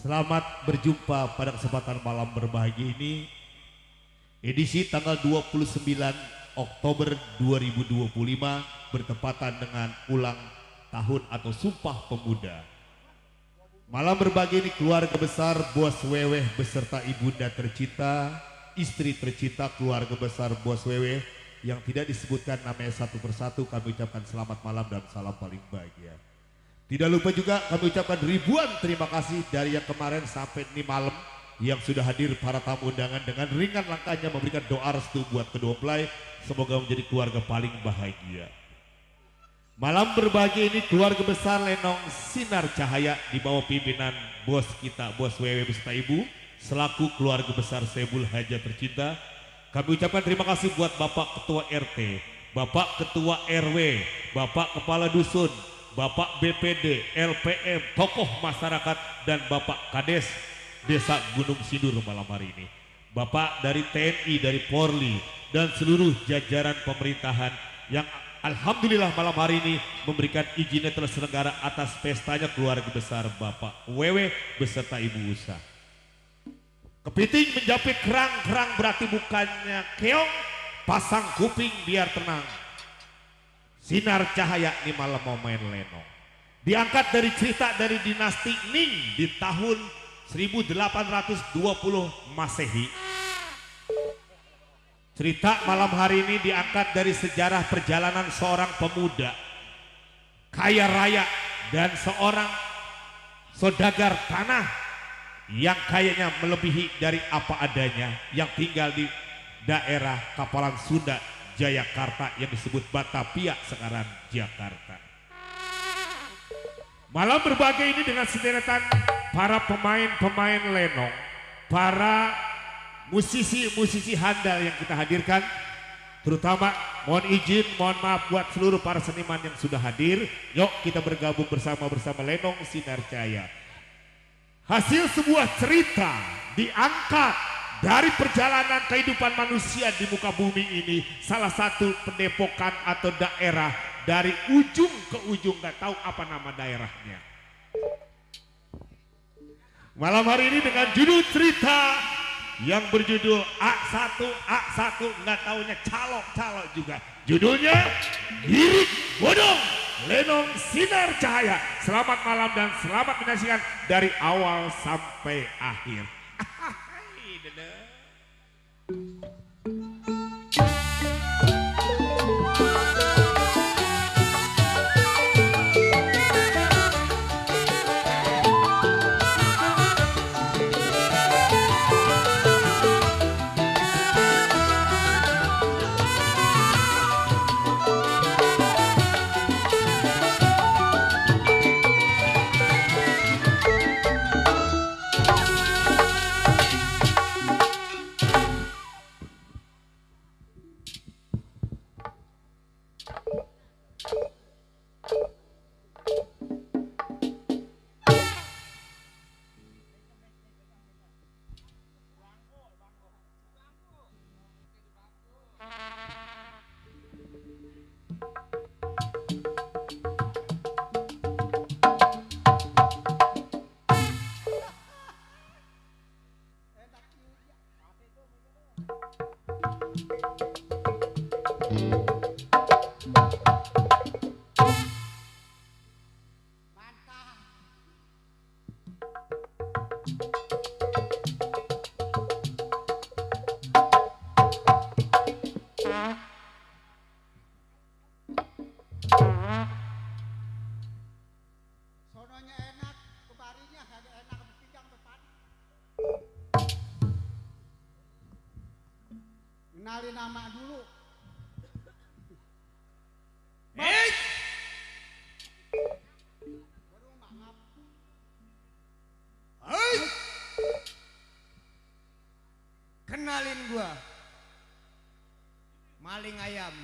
Selamat berjumpa pada kesempatan malam berbahagia ini, edisi tanggal 29 Oktober 2025 bertepatan dengan ulang tahun atau Sumpah Pemuda. Malam berbahagia ini keluarga besar Bos Weweh beserta ibunda tercinta, istri tercinta keluarga besar Bos Weweh yang tidak disebutkan namanya satu persatu, kami ucapkan selamat malam dan salam paling bahagia. Tidak lupa juga kami ucapkan ribuan terima kasih dari yang kemarin sampai ini malam yang sudah hadir para tamu undangan dengan ringan langkahnya memberikan doa restu buat kedua mempelai, semoga menjadi keluarga paling bahagia. Malam berbahagia ini keluarga besar Lenong Sinar Cahaya di bawah pimpinan bos kita, Bos Wewe beserta Ibu, selaku keluarga besar Sebul Haja tercinta. Kami ucapkan terima kasih buat Bapak Ketua RT, Bapak Ketua RW, Bapak Kepala Dusun, Bapak BPD, LPM, tokoh masyarakat, dan Bapak Kades Desa Gunung Sindur malam hari ini. Bapak dari TNI, dari Polri, dan seluruh jajaran pemerintahan yang alhamdulillah malam hari ini memberikan izinnya terselenggara atas pestanya keluarga besar Bapak Wewe beserta Ibu Usa. Kepiting menjapit kerang-kerang berarti bukannya keong, pasang kuping biar tenang. Sinar Cahaya di malam mau main lenong. Diangkat dari cerita dari dinasti Ning di tahun 1820 Masehi. Cerita malam hari ini diangkat dari sejarah perjalanan seorang pemuda kaya raya dan seorang saudagar tanah yang kayanya melebihi dari apa adanya, yang tinggal di daerah Kapalan Sunda Jayakarta yang disebut Batavia sekarang Jakarta. Malam berbahagia ini dengan sederetan para pemain-pemain lenong, para musisi-musisi handal yang kita hadirkan, terutama mohon izin, mohon maaf buat seluruh para seniman yang sudah hadir. Yuk kita bergabung bersama Lenong Sinar Cahaya. Hasil sebuah cerita diangkat dari perjalanan kehidupan manusia di muka bumi ini, salah satu pendepokan atau daerah dari ujung ke ujung, nggak tahu apa nama daerahnya. Malam hari ini dengan judul cerita yang berjudul A1 nggak taunya calo juga. Judulnya Girik Bodong Lenong Sinar Cahaya. Selamat malam dan selamat menyaksikan dari awal sampai akhir. Sononya enak, kebarinya kagak enak, pinggang depan. Kenalin nama dulu. Hei! Baru mangap. Hei! Kenalin gua. Maling ayam.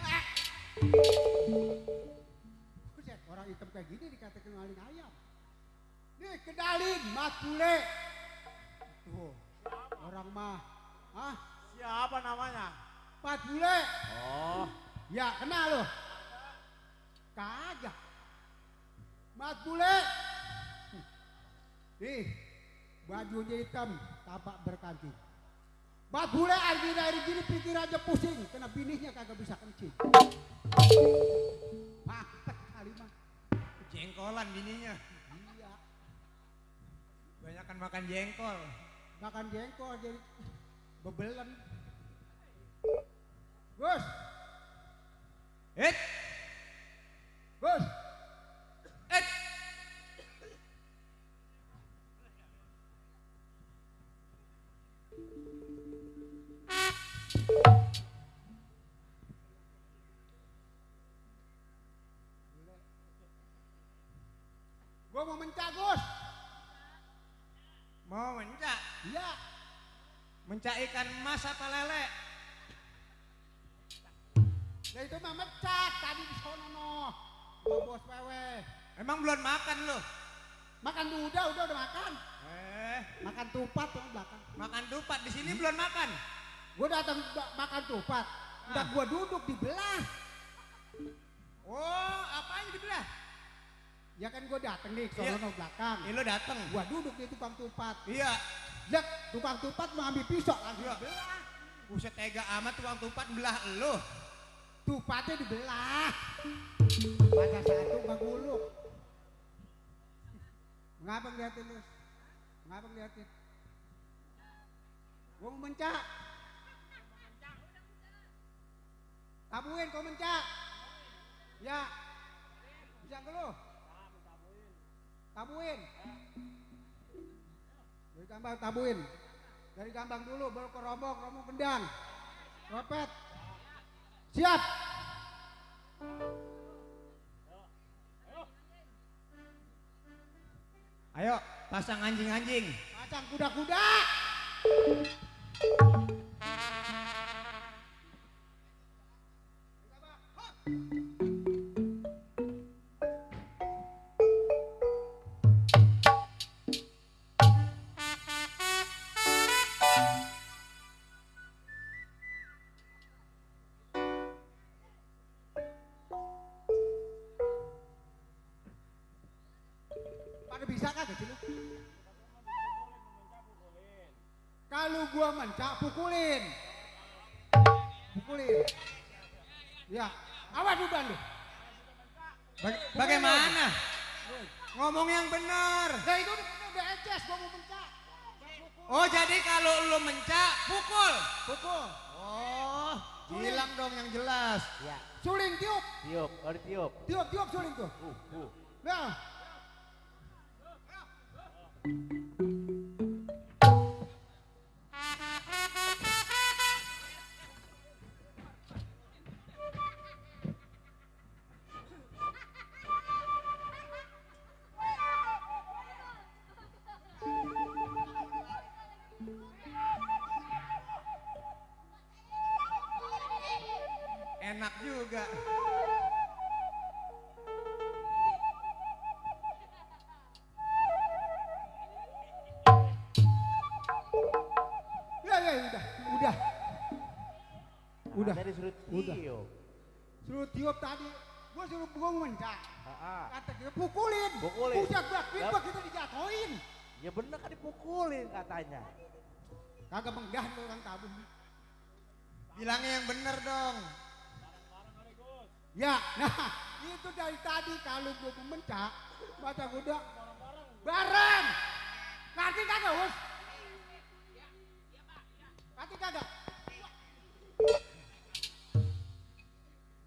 Buset, orang hitam kayak gini dikatakan maling ayam. Nih, kenalin Mas Bule. Tuh, orang mah. Hah? Siapa namanya? Mas Bule. Oh, Ya, kenal loh. Kagak. Mas Bule. Nih, bajunya hitam, tapak berkancing. Bat bule akhir-akhir gini pikir aja pusing, kena bininya kagak bisa kencing. Mantep kali mah. Jengkolan bininya. Iya, Banyakan makan jengkol. makan jengkol jadi bebelen. Gus, Eh, Gus, eh. gua mau mencak Gus. Mau mencak? Iya, Mencak ikan emas apa lele? ya itu mah mencak tadi di sono no. Sama bos wewe. Emang belum makan lo? Makan tuh udah makan. Makan tupat tuh belakang. Makan dupat di sini belum makan. Gua datang makan tupat. Udah gua duduk di belah. Oh, apanya dibelah? Ya kan gua dateng nih ke Iya. sono belakang. Lo dateng. Gua duduk di tukang tupat. Iya. Lek, tukang tupat mau ambil pisau langsung Iya. belah. Buset tega amat tukang tupat belah lo. Tupatnya dibelah. Baca satu bang gulung. Ngapa ngeliatin lu? Ngapa ngeliatin? Gua mau mencak. Tabuin kau mencak. Ya. Bisa ke lu? Tabuin. Dari gambang tabuin. Dari gambang dulu baru ke rombong kendang. Ropet. Siap. Ayo, pasang anjing-anjing. Pasang kuda-kuda. Pada bisa kagak sih lu? Kalau gua mencak pukulin. Pukulin. Ya, awas lu bandu. Bagaimana? Ngomong yang benar. Nah itu udah eces gua mau mencak. Oh, jadi kalau lo mencak, pukul. Pukul. Oh, bilang dong yang jelas. Ya, Suling tiup. tiup, baru tiup. Tiup suling tuh. Nah. Enak juga. Ya udah. Udah. Tadi suruh Udah. tiup. Suruh tiup tadi. Gua suruh gua mencak. Ah, Kata dia pukulin. Pukulin. Buset gua kita dijatuhin. ya bener kan dipukulin katanya. Kagak menggah lu orang tabung. Bilangnya yang benar dong. Ya, nah itu dari tadi kalau gua mencak, mata kuda bareng. Ngerti kagak, Bos? Ngerti kagak?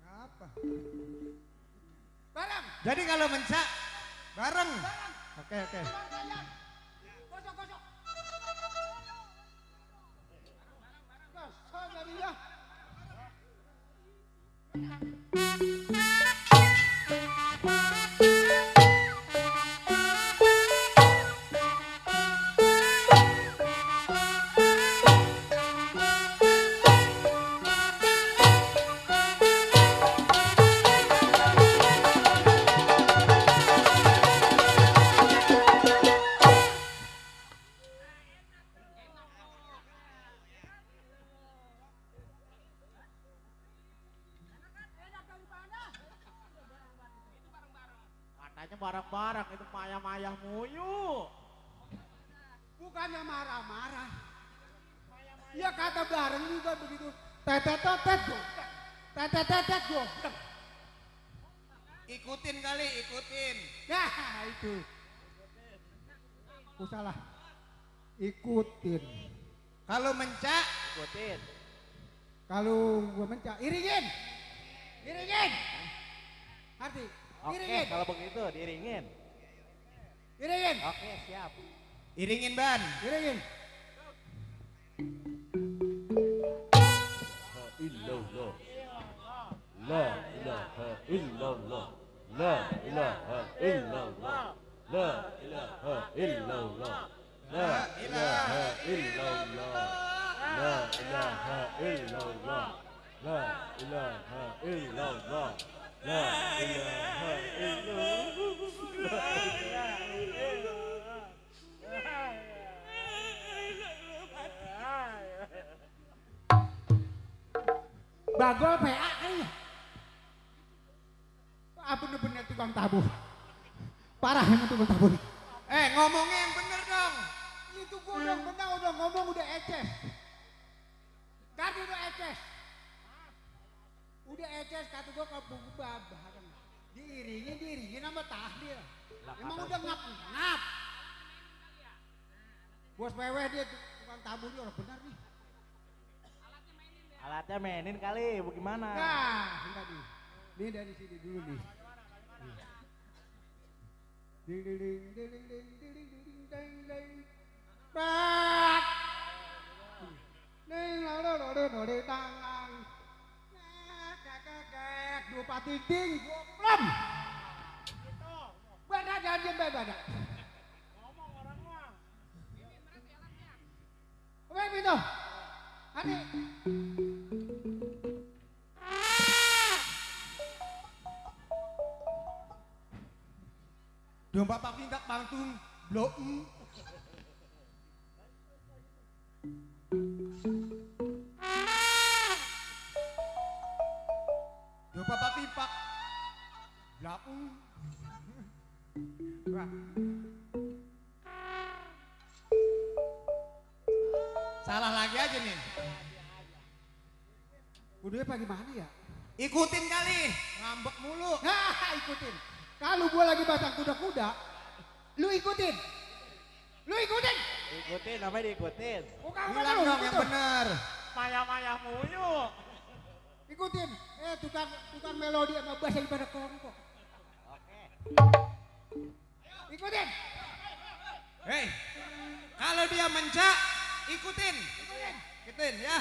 Apa? Bareng. Jadi kalau mencak, bareng. Bareng. Oke. Gosok. Gosok dari ya. Katanya barang-barang itu maya-maya muyu. Bukannya marah-marah. Ya kata bareng juga begitu. Tetet goblok. Tetet goblok. Ikutin kali, ikutin. Ya itu. Aku salah. Ikutin. Kalau mencak, Ikutin. Kalau gua mencak, iringin. Arti, Oke, iringin. kalau begitu diringin. Iringin. Oke, siap. iringin ban. Iringin. Illallah. La ilaha illallah. La ilaha illallah. La ilaha illallah. La ilaha illallah. La ilaha illallah. La ilaha illallah. La ilaha Bagol PA kayaknya. Ah bener-bener tukang tabu. Parah emang tukang tabu nih. Ngomongnya yang bener dong. Itu gua udah ngomong udah eces. Tadi udah eces. Udah eces kata gua ke buku bareng. Diiringin sama tahlil. Emang udah ngap. Bos wewe dia tukang tabu dia orang benar nih. Alatnya mainin kali, bagaimana? Nah, enggak nih. Ini dari sini dulu nih. Ding ding ding ding ding ding ding ding ding ding. Bak. Ding loro tangan. Kek dua pati ding goblok. Badak jangan badak. Ngomong orang mah. Oke itu. Adik. Domba pak tingkat pantung, blok. Domba pak timpak, blok. Salah lagi aja nih. Udah apa gimana ya? Ikutin kali, ngambek mulu. Nah, ikutin. Kalau gua lagi batang kuda-kuda, lu ikutin. Ikutin, namanya diikutin. Bukan Bilang lu, dong yang ikutin. bener. Maya-maya muyu. Ikutin. Tukang melodi sama bass yang pada kongkong. Oke. Ikutin. Hei, kalau dia mencak, ikutin ya.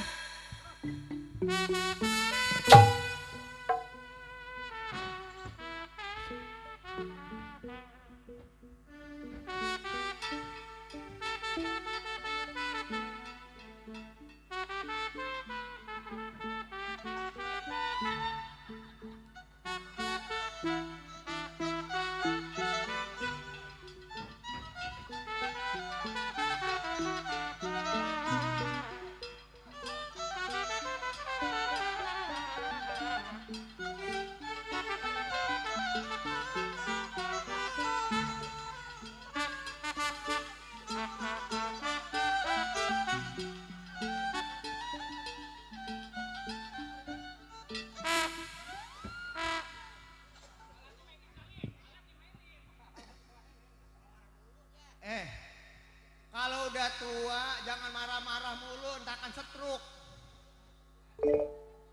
Kalau udah tua jangan marah-marah mulu, entar akan setruk.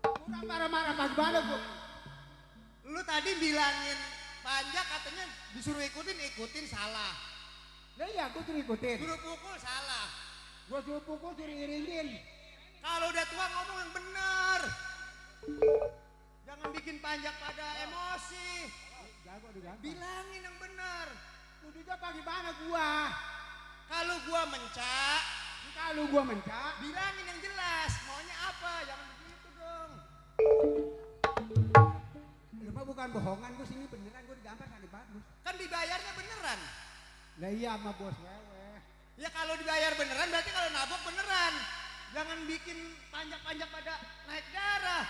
Kurang marah-marah bagaimana gua? Lu tadi bilangin panjang katanya disuruh ikutin salah. Lah iya gua suruh ikutin. Suruh pukul salah. Gua suruh pukul suruh iringin. Kalau udah tua ngomong yang bener. Jangan bikin panjang pada emosi. Jago digampang. Bilangin yang bener. Lu juga bagaimana gua? Kalau gua mencak, Kalau gua mencak, bilangin yang jelas. Maunya apa? Jangan begitu dong. lu mah bukan bohongan gua sini beneran gua digampar kan bagus. Kan dibayarnya beneran. Lah iya sama bos wewe. Ya kalau dibayar beneran berarti kalau nabok beneran. Jangan bikin panjang-panjang pada naik darah.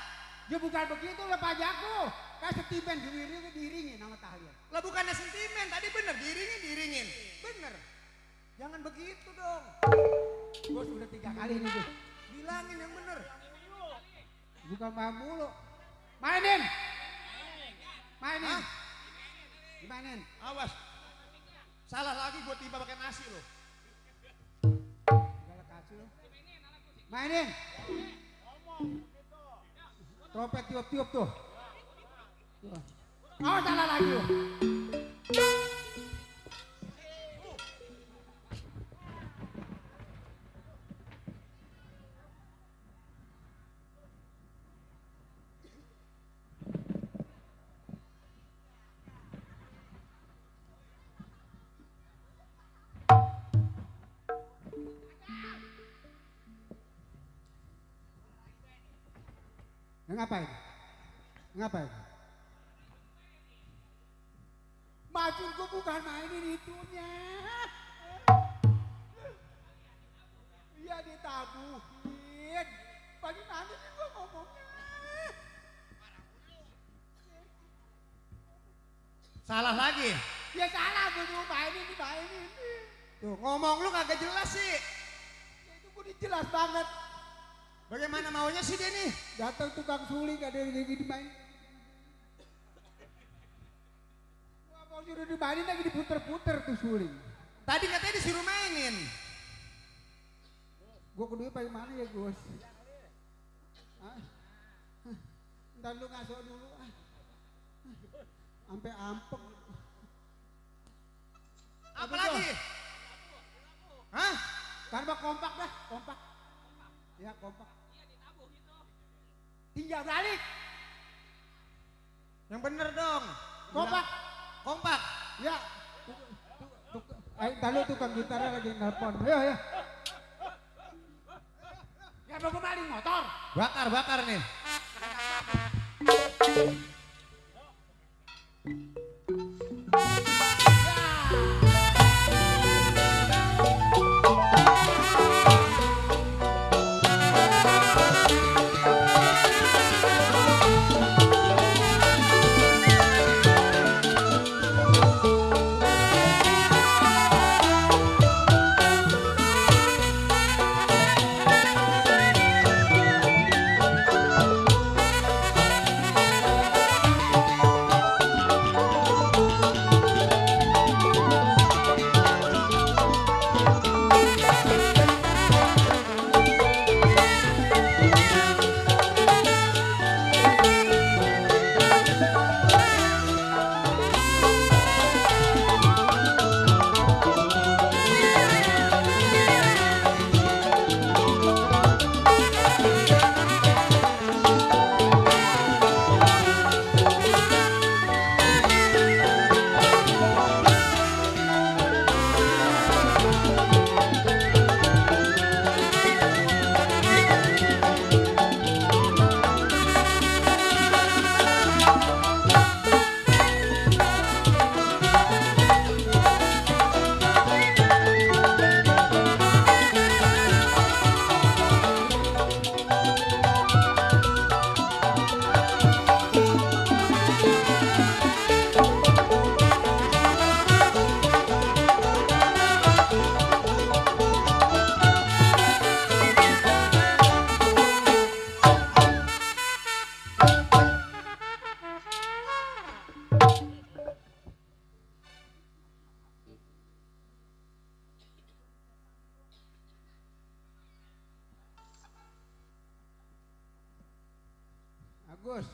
Ya bukan begitu lah pajakku. Kan sentimen diiringin, diiringin sama tahlil. Lah bukannya sentimen, tadi bener diiringin. Bener. Jangan begitu dong. Gue sudah 3 kali ini tuh. Bilangin yang bener. Bukan main mulu. Mainin. Mainin. Hah? Dimainin. Awas. Salah lagi gue tiba pakai nasi lo. Galak kasih lu. Mainin. Trompet tiup-tiup tuh. Tuh. Oh salah lagi lu. Ngapain? Ngapain? Maksud gue bukan mainin itunya. Iya ditabuhin. Bagaimana sih gue ngomongnya? Salah lagi. Ya salah gue cuma mainin. Tuh ngomong lu kagak jelas sih. Ya itu gue jelas banget. Bagaimana maunya sih dia nih? Datang tukang suling gak ada yang gini main. Gua mau suruh dimainin lagi diputer-puter tuh suling. Tadi katanya disuruh mainin. Gua kedua bagaimana ya Gus? Ntar lu ngaso dulu sampai ampek. Apa lagi? Hah? Kan mah kompak dah, kompak. Ya kompak. Tinggal balik. Yang bener dong. Kompak. Kompak. Ya. Ayo tadi tukang gitarnya lagi nelpon. Ayo ya. Ya mau kemaling motor. Bakar nih. Agus,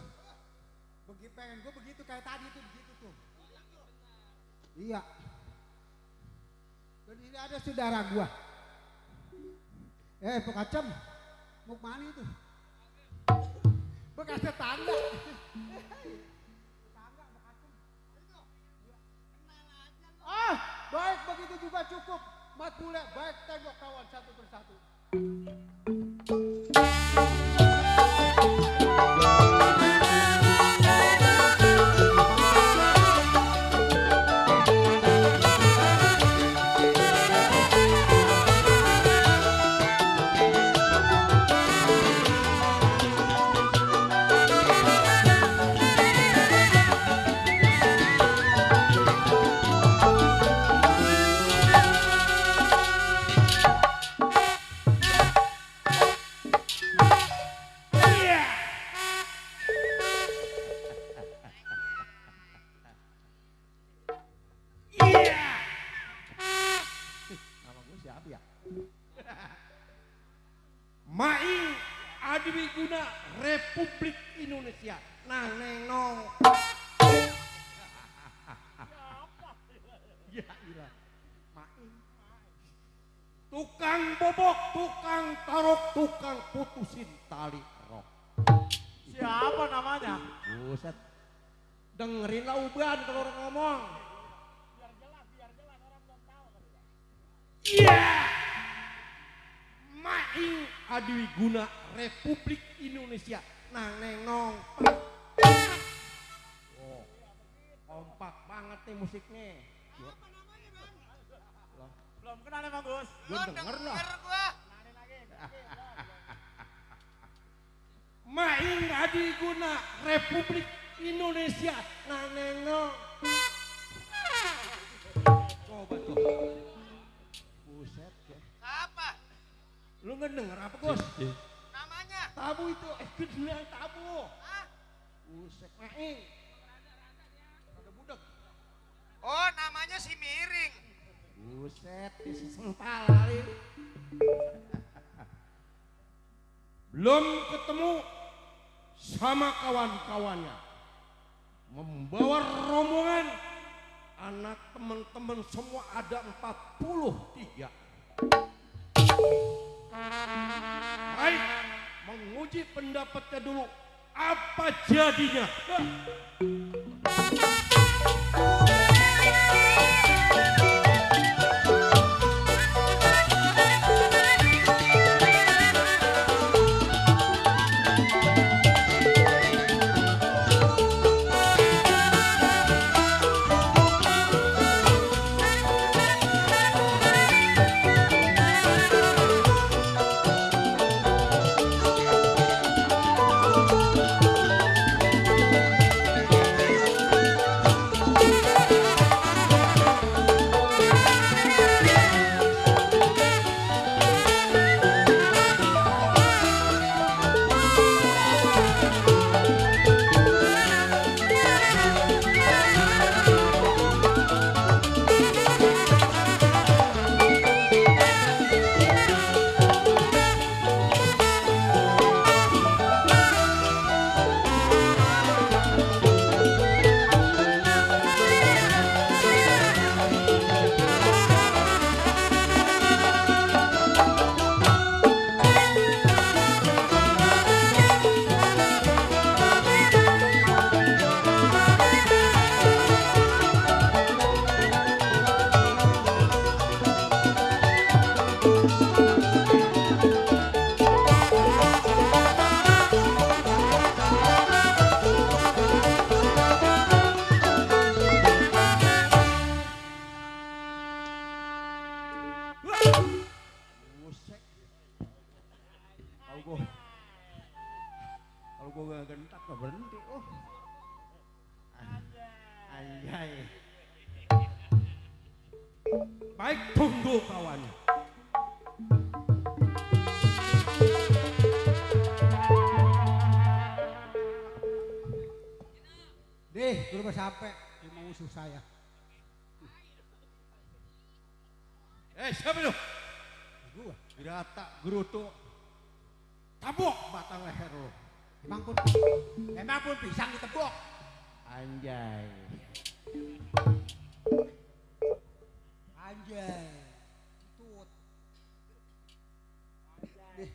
pengen gue begitu kayak tadi tuh begitu tuh. Iya. Dan ini ada saudara gua. Pak Kacem, mau kemana itu? Bekas tetangga. Tetangga, Pak Kacem. Ah, baik begitu juga cukup. Mat Bule, baik tengok kawan satu persatu. Republik Indonesia. Nang neng nong. Ya ilah. Main. Tukang bobok, tukang tarok, tukang putusin tali rok. Siapa namanya? Buset. Dengerin lah uban kalau orang ngomong. Biar jelas orang belum tahu. Iya. Maing Adiwiguna Republik Indonesia. Nang neng nong. Oh, kompak banget nih musiknya. Apa namanya, Bang? Belum kenal ya Bagus. Gue denger lah. Gua. Kenalin lagi. Maing Adiguna Republik Indonesia. Nang neng nong. Coba tuh. Buset ya. Apa? Lu nggak denger apa Gus? Namanya? Tabu itu, gue bilang tabu. Hah? Buset Maing. Ada budak. Oh, namanya si Miring. Buset, isi sempal kali. Belum ketemu sama kawan-kawannya. Membawa rombongan anak teman-teman semua ada 43. Baik, menguji pendapatnya dulu. Apa jadinya? Buset. Kalau gua gak gentak gak berhenti. Oh. Anjay. Baik, tunggu kawan. Deh, dulu pas sampai mau musuh saya. Siapa itu? Gua. Wirata Gerutu. Tabok batang leher lo. Emang pun pisang ditebok. Anjay. Anjay. Tut. Deh.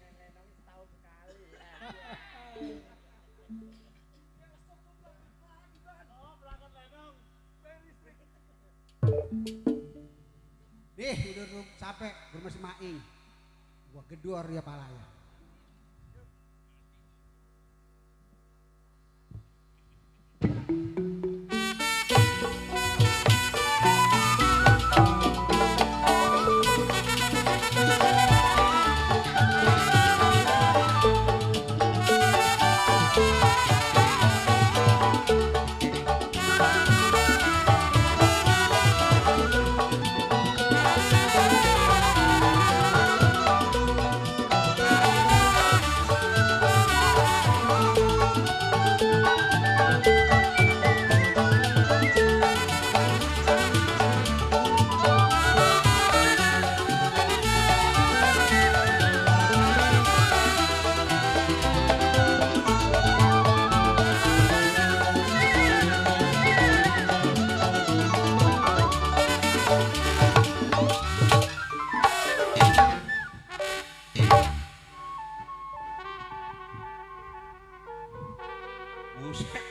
Deh, udah sampai rumah si Maing. Gua gedor dia palanya. Buset.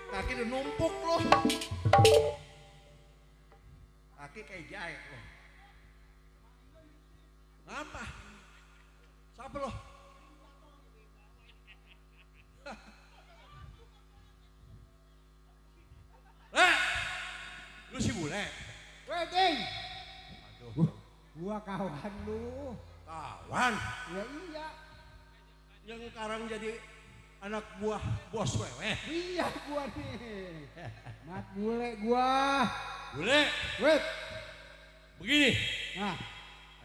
Kaki udah numpuk loh. Kaki kayak jahe loh. Apa? Siapa loh? Lu si bule? Wedding. Aduh. Gua kawan lu. Kawan? Ya iya. Yang sekarang jadi anak buah bos wewe. Iya gua nih. Mat bule gua. Bule, Wait. begini. Nah,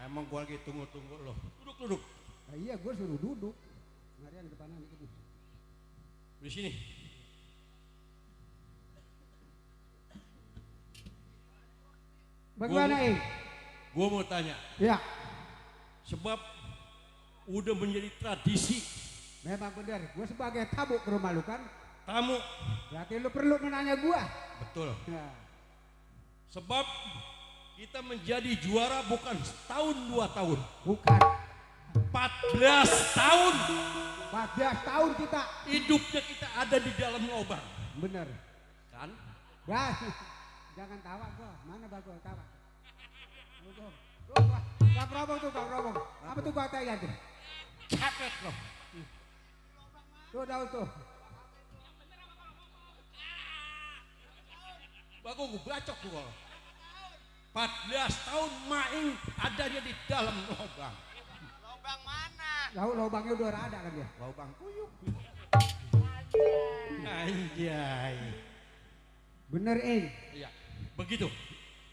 Emang gua lagi tunggu-tunggu loh. Duduk. nah iya gua suruh duduk. Marian depanan itu. Di sini. Bagaimana, Ing? Gua mau tanya. Ya, Sebab udah menjadi tradisi memang benar. Gua sebagai tamu ke rumah lu kan. tamu. Berarti lu perlu nanya gua. Betul. Nah, Sebab kita menjadi juara bukan setahun 2 tahun. bukan. 14 tahun 14 tahun kita. hidupnya kita ada di dalam lubang. Bener. Kan? Ya, jangan tawa gua. Mana bagus tawa? Bang Robong tuh, Bang Robong. Apa tuh gua tanya tuh? Capek loh. Tuh daun tuh. Bagus gue bacok tuh kalau. 14 tahun main adanya di dalam lubang. Lobang mana? Lubangnya udah ada kan ya? Lubang kuyuk. Anjay. Bener, Ing. Iya. Begitu.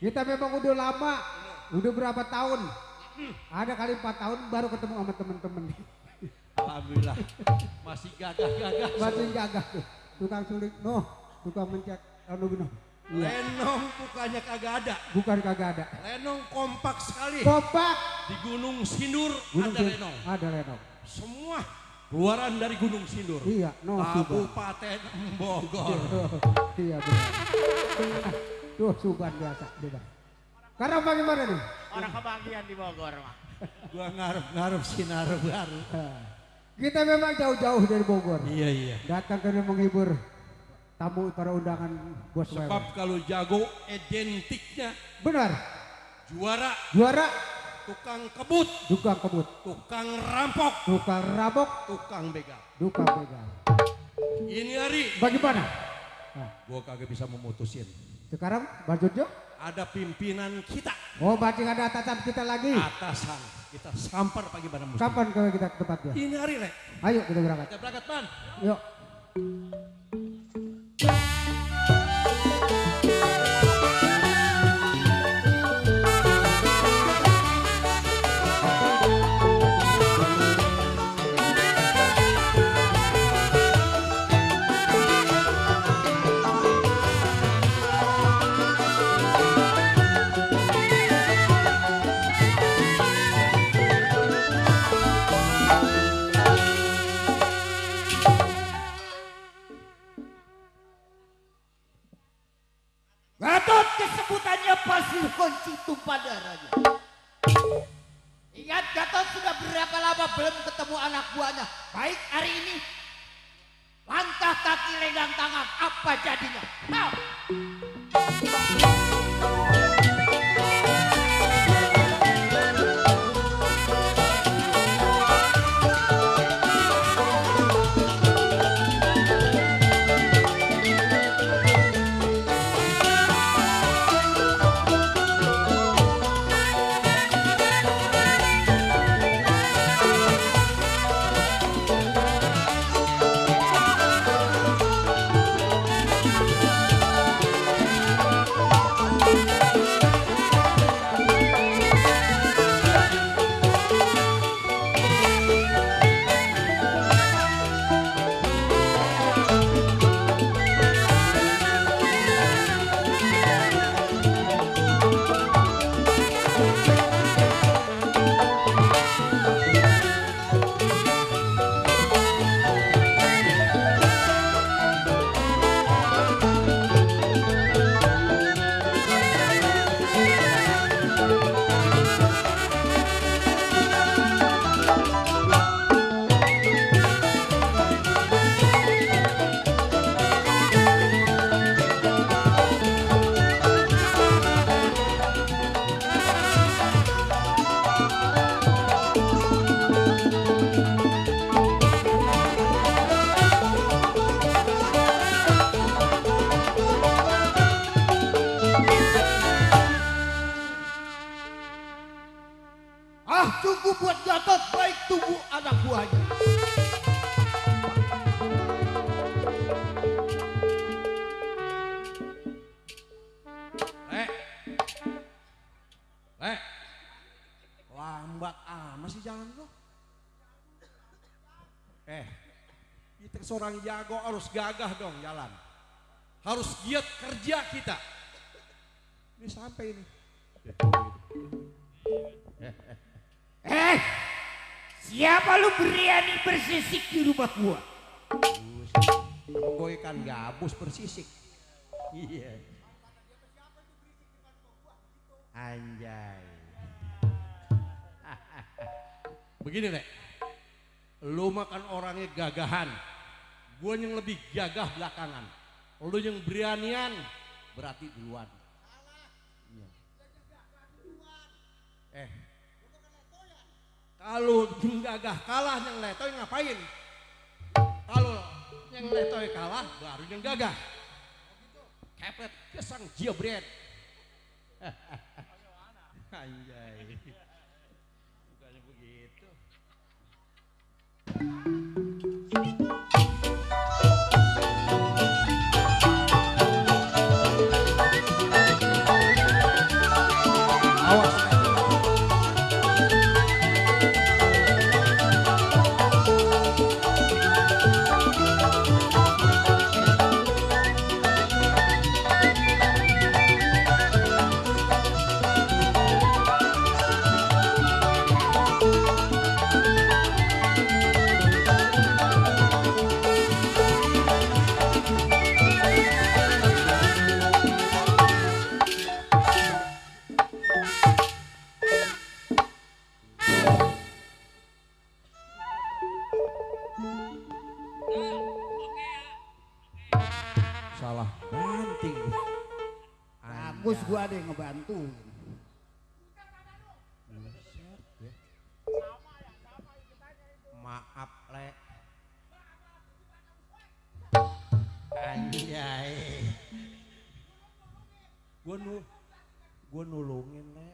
Kita memang udah lama. Udah berapa tahun? Ada kali 4 tahun baru ketemu sama temen-temen. Alhamdulillah. Masih gagah-gagah. Masih gagah tuh. Tukang suling, noh. Tukang mencet, noh. Iya. Lenong bukannya kagak ada. Bukan kagak ada. Lenong kompak sekali. Kompak. Di Gunung Sindur Gunung ada Sin- lenong. Ada lenong. Semua keluaran dari Gunung Sindur. Iya, noh. Suban. Kabupaten Bogor. Iya benar. Tuh Suban biasa, beda. Sekarang bagaimana nih? Orang kebagian di Bogor mah. Gua ngarep-ngarep sinar baru. Kita memang jauh-jauh dari Bogor. Iya. Datang ke menghibur tamu para undangan bos Sebab wewe. kalau jago identiknya Benar. juara, Juara tukang kebut, tukang kebut, tukang rampok, tukang rabok, tukang begal. tukang begal. Ini hari Bagaimana? gua kagak bisa memutusin. Sekarang Bang Jojo? Ada pimpinan kita, Oh, berarti ada atasan kita lagi. atasan. Kita sampar pagi pada musim. Kapan kita ke tempatnya? Ini hari, Le. Ayo kita berangkat. Kita berangkat, Man. Yuk. Gatot kesebutannya pasti kunci tumpah darahnya. Ingat Gatot sudah berapa lama belum ketemu anak buahnya. Baik hari ini. Langkah kaki renggang tangan. Apa jadinya? Nah. seorang jago harus gagah dong jalan. Harus giat kerja kita. Ini sampai ini. Siapa lu berani bersisik di rumah gua? Gue kan gabus bersisik. Iya. Anjay. Begini Nek, lu makan orangnya gagahan, gue yang lebih gagah belakangan. Lu yang beranian berarti duluan. Iya. Kalau yang gagah kalah yang letoy ngapain? Kalau yang letoy kalah baru yang gagah. Kepet kesang jebret. Anjay. Bukannya begitu. Awas. Salah banting. Bagus gua ada yang ngebantu. Maaf Le. Anjay. Gua nulungin Le.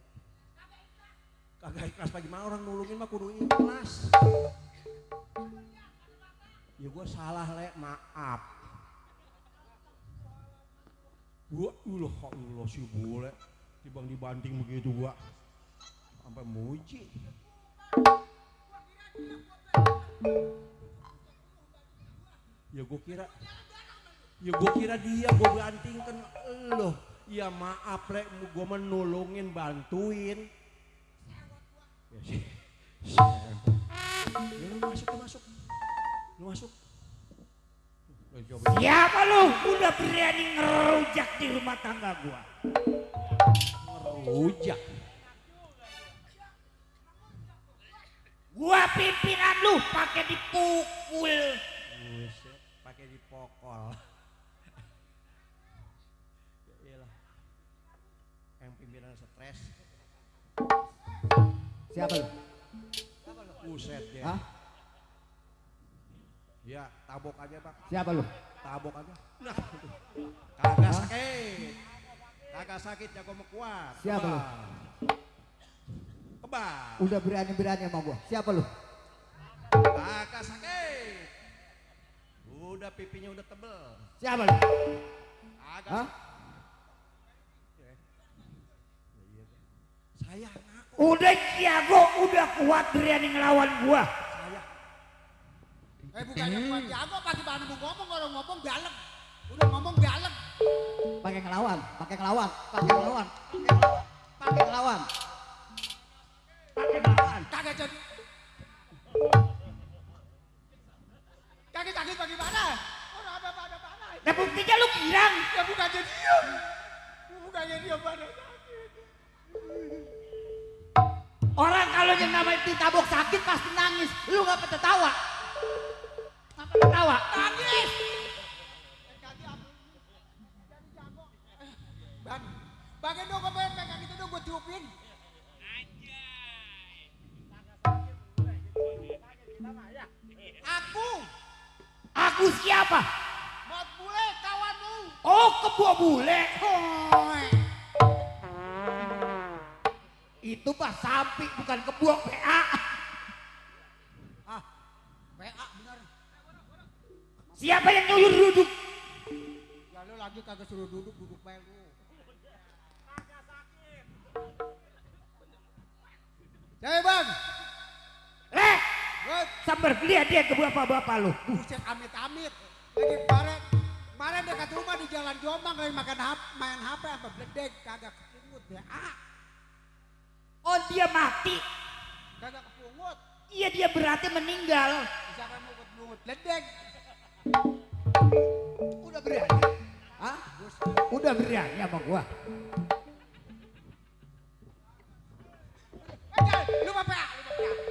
Kagak ikhlas bagaimana orang nulungin mah kudu ikhlas. Ya gua salah Le, maaf. Gua Allah si bule tibang dibanting begitu gua sampai muji. Ya gua kira dia gua bantingkan elo. Ya maaf Le, gua menolongin bantuin. Ya sih. Ya lu masuk. Siapa lu? Udah berani ngerujak di rumah tangga gua. Ngerujak. Gua pimpinan lu pakai dipukul. Buset, pakai dipokol. Ya iyalah. Yang pimpinan stres. Siapa lu? Buset ya. Hah? Ya, tabok aja Pak. Siapa lu? Tabok aja. Nah, kagak sakit. Kagak sakit, jago mau kuat. Siapa lu? Kebal. Udah berani-berani sama gua. Siapa lu? Kagak sakit. Udah pipinya udah tebel. Siapa lu? Kagak. Hah? Ya, iya. Saya ngaku. Udah jago, udah kuat berani ngelawan gua. Bukannya buat jago, pasti bahan ngomong, orang ngomong galak. Udah ngomong galak. Pakai ngelawan. Kagak jadi. Kagak sakit bagaimana? Orang apa pada. Nah buktinya lu girang. Ya bukannya diam. Bukannya diam pada sakit. Orang kalau yang namanya ditabok sakit pasti nangis. Lu gak pernah tawa. Nangis. Bang dong gue pengen pegang itu dong gue tiupin. Aku siapa? Buat bule kawan lu. Oh kebuah bule. Itu mah sapi bukan kebuah PA. PA bener. Siapa yang nyuruh duduk? Ya lu lagi kagak suruh duduk baik lu. Cewek bang. Sambar dia ke bapak-bapak lu. Buset amit-amit. Lagi kemarin dekat rumah di Jalan Jombang lagi main HP apa bledek kagak kepungut ya. Oh dia mati. Kagak kepungut. Iya dia berarti meninggal. Siapa yang mau kepungut bledek? Udah berani? Hah? Udah berani sama gua?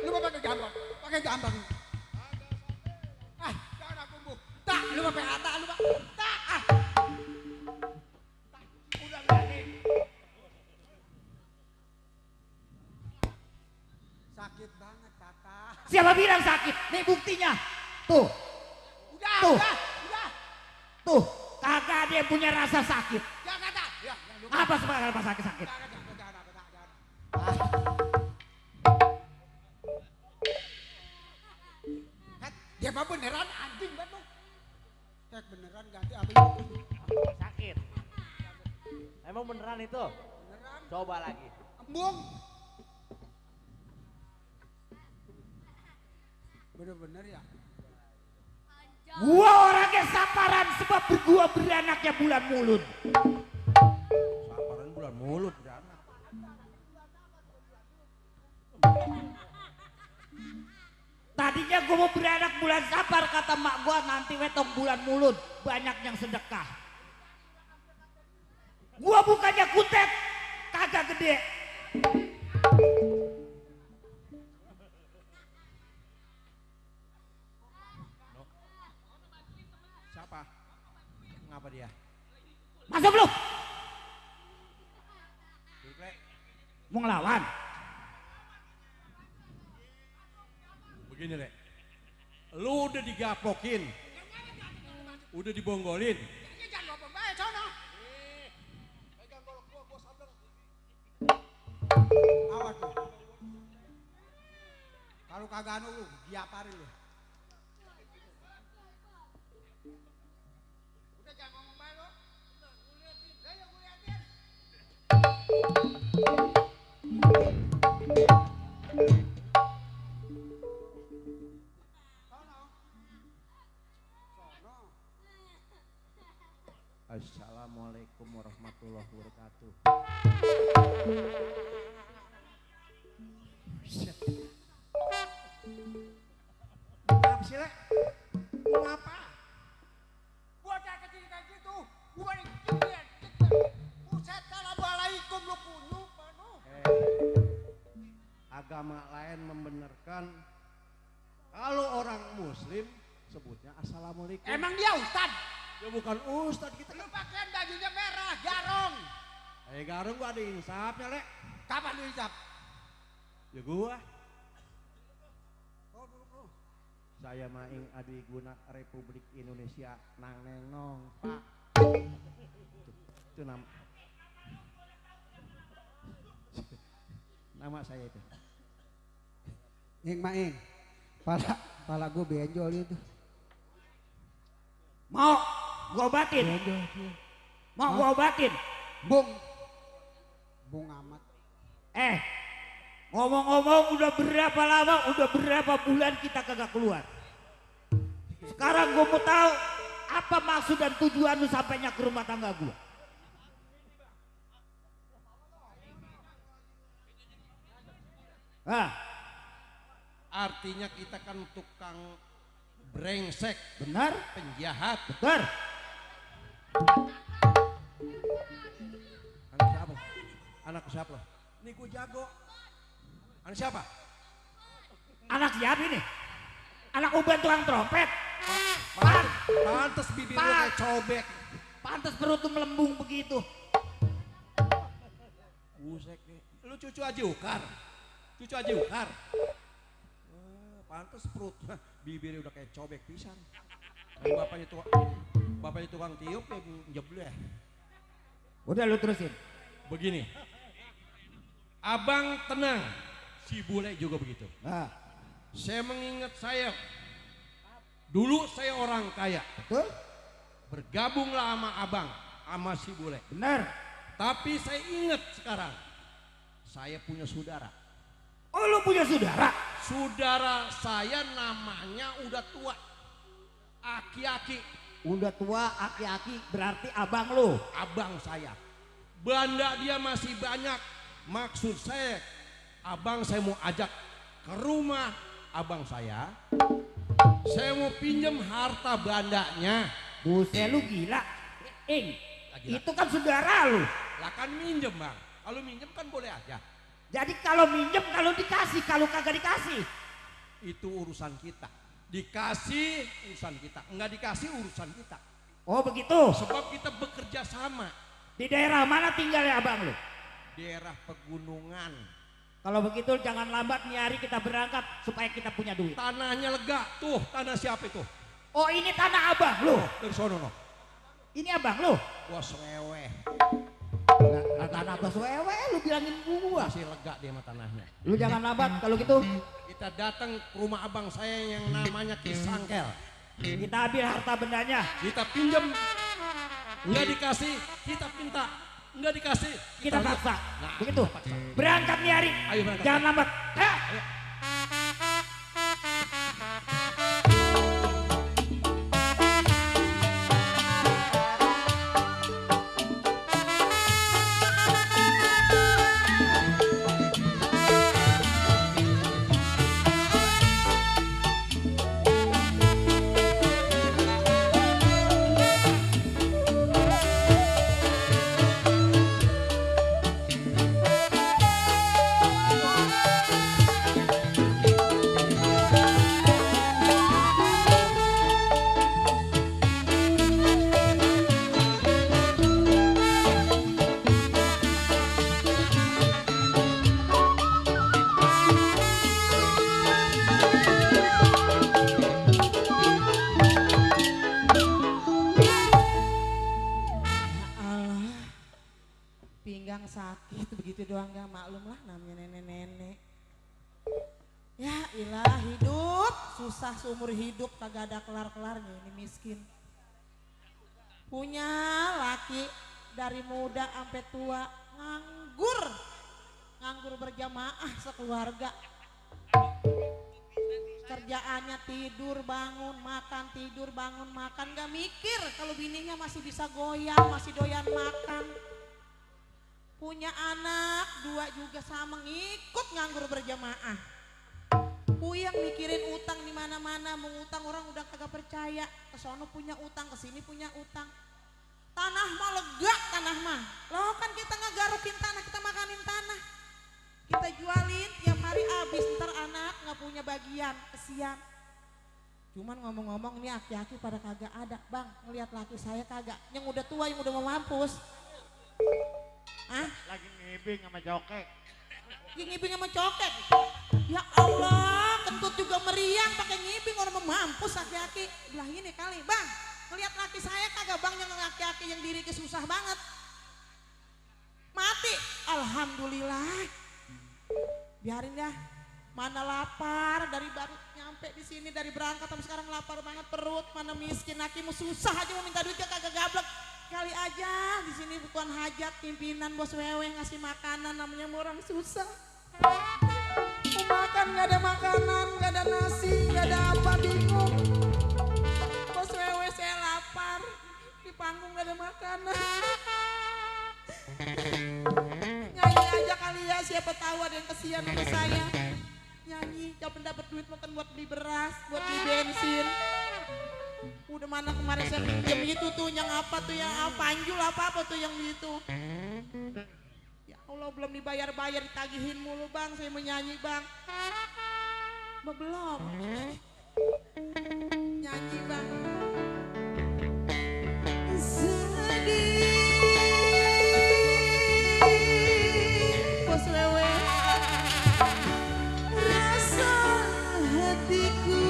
Lu pakai gambar. Pakai gambar. Jangan aku bu. Tak, lu pakai ata lu pak. Tak. Udah berani. Sakit banget kakak. Siapa bilang sakit? Nih buktinya. Tuh. Tuh. Udah. Tuh. Kagak ada yang punya rasa sakit. Jangan kata. Ya, Apa sebenarnya pas sakit-sakit? Jangan. Dia mah beneran anjing banget lu. Cek beneran ganti apa itu? Sakit. Emang beneran itu? Beneran. Coba lagi. Embung. Bener-bener ya. Gua orangnya saparan sebab gua beranaknya bulan mulut. Saparan bulan mulut beranak. Tadinya gua mau beranak bulan sapar kata mak gua nanti wetong bulan mulut banyak yang sedekah. Gua bukannya kutet kagak gede. Siapa? Ngapa dia? Masuk lu. Dikle. Mau ngelawan. Begini Le. Lu udah digapokin. Udah dibonggolin. Jangan ngomong bae sono. Awas lu. Kalau kagak anu lu diaparin lu. Udah jangan ngomong bae lu. Gue liatin. Assalamualaikum warahmatullahi wabarakatuh. Apa sih, Le? Mau apa? Gua udah kecil kayak gitu. Gua dikit. Buset, assalamualaikum lu kunyuk, aduh. Agama lain membenarkan kalau orang muslim sebutnya assalamualaikum. Emang dia ustad? Ya bukan ustad kita Lu kan. pakaian bajunya merah, garong. Garung gua ada insafnya Le. Kapan lu hisap? Ya gua. Oh, dulu. Saya maing adi guna Republik Indonesia nang neng nong pak. Itu nama saya itu. Ing maing. Pala gue benjol itu. Mau gua obatin. Mau gua obatin. Bung amat. Ngomong-ngomong udah berapa lama, udah berapa bulan kita kagak keluar. Sekarang gua mau tahu apa maksud dan tujuan lu sampainya ke rumah tangga gua. Artinya kita kan tukang brengsek, Benar? penjahat. Betul. Anak siapa? Anak siapa? Ini gue jago. Anak siapa? Anak siapa ini? Anak uban tukang trompet. Pantes bibir lu kayak cobek. Pantes perut lu melembung begitu. Busek nih. Lu cucu Haji Ukar. Cucu Haji Ukar. Pantes perutnya bibirnya udah kayak cobek pisan. Bapaknya tukang tiup ya njebleh. Udah lu terusin. Begini. Abang tenang. Si bule juga begitu. Saya mengingat saya. Dulu saya orang kaya. Betul? Bergabunglah sama abang. Sama si bule. Benar. Tapi saya ingat sekarang. Saya punya saudara. Oh lu punya saudara? Saudara saya namanya udah tua. Aki-aki. Udah tua, aki-aki berarti abang lu. Abang saya. Banda dia masih banyak. Maksud saya, abang saya mau ajak ke rumah abang saya. Saya mau pinjam harta bandanya. Buset lu gila. Gila. Itu kan saudara lu. Lah kan minjem bang. Kalau minjem kan boleh aja. Jadi kalau minjem, kalau dikasih, kalau kagak dikasih. Itu urusan kita. Dikasih urusan kita. Enggak dikasih urusan kita. Oh begitu. Sebab kita bekerja sama. Di daerah mana tinggal ya abang lu? Daerah pegunungan. Kalau begitu jangan lambat nih hari kita berangkat supaya kita punya duit. Tanahnya lega. Tuh tanah siapa itu? Oh ini tanah abang lu. Dari sono no. Ini abang lu. Bos wewe. Nah, tanah bos wewe lu bilangin gua. Masih lega dia sama tanahnya. Lu jangan lambat kalau gitu. Kita datang ke rumah abang saya yang namanya Kisangkel. Kita ambil harta bendanya. Kita pinjam. Enggak dikasih, kita minta. Enggak dikasih, Kita paksa. Nah, Begitu. kita paksa. Berangkat nih hari. Ayo berangkat. Jangan lambat. Ayo. Pinggang sakit begitu doang gak maklum lah namanya nenek-nenek. Ya ilah hidup susah seumur hidup kagak ada kelar-kelarnya ini miskin. Punya laki dari muda sampai tua nganggur berjamaah sekeluarga. Kerjaannya tidur bangun makan tidur bangun makan gak mikir kalau bininya masih bisa goyang masih doyan makan. Punya anak dua juga sama ngikut nganggur berjamaah. Puyeng mikirin utang di mana-mana, mau utang orang udah kagak percaya. Kesono punya utang, kesini punya utang. Tanah mah lega tanah mah. Loh kan kita ngagarukin tanah, kita makanin tanah. Kita jualin tiap hari habis, ntar anak nggak punya bagian, kesian. Cuman ngomong-ngomong ini aki-aki pada kagak ada, bang. Ngelihat laki saya kagak, yang udah tua yang udah mau mampus. Ah? Lagi ngibing sama cokek. Ngibing sama cokek. Ya Allah, kentut juga meriang pakai ngibing orang mau mampus aki-aki. Belah ini kali, bang. Ngelihat laki saya kagak bang yang aki-aki yang diri susah banget. Mati, alhamdulillah. Biarin ya. Mana lapar dari baru nyampe di sini dari berangkat sampai sekarang lapar banget perut. Mana miskin akimu susah aja mau minta duitnya kagak gablek. Kali aja di sini bukan hajat pimpinan bos wewe ngasih makanan namanya orang susah. Mau makan nggak ada makanan, nggak ada nasi, nggak ada apa bingung. Bos wewe saya lapar di panggung nggak ada makanan. Nyanyi aja kali ya siapa tahu ada yang kesian sama saya. Nyanyi, jangan dapat duit makan buat beli beras, buat beli bensin. Udah mana kemarin saya pinjam itu tuh yang apa tuh yang panjul apa tuh yang itu. Ya Allah belum dibayar-bayar ditagihin mulu bang saya mau nyanyi bang. Belum. Nyanyi bang. Sedih. Bos wewe. Rasa hatiku.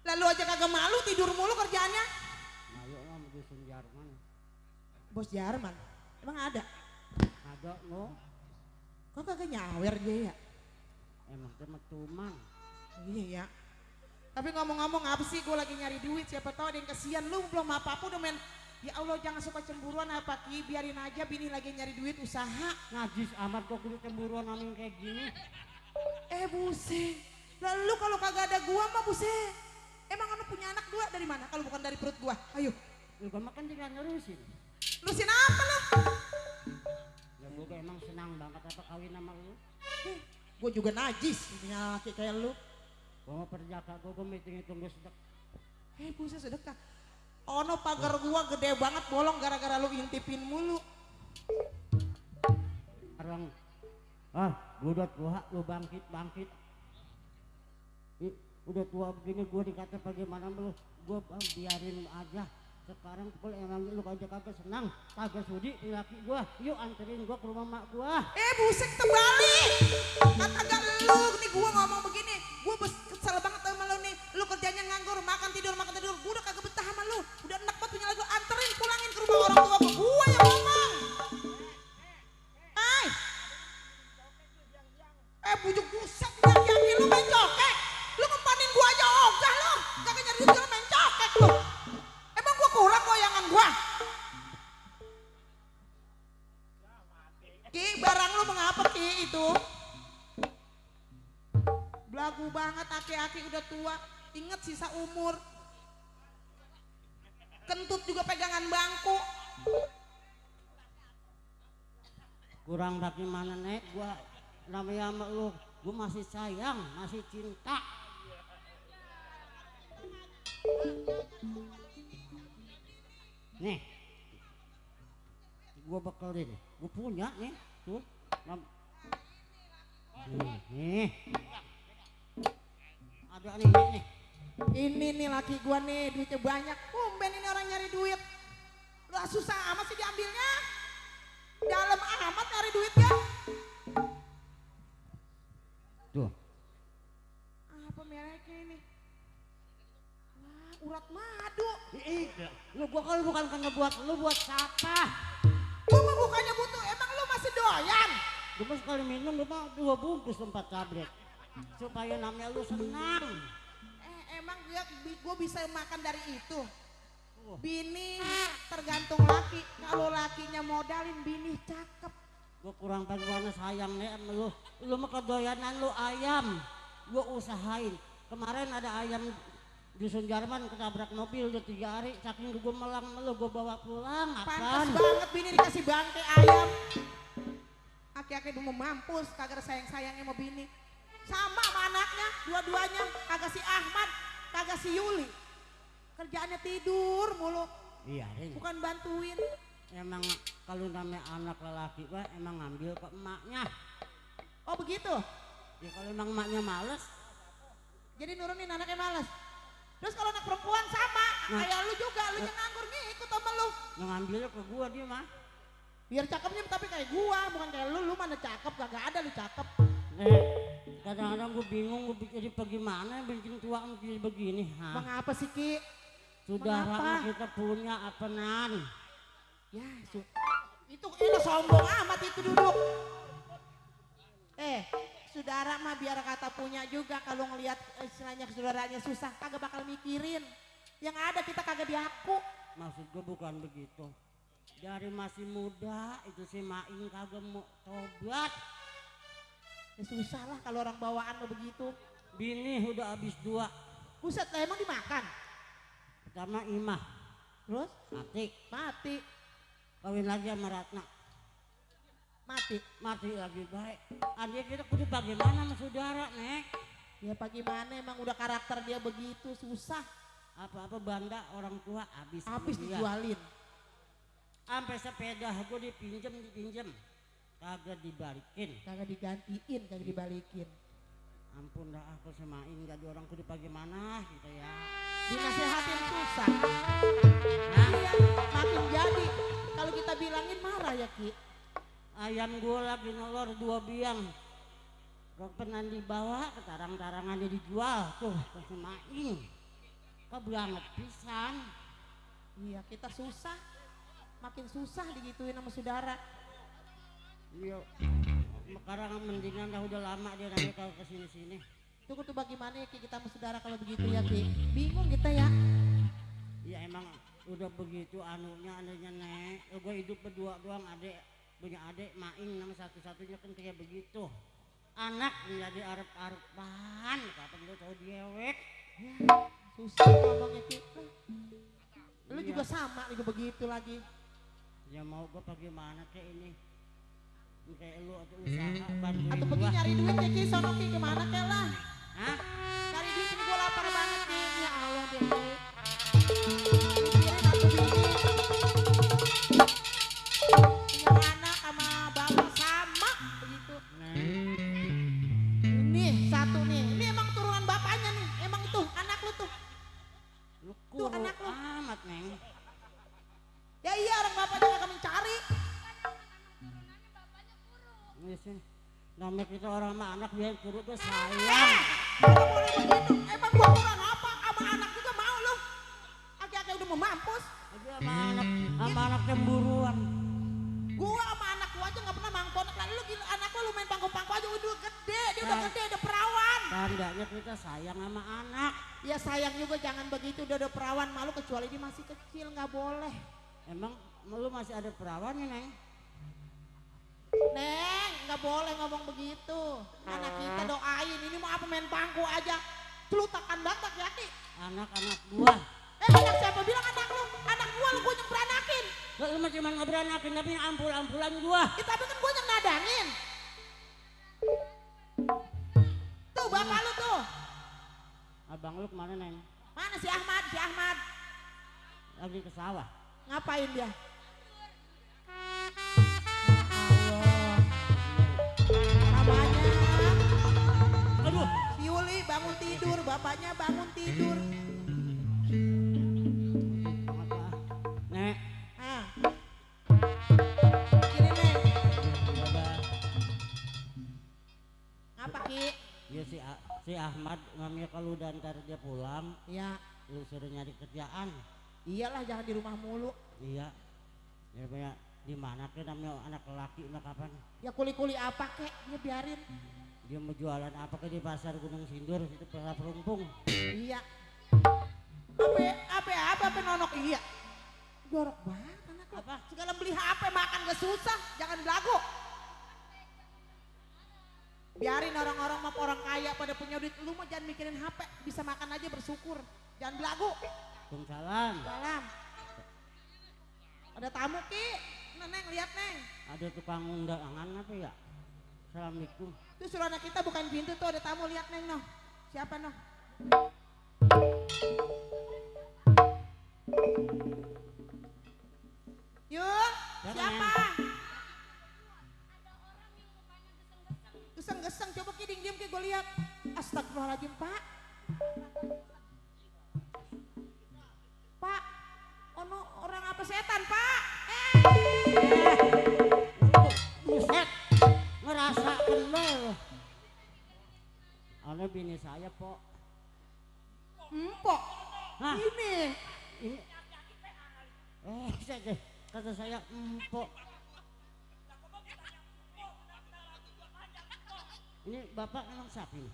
Lalu aja kagak malu tidur mulu kerjaannya. Malu mah dusun Jerman. Bos Jerman, emang ada? Ada lo. Kok kagak nyawer dia ya? Emang teman-teman. Iya ya. Tapi ngomong-ngomong apa sih, gue lagi nyari duit, siapa tahu ada yang kesian, lu belum apa-apa udah main. Ya Allah jangan suka cemburuan apa Ki, biarin aja bini lagi nyari duit usaha. Najis amat kok kudu cemburuan amin kayak gini. Buset. Lalu kalau kagak ada gua mah buset. Emang anu punya anak dua dari mana kalau bukan dari perut gua? Ayo. Lu gua makan juga nerusin. Lusin apa lu? Ya gua emang senang banget apa kawin sama lu. Gua juga najis punya laki kayak lu. Gua mau perjaka gua hitung gua sedek. Buset sedekah. Ono pagar gua gede banget bolong gara-gara lu intipin mulu. Orang gua udah tua, lu bangkit. Udah tua begini gua dikata bagaimana lu, gua biarin aja. Sekarang kalau emang lu kagak senang, kagak sudi laki gua, yuk anterin gua ke rumah mak gua. Buset terbalik. Kagak lu nih gua ngomong begini, gua kesel banget sama lu nih. Lu kerjanya nganggur, makan tidur. Gua udah kagak betah sama lu. Udah enak banget punya lagu, anterin pulangin ke rumah orang tua gua yang ngomong. Bujuk buset yang lu main cokek. Lu ngempanin gua aja ogah lu. Kagak nyari duit lu main cokek lu. Emang gua kurang goyangan gua? Ki, barang lu mengapa Ki itu? Belagu banget aki-aki udah tua. Ingat sisa umur. Kentut juga pegangan bangku. Kurang bagaimana nek gua namanya sama lu, gua masih sayang, masih cinta. Nih, gua bekelin, gua punya nih, tuh. Nih, ada nih. Ini nih laki gua nih, duitnya banyak. Tumben ini orang nyari duit. Udah susah amat sih diambilnya. Dalam amat nyari duitnya. Tuh. Apa mereknya ini? Wah, urat madu. Lu gua kalau bukan kena buat lu, buat siapa? Gua mah bukannya butuh, emang lu masih doyan? Gua mah sekali minum, gua mah 2 bungkus 4 tablet. Supaya namanya lu senang. Emang gua bisa makan dari itu? Bini tergantung laki. Kalau lakinya modalin, bini cakep. Gua kurang bagaimana sayang nih sama lu. Lu mah kedoyanan lu ayam. Gua usahain. Kemarin ada ayam dusun Jerman ketabrak mobil udah 3 hari. Saking gua melang sama lu, gua bawa pulang. Pantas banget bini dikasih bangkai ayam. Aki-aki udah mau mampus, kagak sayang-sayangnya sama bini. Sama sama anaknya, dua-duanya. Kagak si Ahmad, kagak si Yuli. Kerjaannya tidur mulu. Iya, bukan bantuin. Emang kalau namanya anak lelaki gua emang ngambil ke emaknya. Oh begitu? Ya kalau emang emaknya males. Jadi nurunin anaknya males. Terus kalau anak perempuan sama, kayak lu juga, lu yang nganggur nih ikut sama lu. Yang ngambilnya ke gua dia mah. Biar cakepnya tapi kayak gua, bukan kayak lu mana cakep, kagak ada lu cakep. Kadang-kadang gua bingung gua jadi bagaimana bikin tua jadi begini. Mengapa sih Ki? Saudara kita punya apenan. Ya, itu lo sombong amat itu duduk. Saudara mah biar kata punya juga, kalau ngelihat istilahnya saudaranya susah kagak bakal mikirin. Yang ada kita kagak diaku. Maksud gue bukan begitu. Dari masih muda itu si Maing kagak mau tobat. Ya susah lah kalau orang bawaan lo begitu. Bini udah habis 2. Buset lah emang dimakan. Pertama Imah. Terus? Mati. Kawin lagi sama Ratna. Mati lagi baik. Adik kita kudu bagaimana sama saudara nek? Ya bagaimana emang udah karakter dia begitu susah. Apa-apa banda orang tua habis dijualin. Sampai sepeda gue dipinjem. Kagak dibalikin. Kagak digantiin, kagak dibalikin. Ampun dah aku semain jadi orang kudu bagaimana gitu ya. Dinasehatin susah. Makin jadi. Kalau kita bilangin marah ya Ki. Ayam gue lagi nolor 2 biang. Kepenan dibawa, ketarang-tarangannya dijual tuh ke Maing. Kok banget pisan. Iya, kita susah. Makin susah digituin sama saudara. Iya. Sekarang mendingan dah udah lama dia nanya kalau kesini-sini. Tunggu tuh bagaimana ya Ki kita sama saudara kalau begitu ya Ki. Bingung kita ya. Ya emang udah begitu anunya Nek. Gue hidup berdua doang, adek punya adek Maing nama satu-satunya kan kayak begitu. Anak menjadi arep-arepan, kapan lu tahu diewek? Susah ngomongnya Ki. Lu Iya. juga sama juga begitu lagi. Ya mau gue bagaimana kayak ini? Kayak lu atau usaha bantuin Atau pergi gua. nyari duit ya Ki, sono Ki kemana Ki lah? Hah? Cari duit ini gue lapar banget Ki. Ya Allah deh Ki. Pikirin atuh bini. Punya anak sama bapak sama begitu. Ini satu nih, ini emang turunan bapaknya nih, emang itu anak lu tuh. Lu Tuh, kuru anak lu. amat Neng. Ya iya orang bapaknya gak mencari. Ini sih. Namanya kita orang sama anak biar kuru tuh sayang. Gak boleh begitu, emang gua kurang apa sama anak juga mau lu. Aki-aki udah mau mampus. Tapi sama anak cemburuan. Gua sama anak gua aja gak pernah mangkonek lah. Lu gila, anak lu main pangku-pangku aja udah gede, dia udah gede, udah perawan. Tandanya kita sayang sama anak. Ya sayang juga jangan begitu, udah perawan malu kecuali dia masih kecil gak boleh. Emang lu masih ada perawannya Neng? Neng, gak boleh ngomong begitu. Anak kita doain, ini mau apa main pangku aja. Celutakan batak ya Ki. Anak-anak gua. Anak siapa bilang anak lu? Anak gua lu yang beranakin. Lu mah cuma ngeberanakin tapi ampul-ampulan gua. Ya, tapi kan gua yang nadangin. Tuh bapak lu tuh. Abang lu kemana Neng? Mana si Ahmad? Si Ahmad. Lagi ke sawah. Ngapain dia? Namanya Aduh. si Yuli bangun tidur, bapaknya bangun tidur. Apa? Nek. Ah. Gini Neng, Baba. ngapa Ki? Ya si Ahmad ngambil kalau udah ntar dia pulang, Ya, lu suruh nyari kerjaan. iyalah jangan di rumah mulu. Iya. Ya banyak di mana ke namanya anak laki mah kapan? Ya kuli-kuli apa kek, ya biarin. Dia mau jualan apa ke di pasar Gunung Sindur itu pasar Pelumpung. Iya. Apa nonok iya. Jorok banget anak lo. Apa? Segala beli HP makan gak susah, jangan belagu. Biarin orang-orang mah orang kaya pada punya duit, lu mah jangan mikirin HP, bisa makan aja bersyukur. Jangan belagu. Waalaikumsalam. Salam. Ada tamu Ki. Nah, Neng, lihat Neng. Ada tukang undangan apa ya? Assalamualaikum. Itu suruh anak kita bukan pintu tuh, ada tamu, lihat Neng noh. Siapa noh? Yuk, siapa? Geseng-geseng, coba Ki diem Ki gue lihat. Astagfirullahaladzim Pak. Pak, ono orang apa setan Pak? Buset. Ngerasa kenal. Ada bini saya, Pok. Empok. Hah? Ini. Ini saya kata saya empok. Ini bapak emang siapa ini?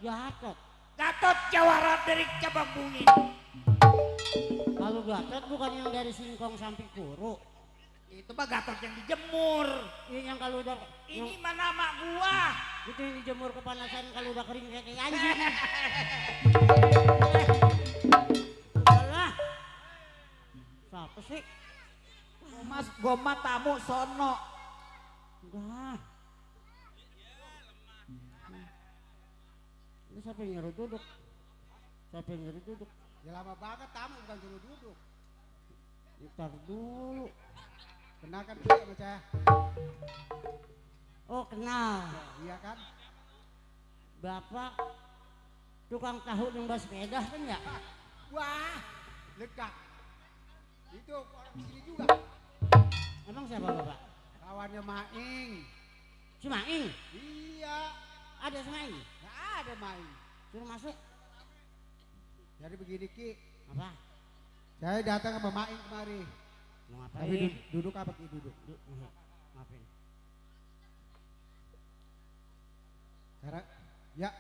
Gatot. Gatot Jawara dari cabang bungin. Kalau Gatot bukan yang dari Singkong sampai Kuru. Itu mah Gatot yang dijemur. Ini yang kalau udah Ini mah nama gua. itu yang dijemur kepanasan kalau udah kering kayak anjing. Alah. Siapa sih? Mas goma tamu sono. Udah. Ini siapa yang nyuruh duduk? Siapa yang nyuruh duduk? Ya lama banget tamu bukan suruh duduk. Ntar dulu. Kenalkan kita sama saya. Oh kenal. Iya kan? Bapak tukang tahu yang bawa sepeda kan ya? Wah, dekat. Itu orang sini juga. Emang siapa bapak? Kawannya Maing. Si Maing. Iya, Ada si Maing. nggak ada main. Suruh masuk. Jadi begini Ki, Apa? saya datang sama Maing kemari. Mau Tapi ngapain? duduk apa Ki duduk? Ngapain? Karena ya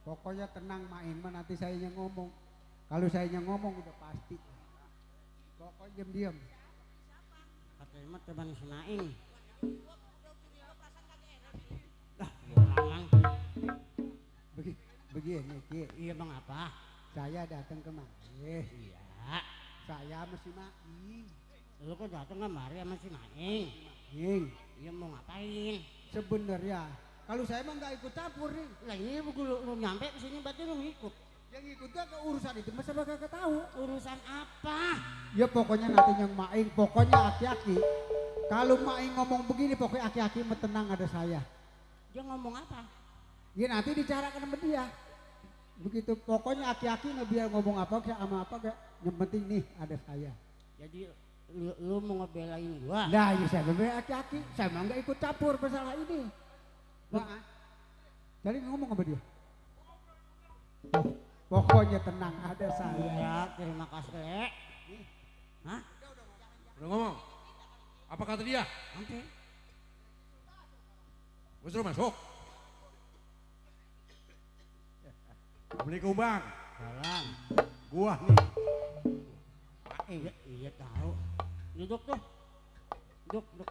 pokoknya tenang Maing mah nanti saya yang ngomong. Kalau saya yang ngomong udah pasti. Pokoknya diam. Katanya mah teman si Maing. Lah, orang. Begini Ki, Iya bang apa? saya datang kemari. Iya. Saya mesti Maing. Lu kok datang kemari sama si Maing? Maing, Iya mau ngapain? sebenarnya kalau saya mah nggak ikut campur nih. Lah ini lu nyampe ke sini berarti lu ngikut. Yang ikut gak ke urusan itu masa bakal tahu. Urusan apa? Ya pokoknya nanti yang Maing, pokoknya aki-aki. Kalau Maing ngomong begini pokoknya aki-aki mah tenang ada saya. Dia ngomong apa? Ya nanti dicarakan sama dia. Begitu pokoknya aki-aki nggak biar ngomong apa kayak sama apa kayak yang penting nih ada saya. Jadi lu mau ngebelain gua? Nah ya saya bebek aki-aki, saya mah nggak ikut campur masalah ini. Wah, jadi ngomong sama dia. Pokoknya tenang ada saya. Iya, terima kasih. Hah? Udah ngomong. Apa kata dia? Nanti. Gue suruh masuk. Assalamualaikum bang. Salam. Gua nih. Iya, iya tahu. Duduk tuh. Duduk.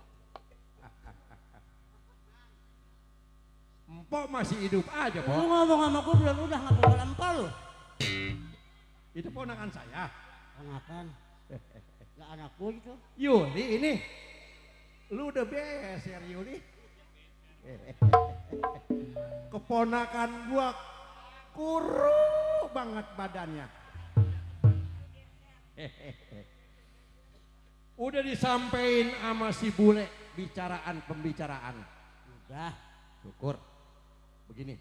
Empok masih hidup aja, Lu Pok. ngomong sama gua belum udah ngapa empal lu? Itu ponakan saya. Kenakan? Lah anak gua itu. Yuli ini. Lu udah beser Yuli. Keponakan gua kurus banget badannya. Udah disampein sama si bule pembicaraan. Udah. Syukur. Begini.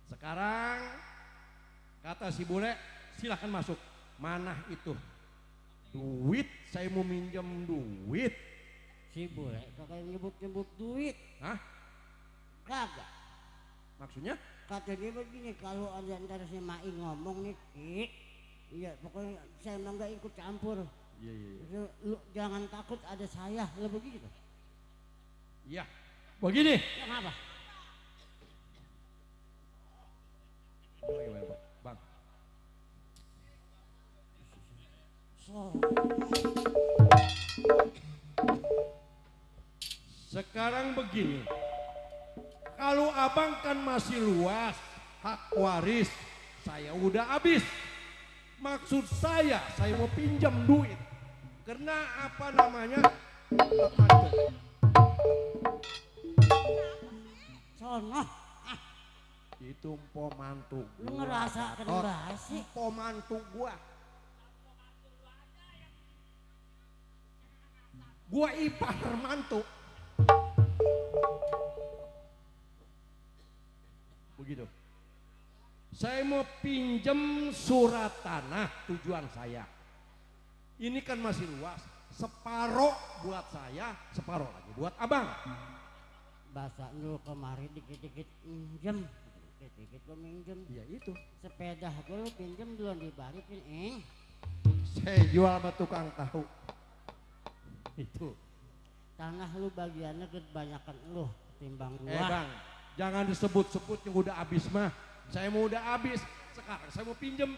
Sekarang kata si bule silahkan masuk. Mana itu? Duit, saya mau minjem duit. Si bule kagak nyebut-nyebut duit. Hah? Kagak. Maksudnya? Kata dia begini, kalau ada antara si Maing ngomong nih, Ki, iya pokoknya saya emang gak ikut campur. Iya. Lu jangan takut ada saya, lu begitu. Iya. Begini. Ya apa? Bang. So, Sekarang begini. Kalau abang kan masih luas, hak waris saya udah habis. Maksud saya mau pinjam duit. Karena apa namanya? sono. Itu empo mantu Lu gua. ngerasa kena basi. Empo mantu gua. Gua ipar mantu. Begitu. Saya mau pinjem surat tanah tujuan saya. Ini kan masih luas. Separoh buat saya, separoh lagi buat abang. Bahasa lu kemarin dikit-dikit minjem. Dikit-dikit lu minjem. Ya itu. Sepeda gua lu pinjem belum dibalikin, Saya jual sama tukang tahu. Itu. Tanah lu bagiannya kebanyakan lu timbang gua. Bang, jangan disebut-sebut yang udah habis mah. Saya mau udah habis. Sekarang saya mau pinjem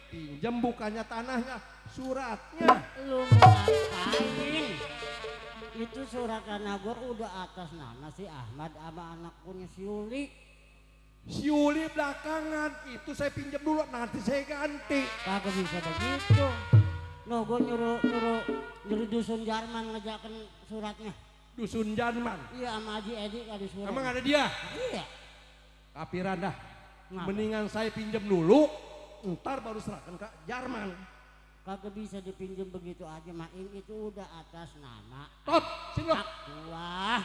bukannya tanahnya, suratnya. Lu mau ngapain? Itu surat tanah gua udah atas nama si Ahmad sama anak punya si Uli. Si Uli belakangan, itu saya pinjam dulu, nanti saya ganti. Kagak bisa begitu. No, gua nyuruh dusun Jarman ngejakan suratnya. Dusun Janman. Iya sama Haji Edi ada surat. Emang ada dia? Iya. Kapiran dah. Ngapa? Mendingan saya pinjam dulu, ntar baru serahkan ke Jarman. Kagak bisa dipinjam begitu aja, Maing itu udah atas nama Tot, sini lo. gua.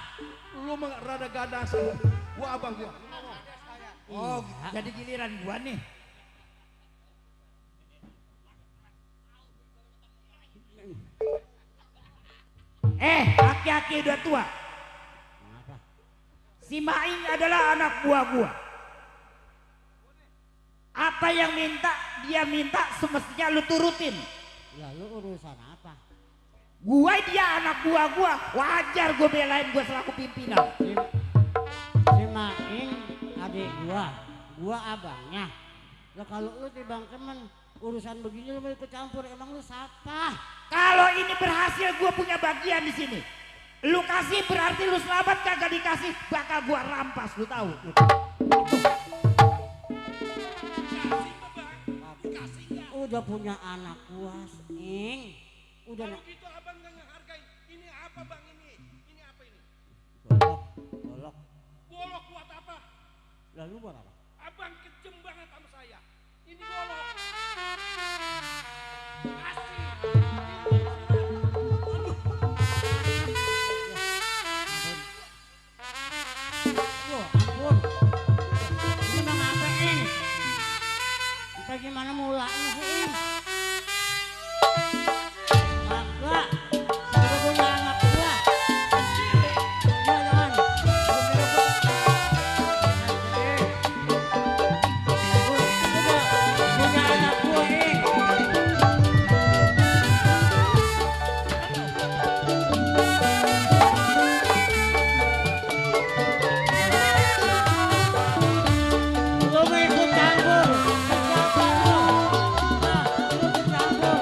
Lu mah rada gadasan. Gua abang gua. Oh, Iya. jadi giliran gua nih. Aki-aki udah tua. Si Maing adalah anak buah gua. Apa yang dia minta semestinya lu turutin. Ya lu urusan apa? Gua dia anak buah gua, wajar gua belain gua selaku pimpinan. Si Maing adik gua abangnya. Lah kalau lu tibang temen urusan begini lu mau ikut campur, emang lu siapa? Kalau ini berhasil gua punya bagian di sini. Lu kasih berarti lu selamat, kagak dikasih bakal gua rampas, lu tahu. Udah punya anak gua, Ing. Udah Kalau gitu abang gak ngehargain. Ini apa bang ini? Ini apa ini? bolok. Bolok buat apa? Lalu buat apa? Abang kejem banget sama saya. Ini bolok. Kasih. Ampun. Ini bang apa, Ing? Kita gimana mulanya sih, Ing? Kagak. Udah punya anak gua. Ya, jangan. Udah punya anak gua, Ing. Lu mau ikut campur? Siapa lu? Nah, lu ikut campur.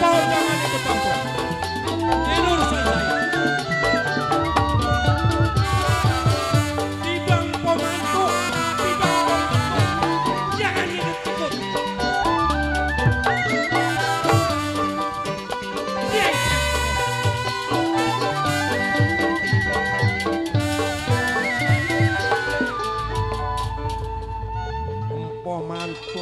Kau jangan ikut campur. Ini urusan saya. Tibang pembantu, tibang pembantu. Jangan ikut-ikut. Dia pembantu.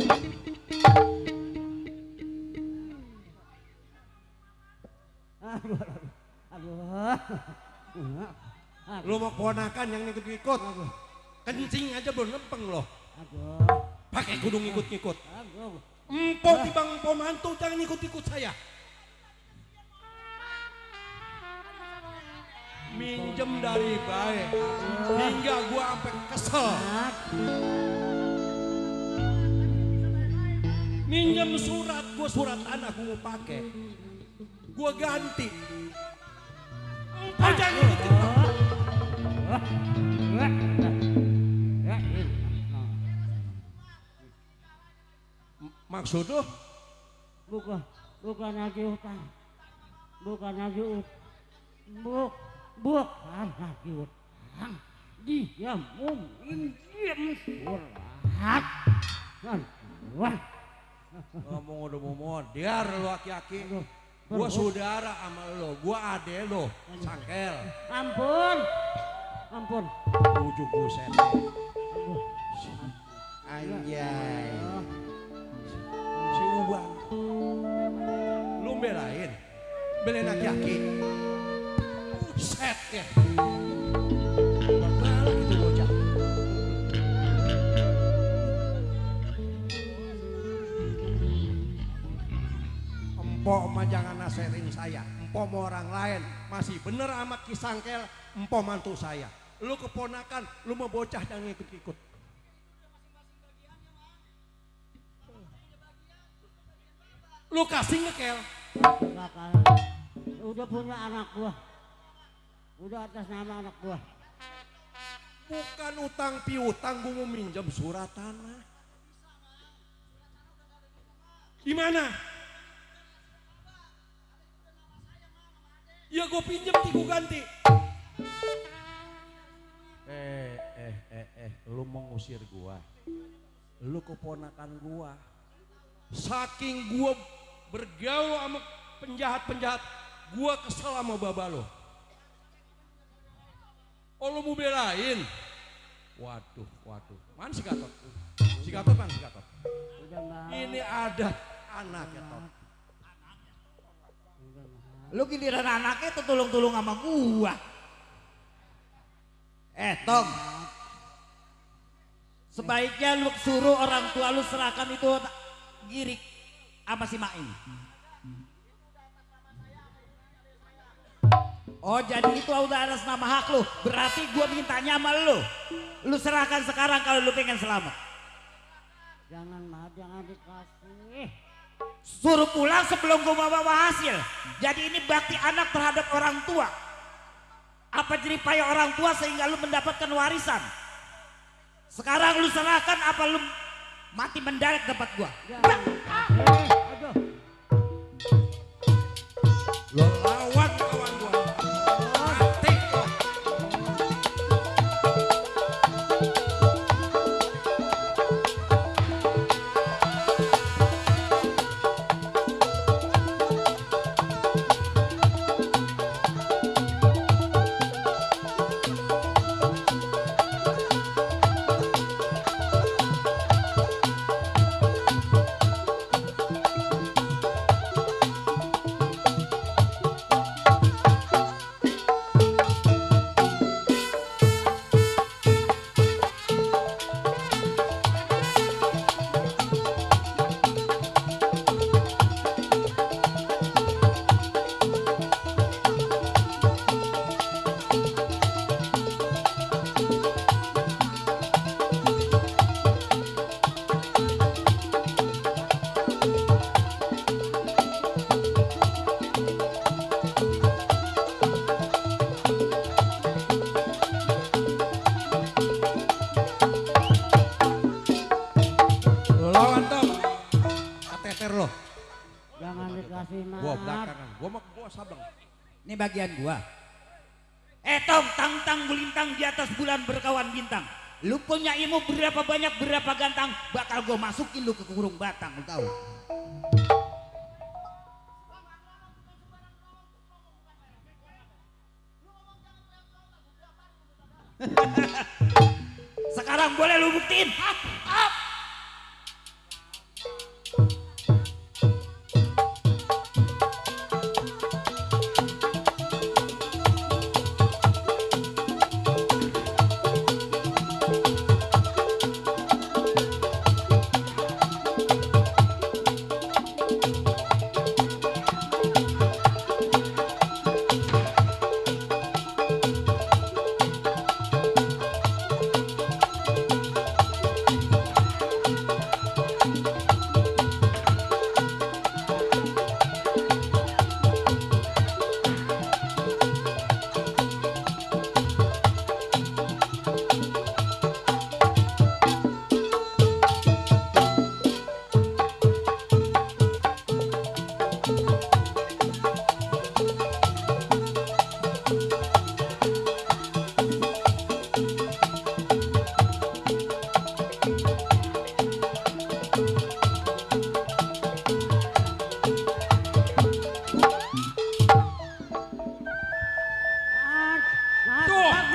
Lu mau keponakan yang ikut-ikut. Kencing aja belum lempeng loh. Pakai kudung ikut-ikut. Empok tibang pembantu, jangan ikut-ikut saya. Minjem dari baik hingga gua sampai kesel. Minjem surat, gua surat tanah gua mau pakai. Gua ganti. Empok jangan ikut-ikut. Maksud lu? Bukan lagi utang. Bukan lagi utang. Bukan lagi utang. Dia mau minjem surat. Ngomong udah mau modar lu aki-aki. Gua saudara sama lo, gua ade lo, sangkel. Ampun. Ujuk buset. Anjay. Si Ubang. Lu belain aki-aki. Buset ya. Berbalik itu bocah. Empok mah jangan naserin saya. Empok mau orang lain. Masih bener amat kisangkel. Empok mantu saya. Lu keponakan, lu mau bocah jangan ikut-ikut. Lu kasih ngekel. Udah punya anak gua. Udah atas nama anak gua. Bukan utang piutang, gua mau minjem surat tanah. Gimana? Ya gua pinjem gua ganti. Lu mau ngusir gua. Lu keponakan gua. Saking gua bergaul sama penjahat-penjahat, gua kesel sama baba lo. Oh lu mau belain? Waduh. Mana si Gatot? Si Si Gatot mana si Gatot? Udah mah. Ini ada anak ya Tot. Lu giliran anaknya itu tulung-tulung sama gua. Tom. Sebaiknya lu suruh orang tua lu serahkan itu Girik sama si Main. Oh jadi itu udah atas nama hak lu. Berarti gua mintanya sama lu. Lu serahkan sekarang kalau lu pengen selamat. Jangan mah, jangan dikasih. Suruh pulang sebelum gua bawa hasil. Jadi ini bakti anak terhadap orang tua. Apa jeripaya orang tua sehingga lu mendapatkan warisan. Sekarang lu serahkan apa lu mati mendarat tempat gua. Aduh. Lo lawan kawan gua. Mati lo. Lo. Jangan dikasih mah. Gua belakangan, gua sabang. Ini bagian gua. Tom, tang-tang gulintang di atas bulan berkawan bintang. Lu punya ilmu berapa banyak berapa gantang, bakal gua masukin lu ke kurung batang, lu tahu. Sekarang boleh lu buktiin. Hap.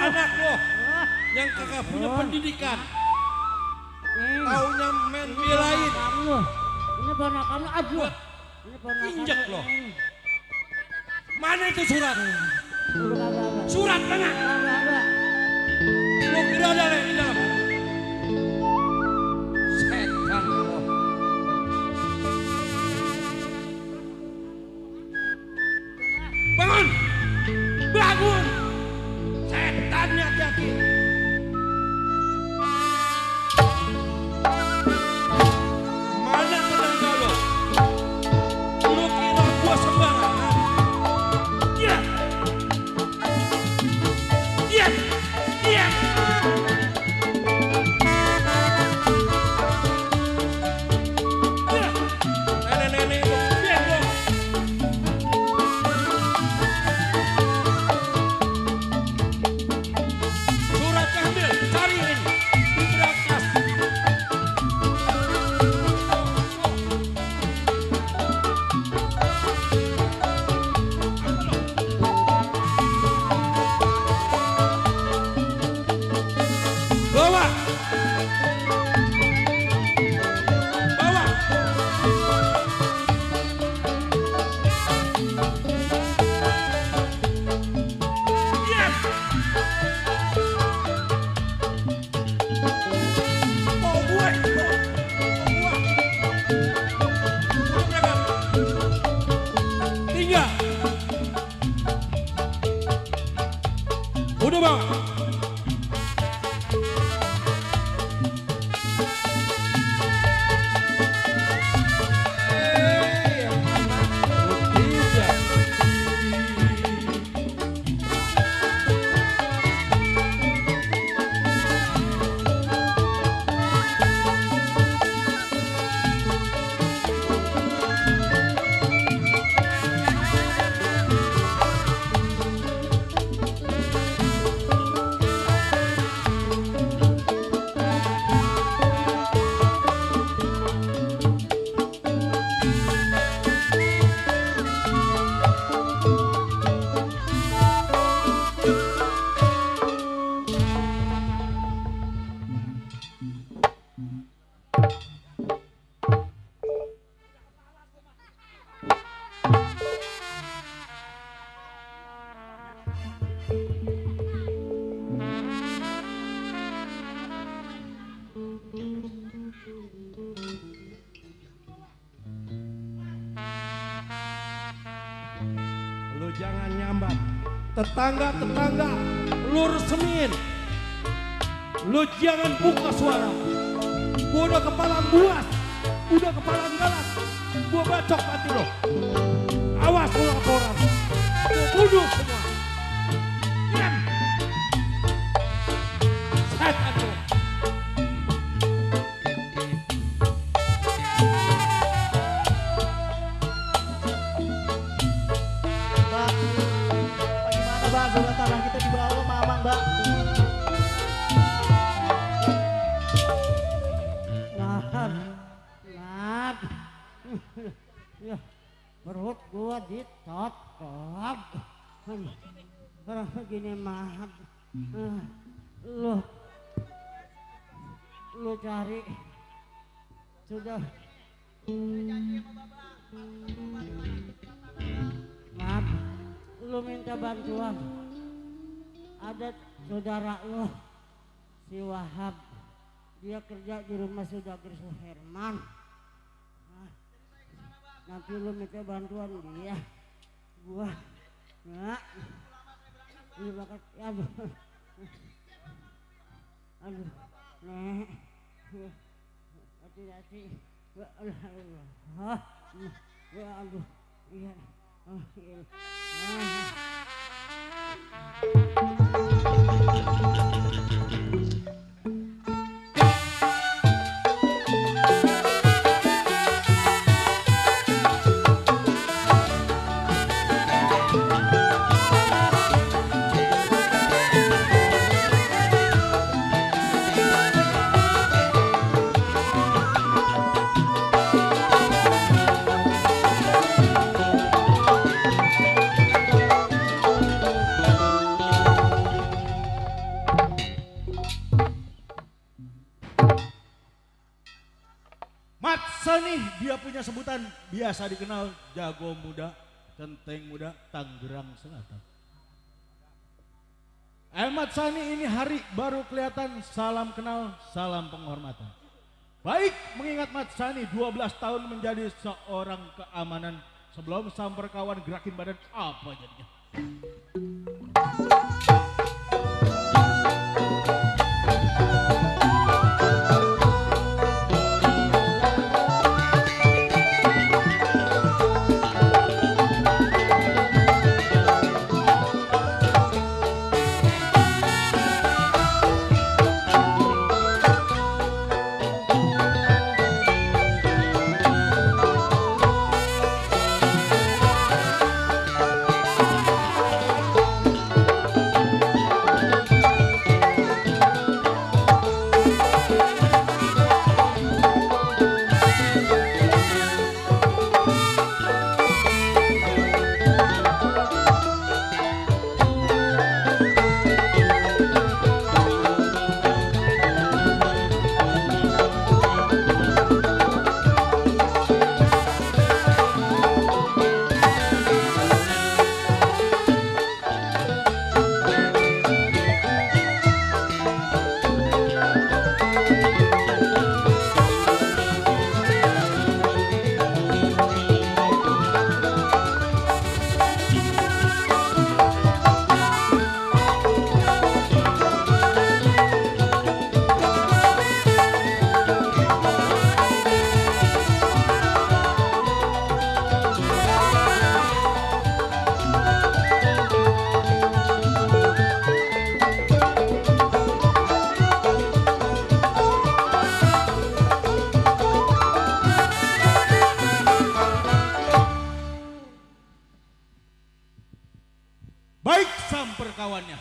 Anak lo yang kagak punya pendidikan, taunya main belain. Ini ponakan lu, aduh. Ini ponakan Injek lu. lo. Mana itu surat? Udah. Surat mana? Lo kira ada di dalam? Setan lo. Bangun! Bangun! Setannya hati-hati. Mana tenaga lo? Lo kira gua sembarangan? Diam! Diam! Diam! Nenek-nenek lo, diam lo. jangan nyambat. Tetangga-tetangga, lu resemin. Lu jangan buka suara. Gua udah kepala buas, udah kepala galat. Gua bacok hati lo. Awas lu laporan. Gua bunuh semua. Diam. Setan lu. Mbak, bagaimana Mbak? Sudah tanah kita dibawa mamang Mbak. Nat, ya, perut gua ditotok. Gini mah, lu cari sudah. Maaf, lu minta bantuan. Ada saudara lu, si Wahab. Dia kerja di rumah Saudagar Suherman. Nah, nanti lu minta bantuan dia. Gua nggak. Ini bakal, aduh, aduh, nek, hati-hati. Aduh, iya. Sani dia punya sebutan biasa dikenal jago muda, centeng muda, Tangerang Selatan. Ahmad Sani ini hari baru kelihatan, salam kenal, salam penghormatan. Baik mengingat Mat Sani 12 tahun menjadi seorang keamanan sebelum samper kawan gerakin badan apa jadinya. Baik samper kawannya.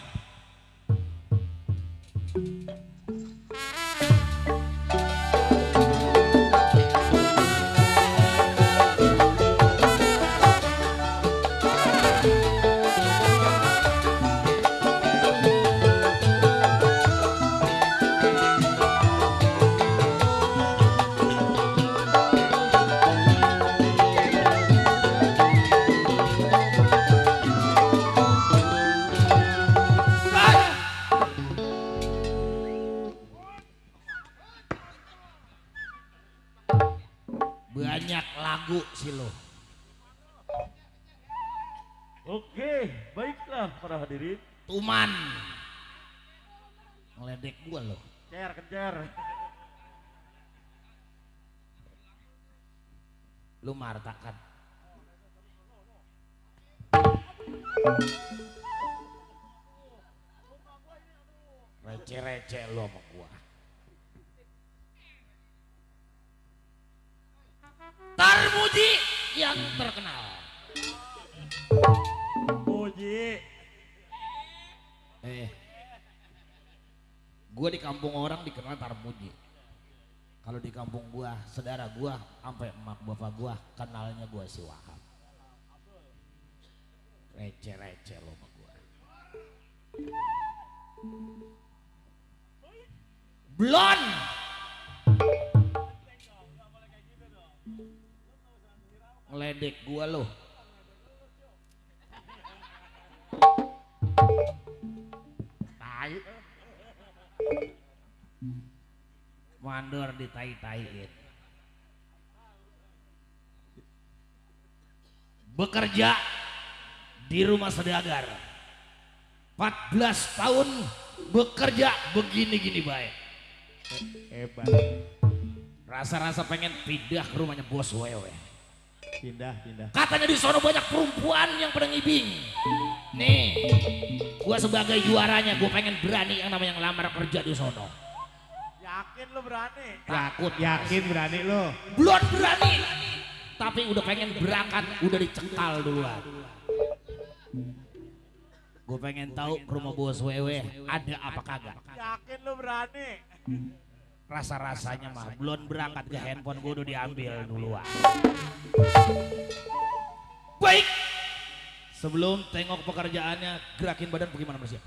Oke, baiklah para hadirin. Tuman. Ngeledek gua loh. Kejar. Lu Marta kan. Receh-receh lu sama gua. Tarmuji yang terkenal. Puji. Gua di kampung orang dikenal Tarmuji. Kalau di kampung gua, saudara gua, sampai emak bapak gua kenalnya gua si Wahab. Receh-receh lo sama gua. Blon. Ngeledek gua lo. Tai. Mandor ditai-taiin. Bekerja di rumah sedagar 14 tahun bekerja begini-gini baik. Hebat. Rasa-rasa pengen pindah ke rumahnya bos wewe. Pindah. Katanya di sono banyak perempuan yang pada ngibing. Nih, gua sebagai juaranya gua pengen berani yang namanya ngelamar kerja di sono. Yakin lo berani? Takut. Yakin berani lo? Belum berani. Tapi udah pengen berangkat, udah dicekal duluan. Gue pengen tahu ke rumah bos wewe ada apa kagak. Yakin lo berani? Rasa-rasanya mah belum berangkat ke handphone gue udah diambil duluan. Baik. Sebelum tengok pekerjaannya, gerakin badan bagaimana bersiap.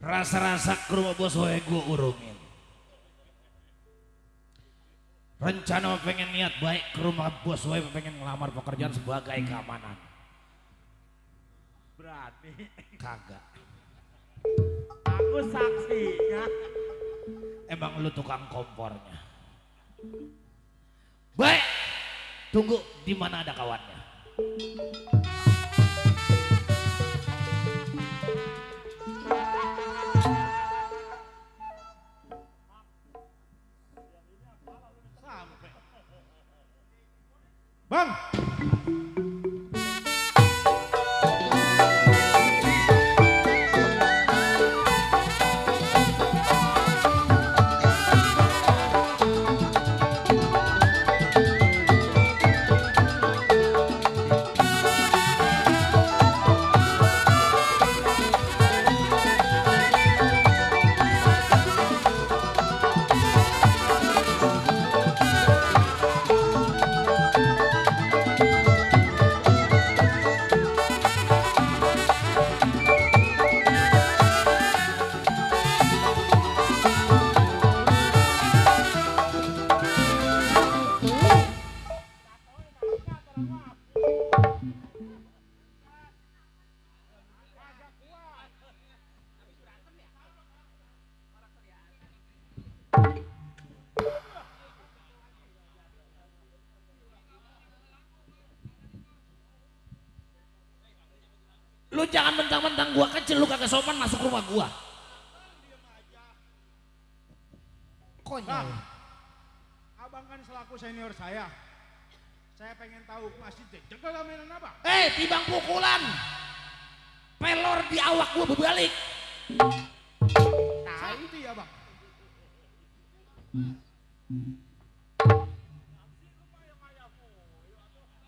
Rasa-rasa ke rumah bos wewe gue urungin. Rencana pengen niat baik ke rumah bos wewe, pengen ngelamar pekerjaan sebagai keamanan. Berani. Kagak. Aku saksinya. Emang lu tukang kompornya. Baik. Tunggu di mana ada kawannya. Bang. Lu jangan mentang-mentang gua kecil lu kagak sopan masuk rumah gua. Konyol. Abang kan selaku senior saya. Saya pengen tahu masih jejak gak mainan abang? Tibang pukulan. Pelor di awak gua berbalik. Sakti ya bang.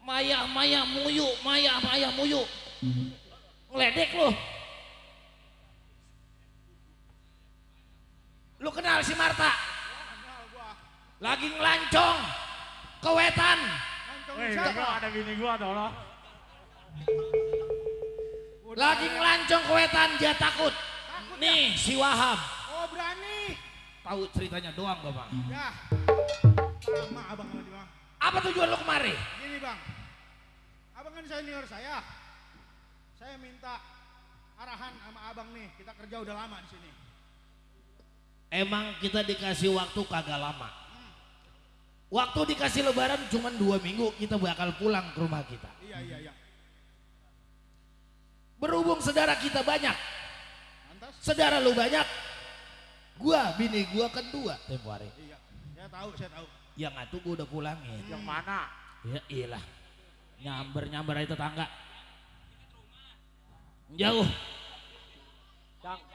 Maya muyu. Ngeledek lu. Lu kenal si Marta? Lagi ngelancong ke wetan. Ada bini gua dong. Lagi ngelancong ke wetan, dia takut. Nih si Wahab. Oh berani. Tahu ceritanya doang gua bang. Ya. Sama abang sama dia. Apa tujuan lu kemari? Gini bang. Abang kan senior saya. Saya minta arahan sama abang nih. Kita kerja udah lama di sini. Emang kita dikasih waktu kagak lama. Waktu dikasih lebaran cuma 2 minggu kita bakal pulang ke rumah kita. Iya. Berhubung saudara kita banyak. Lantas? Saudara lu banyak. Bini gua kan 2 tempo hari. Iya. Saya tahu. Yang atuh gua udah pulangin. Yang mana? Ya iyalah. Nyamber aja tetangga. Jauh.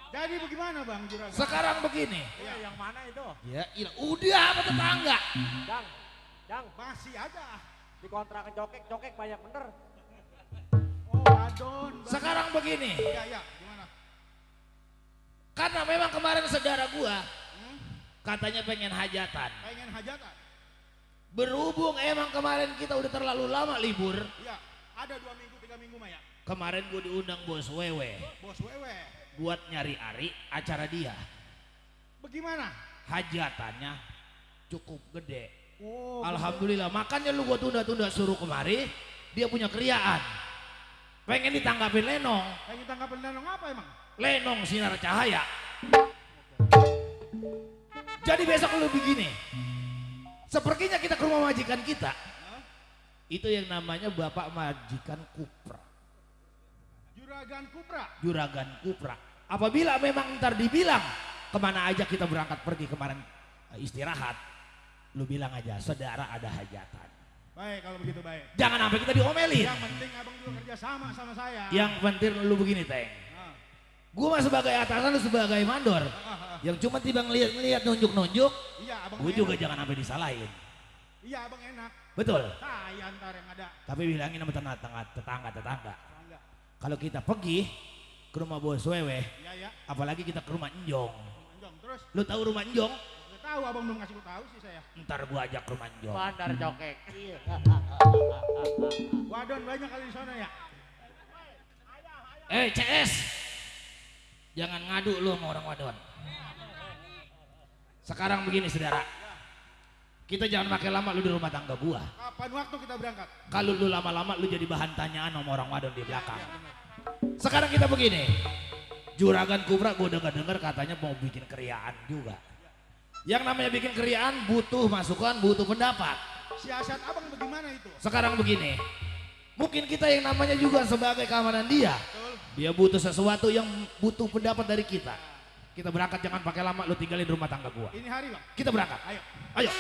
Jadi bagaimana bang Juragan? Sekarang begini. Iya, yang mana itu? Ya iyalah. Udah apa tetangga? Dang, Masih ada. di kontrakan cokek banyak bener. Oh adon. Sekarang begini. Iya. Gimana? Karena memang kemarin saudara gua katanya pengen hajatan. Pengen hajatan? Berhubung emang kemarin kita udah terlalu lama libur. Iya. Ada 2 minggu 3 minggu Maya. Kemarin gua diundang bos Wewe Bos Wewe. buat nyari Ari acara dia. Bagaimana? Hajatannya cukup gede. Oh. Alhamdulillah. Makanya lu gua tunda-tunda suruh kemari. Dia punya kriaan. Pengen ditanggapin Lenong. Pengen tanggapan Lenong apa emang? Lenong sinar cahaya. Jadi besok lu begini. Sepertinya kita ke rumah majikan kita. Itu yang namanya Bapak Majikan Kupra. Juragan Kupra. Apabila memang ntar dibilang kemana aja kita berangkat pergi kemarin istirahat, lu bilang aja saudara ada hajatan. Baik kalau begitu baik. Jangan sampai kita diomelin. Yang penting abang juga kerja sama saya. Yang penting lu begini Teng. Gua mah sebagai atasan lu sebagai mandor. Yang cuma tiba ngeliat nunjuk-nunjuk. Iya abang. Gua juga jangan sampai disalahin. Iya abang enak. Betul. Saya ntar yang ada. Tapi bilangin sama tetangga. Kalau kita pergi ke rumah bos Wewe, Iya. apalagi kita ke rumah Enjong. Terus? Lu tahu rumah Enjong? Gak tahu abang belum ngasih tahu sih saya. Ntar gua ajak ke rumah Enjong. Bandar cokek. Wadon banyak kali di sana ya. CS, jangan ngadu lu sama orang wadon. Sekarang begini saudara, kita jangan pakai lama lu di rumah tangga gua. Kapan waktu kita berangkat? Kalau lu lama-lama lu jadi bahan tanyaan sama orang wadon di belakang. Sekarang kita begini, Juragan Kupra gua denger katanya mau bikin kriaan juga. Yang namanya bikin kriaan butuh masukan, butuh pendapat. Siasat abang bagaimana itu? Sekarang begini, mungkin kita yang namanya juga sebagai keamanan dia. Dia butuh sesuatu yang butuh pendapat dari kita. Kita berangkat, jangan pakai lama, lu tinggalin rumah tangga gua. Ini hari bang. Kita berangkat. Ayo.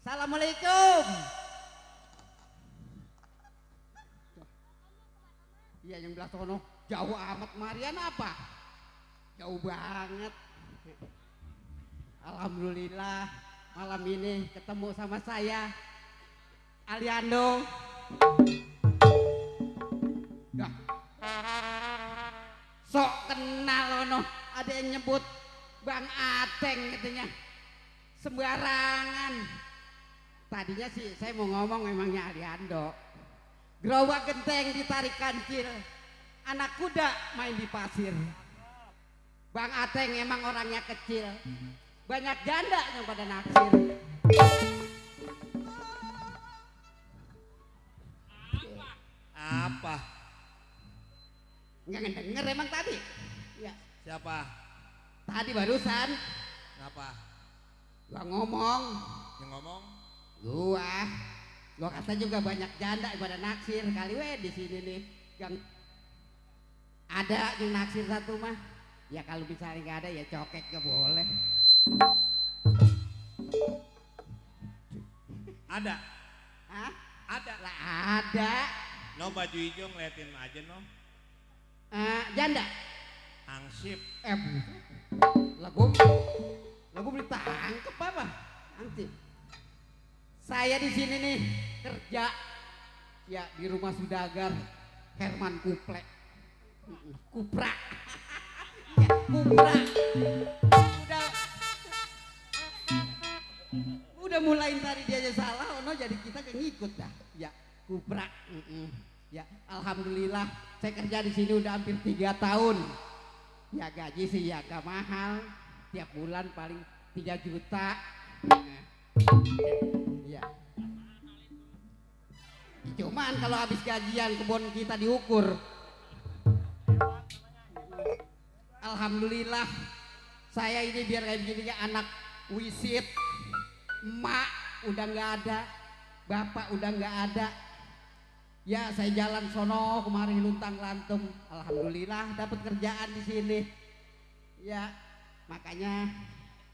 Assalamualaikum. Iya yang belah sono jauh amat Marian apa? Jauh banget. Alhamdulillah malam ini ketemu sama saya Aliando. Dah. Sok kenal ono, ada yang nyebut Bang Ateng katanya. Sembarangan. Tadinya sih saya mau ngomong memangnya Aliando. Gerobak genteng ditarik kancil. Anak kuda main di pasir. Bang Ateng emang orangnya kecil. Banyak janda yang pada naksir. Apa? Nggak ngedenger emang tadi? Ya. Siapa? Tadi barusan. Kenapa? Gua ngomong. Yang ngomong? Gua kata juga banyak janda yang pada naksir kali di sini nih. Yang ada yang naksir satu mah. Ya kalau misalnya nggak ada ya cokek gak boleh. Ada. Hah? Ada. Lah ada. No baju hijau ngeliatin aja no. Janda. Hangsip. Lagu beli tangkep apa? Nanti. Saya di sini nih kerja. Ya di rumah Sudagar Herman Kupra. Kupra. Ya, Kupra. Udah mulain tadi dia aja salah, ono jadi kita ngikut dah. Ya, Kupra. Ya, alhamdulillah saya kerja di sini udah hampir 3 tahun. Ya gaji sih ya gak mahal, tiap bulan paling 3 juta. Ya. Cuman kalau habis gajian kebun kita diukur. Alhamdulillah saya ini biar kayak begini anak wisit. Emak udah nggak ada, bapak udah nggak ada. Ya saya jalan sono kemari luntang lantung. Alhamdulillah dapat kerjaan di sini. Ya makanya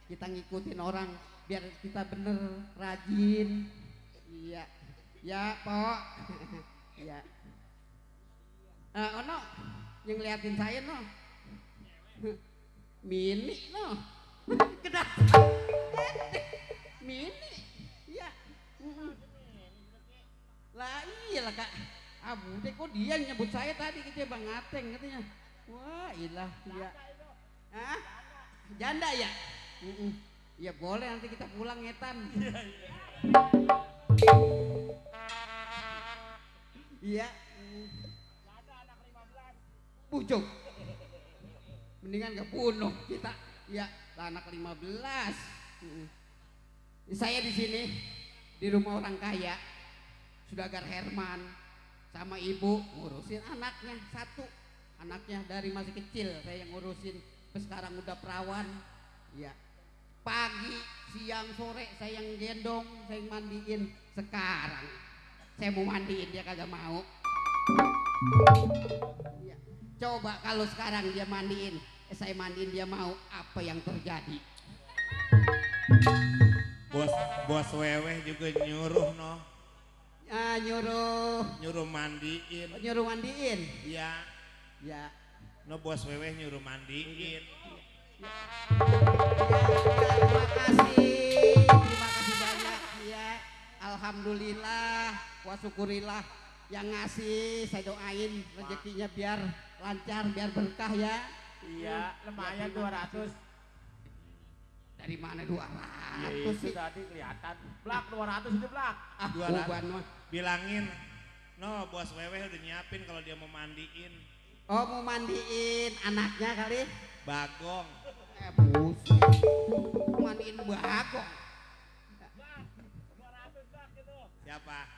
kita ngikutin orang biar kita bener rajin. Iya, ya Pok. Ya. Ono yang ngeliatin saya no. Mini no. Kenapa? Mini, ya. Lah iyalah Kak. Bude kok dia yang nyebut saya tadi gitu ya Bang Ateng katanya. Wah ilah ya. Hah? Janda ya? Ya boleh nanti kita pulang ngetan. Iya. Pucuk. Mendingan gak bunuh kita. Ya, anak 15. Saya di sini di rumah orang kaya, Sudagar Herman, sama ibu ngurusin anaknya satu, anaknya dari masih kecil saya yang ngurusin, sekarang udah perawan, ya pagi, siang, sore saya yang gendong, saya yang mandiin. Sekarang saya mau mandiin dia kagak mau. Ya. Coba kalau sekarang dia mandiin, saya mandiin dia mau, apa yang terjadi? Bos Weweh juga nyuruh no. Nyuruh mandiin. Nyuruh mandiin. Iya. Ya. No bos Weweh nyuruh mandiin. Terima kasih banyak ya. Alhamdulillah, wa syukurillah yang ngasih saya doain rezekinya biar lancar, biar berkah ya. Iya, lumayan 200. Dari mana 200 Itu sih? tadi kelihatan. Blak 200 itu blak. 200. Bilangin, no bos Weweh udah nyiapin kalau dia mau mandiin. Oh mau mandiin anaknya kali? Bagong. Buset. Mandiin Bagong. Siapa?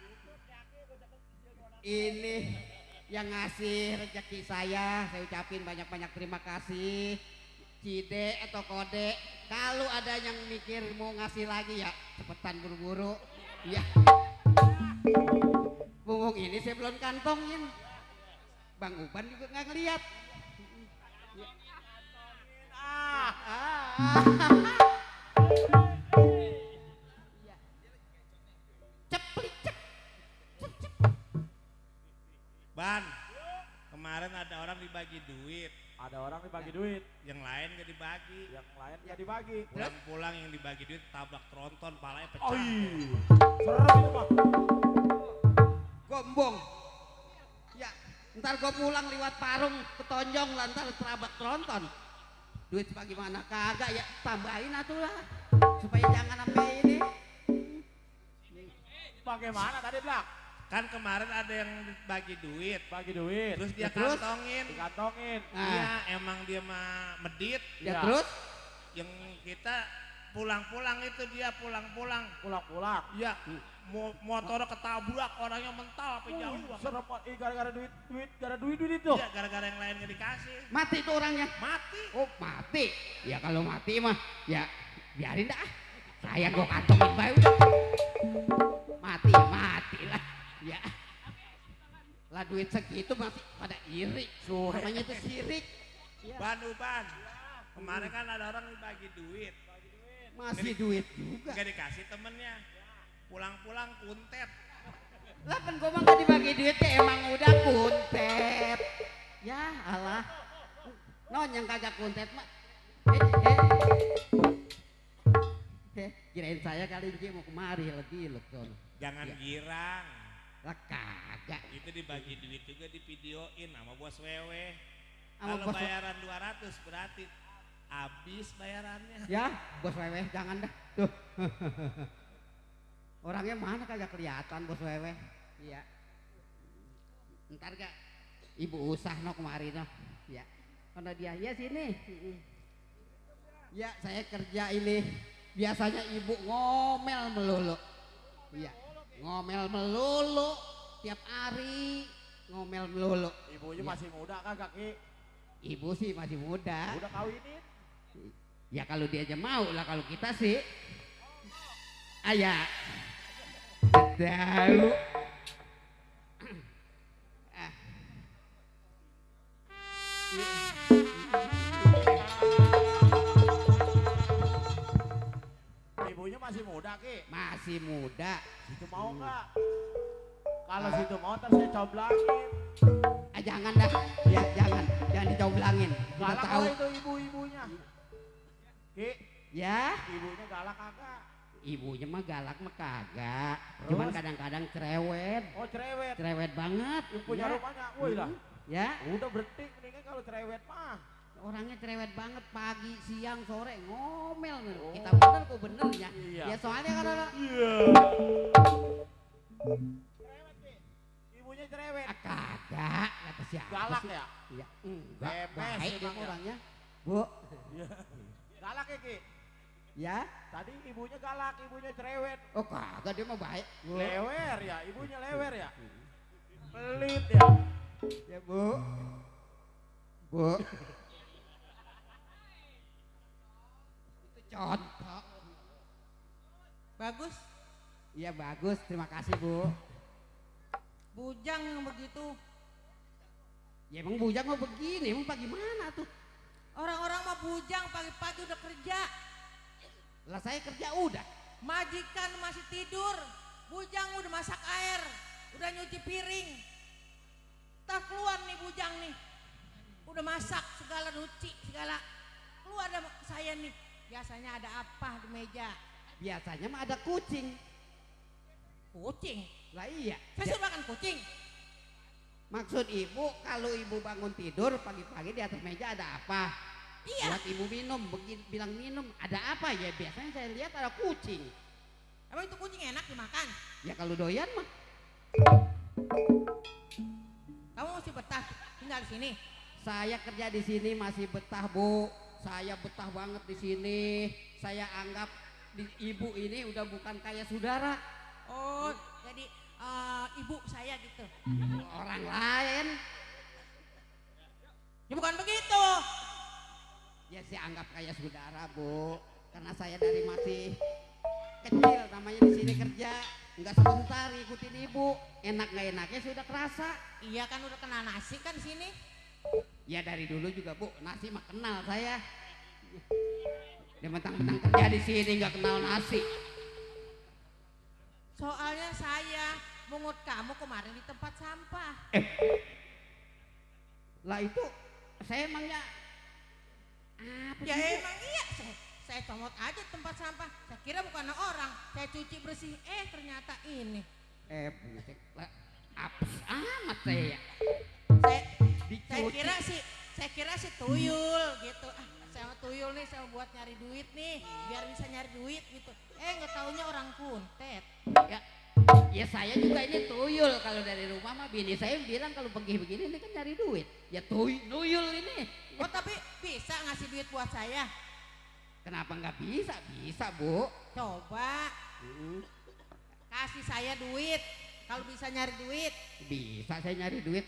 Ini yang ngasih rezeki saya ucapin banyak-banyak terima kasih. Cide atau kode, kalau ada yang mikir mau ngasih lagi ya cepetan buru-buru ya. Mumpung ini saya belum kantongin, Bang Uban juga nggak ngeliat. Ada orang dibagi duit, Yang lain gak dibagi. yang lain nggak dibagi. Pulang-pulang yang dibagi duit tabrak tronton, palanya pecah. Oh iya, serem itu mah. Gombong. Ya, ntar gue pulang lewat Parung ketonjong lantar terabak tronton. Duit bagaimana kagak ya tambahin atuh lah supaya jangan sampai ini. Bagaimana tadi Blak? Kan kemarin ada yang bagi duit, Bagi duit, terus dia Terus? kantongin. dikantongin. Iya, emang dia mah medit. Ya Iya. terus Yang kita pulang-pulang itu dia pulang-pulang. Pulang-pulang. Ya, motornya ketabrak, orangnya mental apa jauh. Serem, gara-gara duit itu. Iya, gara-gara yang lain gak dikasih. mati tuh orangnya. Mati. Oh mati. Ya kalau mati mah ya biarin dah. Saya gue kantongin bae udah. Mati ya mati lah. Ya. Lah duit segitu masih pada iri. Namanya itu sirik. Ban. Kemarin kan ada orang yang bagi duit. Masih duit juga. Gak dikasih temennya. Pulang-pulang kuntet. Lah kan gue mah gak dibagi duit ya emang udah kuntet. Ya Allah. Non yang kagak kuntet mah. Kirain saya kali ini mau kemari lagi loh Ton. Jangan Ya. girang. Lah kagak. Itu dibagi duit juga di videoin sama bos wewe. Sama Kalau bos- bayaran 200 berarti habis bayarannya. Ya, bos wewe jangan dah. Tuh. Orangnya mana kagak kelihatan bos wewe. Iya. Ntar gak ibu usah no kemarin no. Ya. Karena dia ya sini. Ya, saya kerja ini. Biasanya ibu ngomel melulu. Iya. Ngomel melulu tiap hari. Ngomel melulu. Ibunya Iya. masih muda kagak Ki? Ibu sih masih muda. Udah kawinin. Ya kalau dia aja mau lah, kalau kita sih ayah tahu. Ah. Ibunya masih muda Ki. Masih muda. Situ mau nggak? Kalau situ mau ntar saya coblangin. Ah, jangan dah. Ya jangan dicoblangin. Kita Galak tahu. kok itu ibu-ibunya. Ki, Ya, ibunya galak kagak? ibunya mah galak mah kagak. Cuman Terus? kadang-kadang cerewet. Oh cerewet. Cerewet banget. Yang punya Ya. rumahnya, woi lah. Ya, Udah berhenti mendingan kalau cerewet mah. orangnya cerewet banget pagi, siang, sore ngomel. Oh. Kita bener kok bener ya. Iya. Ya soalnya karena Iya. Cerewet Ki. Ibunya cerewet. kagak kata siapa Galak sih? ya? Ya enggak, Bebes baik dia emang ya. orangnya. Bu, Iya. Galak ya Ki. ya. Tadi ibunya galak, ibunya cerewet. Oh kagak dia mah baik. Bu. Lewer ya, ibunya lewer ya. Pelit ya. Ya bu. Bu. Itu contoh. Bagus, Iya bagus, terima kasih bu. bujang yang begitu. Ya emang bujang mah begini, emang bagaimana tuh? Orang-orang mah bujang pagi-pagi udah kerja. Lah saya kerja udah. Majikan masih tidur. Bujang udah masak air, udah nyuci piring. Tak keluar nih bujang nih. Udah masak segala, nyuci segala. Keluar ada saya nih. Biasanya ada apa di meja? Biasanya mah ada kucing. Kucing. Lah iya. Saya suruh makan kucing. Maksud ibu kalau ibu bangun tidur pagi-pagi di atas meja ada apa? Iya. Buat ibu minum, bilang minum. Ada apa ya? Biasanya saya lihat ada kucing. Emang itu kucing enak dimakan? Ya kalau doyan mah. Kamu mesti betah tinggal di sini. Saya kerja di sini masih betah bu. Saya betah banget di sini. Saya anggap ibu ini udah bukan kayak saudara. Oh, jadi ibu saya gitu. Orang lain. Ya bukan begitu. Ya saya anggap kayak saudara bu. Karena saya dari masih kecil namanya di sini kerja. Nggak sebentar ikutin ibu. Enak nggak enaknya sudah kerasa. Iya kan udah kena nasi kan di sini. Ya dari dulu juga bu, nasi mah kenal saya. Dia mentang-mentang kerja di sini nggak kenal nasi. Soalnya saya mungut kamu kemarin di tempat sampah. Lah itu Saya emangnya apa Ya sih, Bu? emang iya, saya comot aja tempat sampah. Saya kira bukan orang, saya cuci bersih. Ternyata ini. Buset lah, apes amat saya. Saya kira sih tuyul gitu. Saya mau tuyul nih, saya mau buat nyari duit nih, biar bisa nyari duit gitu. Nggak taunya orang kuntet. Ya saya juga ini tuyul, kalau dari rumah mah bini saya bilang kalau pergi begini ini kan nyari duit. Ya tuyul ini. Oh tapi bisa ngasih duit buat saya? Kenapa nggak bisa? Bisa, Bu. Coba kasih saya duit. Kalau bisa nyari duit. Bisa saya nyari duit.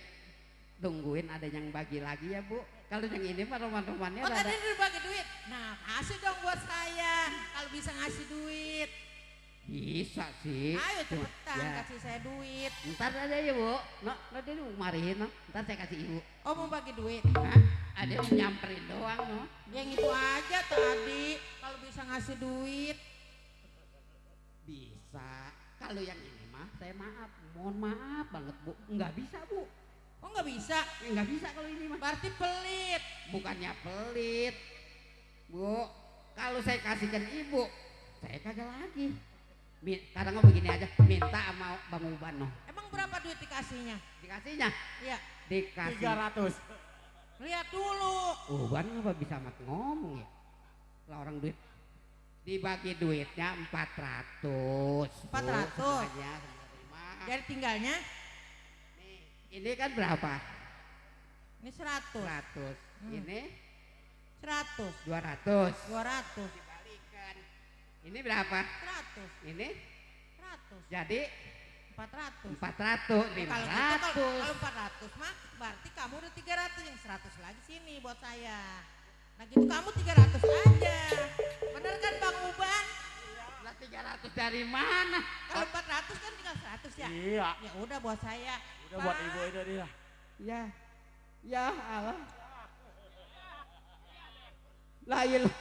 Tungguin ada yang bagi lagi ya, Bu. Kalau yang ini mah roman-romannya Oh tadi udah bagi duit. Nah kasih dong buat saya. Kalau bisa ngasih duit. Bisa sih. Ayo cepetan Ya. kasih saya duit. Ntar aja ya, Bu. No, dia mariin, no. Ntar saya kasih Ibu. Oh mau bagi duit? Hah? Ada yang nyamperin doang, no. Yang itu aja tadi. Kalau bisa ngasih duit. Bisa. Kalau yang ini mah saya maaf. Mohon maaf banget, Bu. Nggak bisa, Bu. Oh nggak bisa? Nggak bisa kalau ini mah. Berarti pelit. Bukannya pelit, Bu. Kalau saya kasihkan Ibu, saya kagak lagi. Kadang mau begini aja, minta sama Bang Uban, no. Emang berapa duit dikasihnya? Dikasihnya? Iya. Dikasih 300. Lihat dulu. Uban ngapa bisa amat ngomong ya? Lah orang duit dibagi duitnya 400. 400. Semuanya, semua terima. Dari tinggalnya? Nih, ini kan berapa? Ini 100. 100. Ini 100. 200. 200. Dibalikan. Ini berapa? 100. Ini 100. jadi 400. 400. Kalau 500. gitu, kalau 400 mah berarti kamu udah 300, yang 100 lagi sini buat saya. Nah gitu kamu 300 aja. Bener kan Bang Uban? Lah 300 dari mana? Kalau 400 kan tinggal 100 ya? Iya. Ya udah buat saya. Udah buat ibu itu dia. Ya. Ya Allah. Lah iya loh.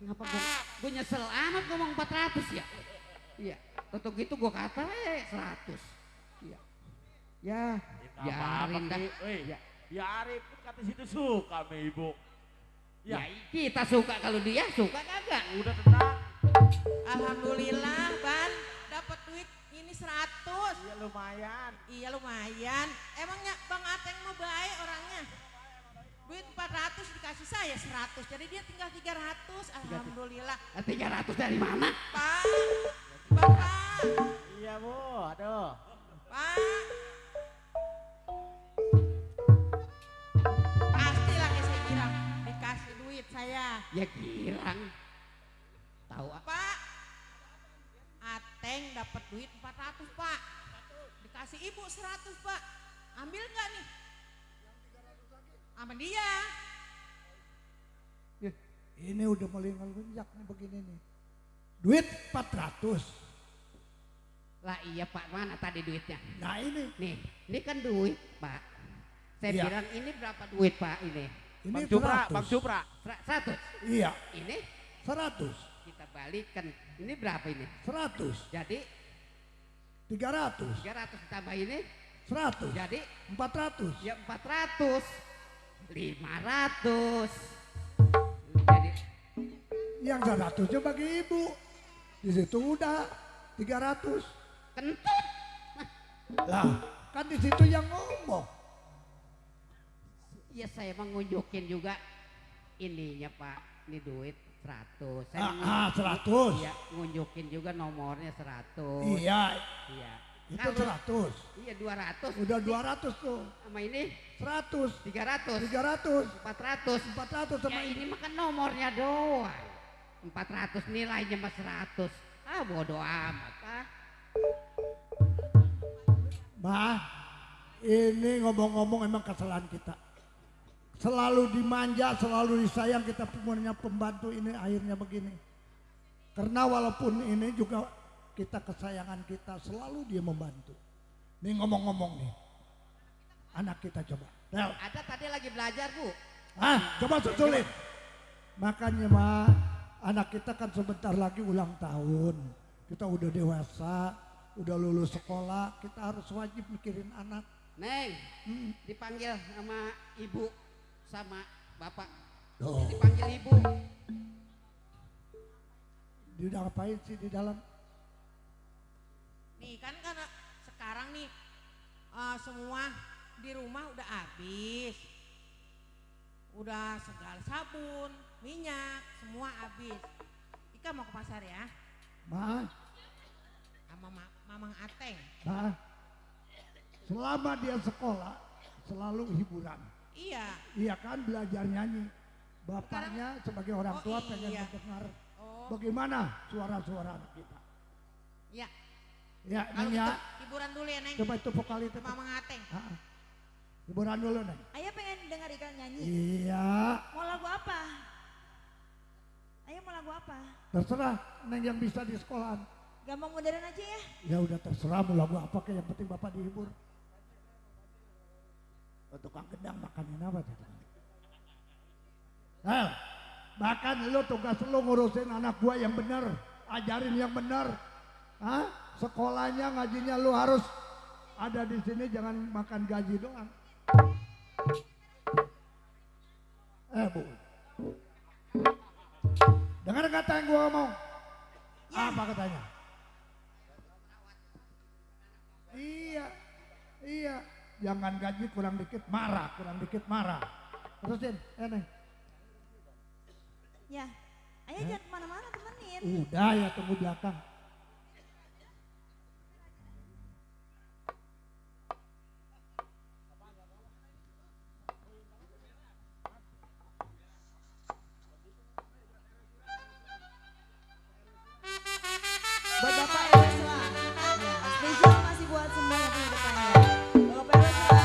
Ngapa gue nyesel amat ngomong 400 ya? Iya. Untuk gitu gue kata 100. Iya. Ya. Biarin dah. Ya. Biarin pun kata situ suka sama ibu. Ya kita suka, kalau dia suka kagak. Udah tenang. Alhamdulillah Ban, dapat duit ini 100. Iya lumayan. Iya lumayan. Emangnya Bang Ateng mau baik orangnya? Duit 400 dikasih saya 100, jadi dia tinggal 300. Alhamdulillah. 300 dari mana? Pak, Bapak. Iya Bu, aduh. Pak. Pastilah kayak saya bilang dikasih duit saya. Ya girang. Tahu apa? Pak, Ateng dapat duit 400 Pak. Dikasih ibu 100 Pak. Ambil nggak nih? Sama dia. Ini udah mulai ngelunjak nih begini nih. Duit 400. Lah iya Pak, mana tadi duitnya? Nah ini. Nih, ini kan duit Pak. Saya Iya. bilang ini berapa duit Pak ini? Ini Bang Cupra, 100. Bang Cupra. 100. Iya, Ini 100. kita balikkan. Ini berapa ini? 100. Jadi 300. 300 ditambah ini 100. jadi 400. ya 400. 500. Jadi Yang 100-nya bagi ibu. Di situ udah 300. kentut. Lah, kan di situ yang ngomong. Ya saya mengunjukin juga ininya Pak. Ini duit 100. Saya 100. Iya, ngunjukin juga nomornya 100. Iya, Iya. itu Kalau- 100. Iya 200. Udah 200 tuh. Sama ini 100. 300. 300. 400. 400 sama Ya ini. ini makan nomornya doang. 400 nilainya mas 100. Ah bodo amat Pak. Bah, ini ngomong-ngomong emang kesalahan kita. Selalu dimanja, selalu disayang, kita punya pembantu, ini akhirnya begini. Karena walaupun ini juga kita kesayangan kita, selalu dia membantu. Nih ngomong-ngomong nih, anak kita coba. Del, Ada tadi lagi belajar Bu. coba susulin. Makanya mah, anak kita kan sebentar lagi ulang tahun. Kita udah dewasa, udah lulus sekolah, kita harus wajib mikirin anak. Neng, dipanggil sama ibu. sama bapak. Oh. Dipanggil ibu. Dia udah ngapain sih di dalam? Nih kan karena sekarang nih semua di rumah udah habis. Udah segala sabun, minyak, semua habis. Ika mau ke pasar ya? Ma, Sama Mamang Ateng. Ma, selama dia sekolah selalu hiburan. Iya. Iya kan, belajar nyanyi. Bapaknya sebagai orang tua Oh, pengen iya. mendengar Oh, bagaimana suara-suara anak kita. iya. Ya, Kalau Neng ya, gitu hiburan dulu ya, Neng. coba itu vokal itu. Mamang Ateng. Ah, hiburan dulu, Neng. Ayah pengen dengar Ika nyanyi. Iya, Mau lagu apa? Ayah mau lagu apa? terserah Neng yang bisa di sekolahan. Gampang modern aja ya. Ya udah terserah mau lagu apa, kayak yang penting Bapak dihibur. Oh, tukang gendang makanin apa tuh? Bahkan lu tugas lu ngurusin anak gua yang benar, ajarin yang benar. Hah? Sekolahnya ngajinya lu harus ada di sini, jangan makan gaji doang. Bu. Dengar kata yang gua ngomong. Apa katanya? Iya. Jangan gaji kurang dikit marah, Terusin, Neng. Ya. Ayah jangan kemana-mana temenin. Udah ya, tunggu belakang. Buat Bapak Eresla. Ya, spesial masih buat semua yang punya bertanya. Bapak Eresla.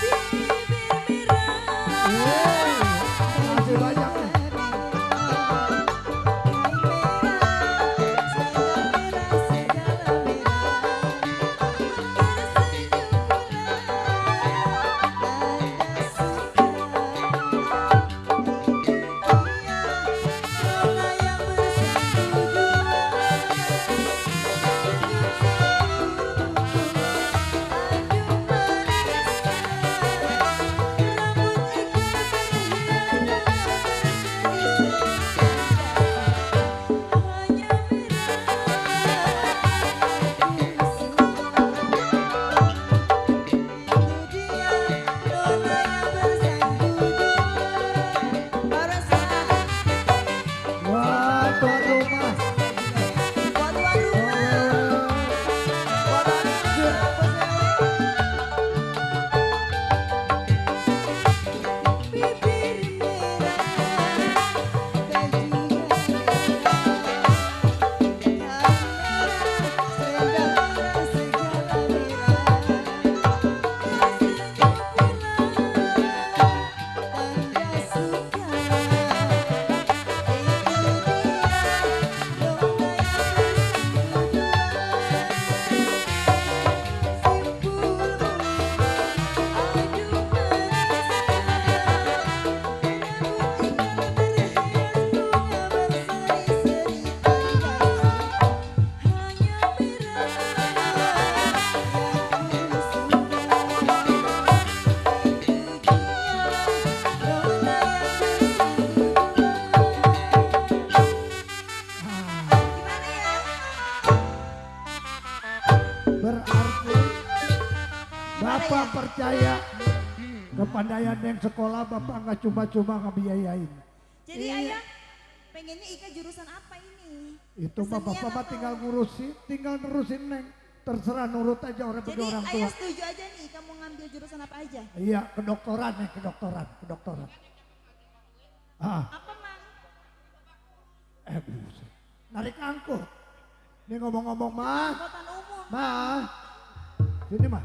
Bibir merah. Masih banyak nih. Wah, tuan rumah. Berarti Bapak percaya kepandaian yang sekolah, Bapak nggak cuma-cuma ngebiayain. Jadi Iya. ayah pengennya Ika jurusan apa ini? Itu mah Kesenian Bapak atau- tinggal nerusin Neng. Terserah nurut aja orang Jadi bagi orang tua. ayah setuju aja nih Ika mau ngambil jurusan apa aja? Iya, kedokteran Neng, kedokteran. Ah, Apa mang? buset. Narik angkut. Ini ngomong-ngomong mah. Angkutan umum. Mah, sini mah.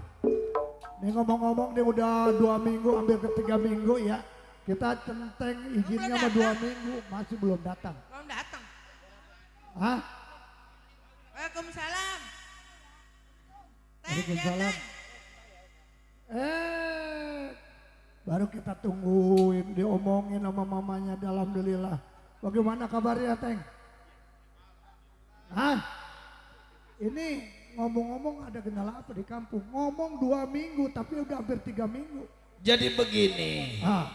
Ini ngomong-ngomong dia udah 2 minggu, hampir ke 3 minggu ya. Kita centeng izinnya mah 2 minggu, masih belum datang. Belum datang. Hah? Waalaikumsalam. Waalaikumsalam. Baru kita tungguin, diomongin sama mamanya, alhamdulillah. Bagaimana kabarnya, Teng? Hah? Ini ngomong-ngomong ada kendala apa di kampung? Ngomong 2 minggu tapi udah hampir 3 minggu. Jadi begini, Ah,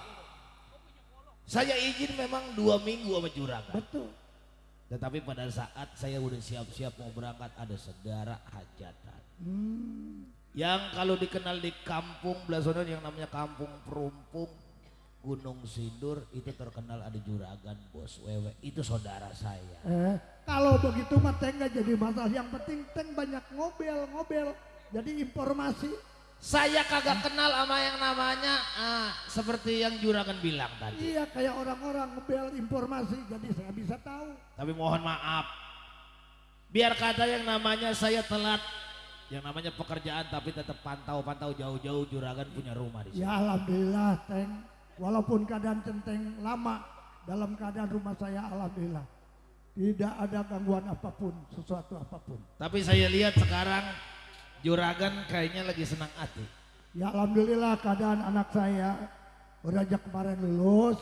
Saya izin memang 2 minggu sama juragan. Betul. Tetapi pada saat saya udah siap-siap mau berangkat ada saudara hajatan. Yang kalau dikenal di kampung Blasono yang namanya Kampung Perumpung Gunung Sindur itu terkenal ada juragan Bos Wewe, itu saudara saya. Kalau begitu mah Teng gak jadi masalah, yang penting Teng banyak ngobel, jadi informasi. Saya kagak kenal sama yang namanya seperti yang juragan bilang tadi. Iya, kayak orang-orang ngobel informasi, jadi saya bisa tahu. Tapi mohon maaf, biar kata yang namanya saya telat, yang namanya pekerjaan tapi tetap pantau jauh-jauh juragan punya rumah di sini. Ya alhamdulillah Teng, walaupun keadaan centeng lama, dalam keadaan rumah saya alhamdulillah tidak ada gangguan apapun, sesuatu apapun. Tapi saya lihat sekarang juragan kayaknya lagi senang hati. Ya alhamdulillah keadaan anak saya udah aja kemarin lulus,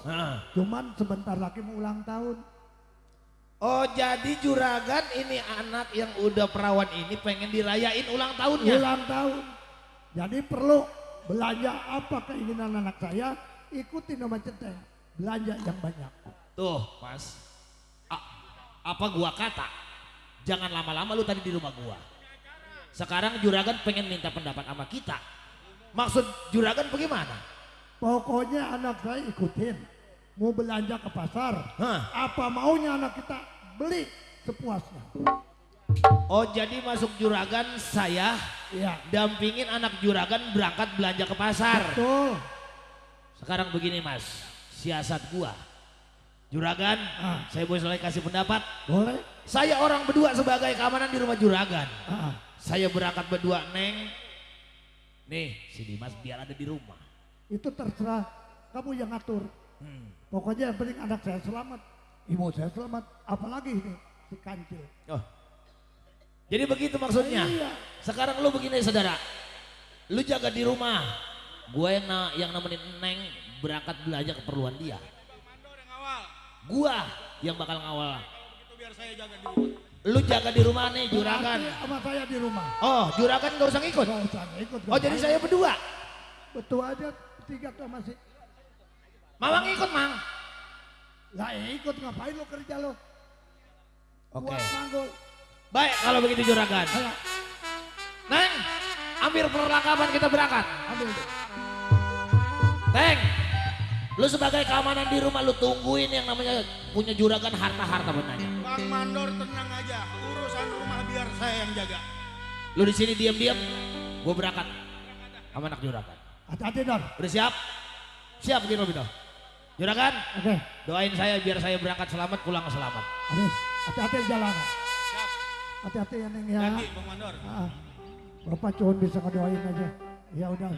cuman sebentar lagi mau ulang tahun. Oh jadi juragan ini anak yang udah perawan ini pengen dirayain ulang tahunnya? Ulang tahun. Jadi perlu belanja apa keinginan anak saya, ikutin nama centeng, belanja yang banyak. Tuh Mas, apa gua kata, jangan lama-lama lu tadi di rumah gua. Sekarang juragan pengen minta pendapat sama kita. Maksud juragan bagaimana? Pokoknya anak saya ikutin. Mau belanja ke pasar, apa maunya anak kita beli sepuasnya. Oh jadi masuk juragan saya dampingin anak juragan berangkat belanja ke pasar. Betul. Sekarang begini Mas, siasat gua. Juragan, saya boleh kasih pendapat? Boleh. Saya orang berdua sebagai keamanan di rumah juragan. Saya berangkat berdua Neng. Nih si Dimas biar ada di rumah. Itu terserah kamu yang ngatur. Pokoknya yang penting anak saya selamat, ibu saya selamat, apalagi ini si Kancil. Oh. Jadi begitu maksudnya. Iya. Sekarang lu begini saudara, lu jaga di rumah, gua yang nemenin Neng berangkat belanja keperluan dia. Gua yang bakal ngawal. Biar saya jaga di rumah. Lu jaga di rumah nih juragan. Sama saya di rumah. Oh juragan gak usah ngikut? Gak usah ngikut. Oh jadi saya berdua? Betul aja, 3 tuh masih. Mama ngikut Mang? Lah ikut ngapain lo kerja lo? Oke. Buat manggul. Baik kalau begitu juragan. Ayo. Neng, ambil perlengkapan kita berangkat. Ambil. Teng, lu sebagai keamanan di rumah lu tungguin yang namanya punya juragan harta benarnya. Bang Mandor tenang aja, urusan rumah biar saya yang jaga. Lu di sini diam-diam, gua berangkat sama anak juragan. Hati-hati Dor. Udah siap? Siap begini Robito. Juragan, Oke. doain saya biar saya berangkat selamat pulang selamat. Habis. Hati-hati di jalan. Siap. Hati-hati ya Neng ya. Hati Bang Mandor. Bapak cuman bisa ngedoain aja. Ya udah.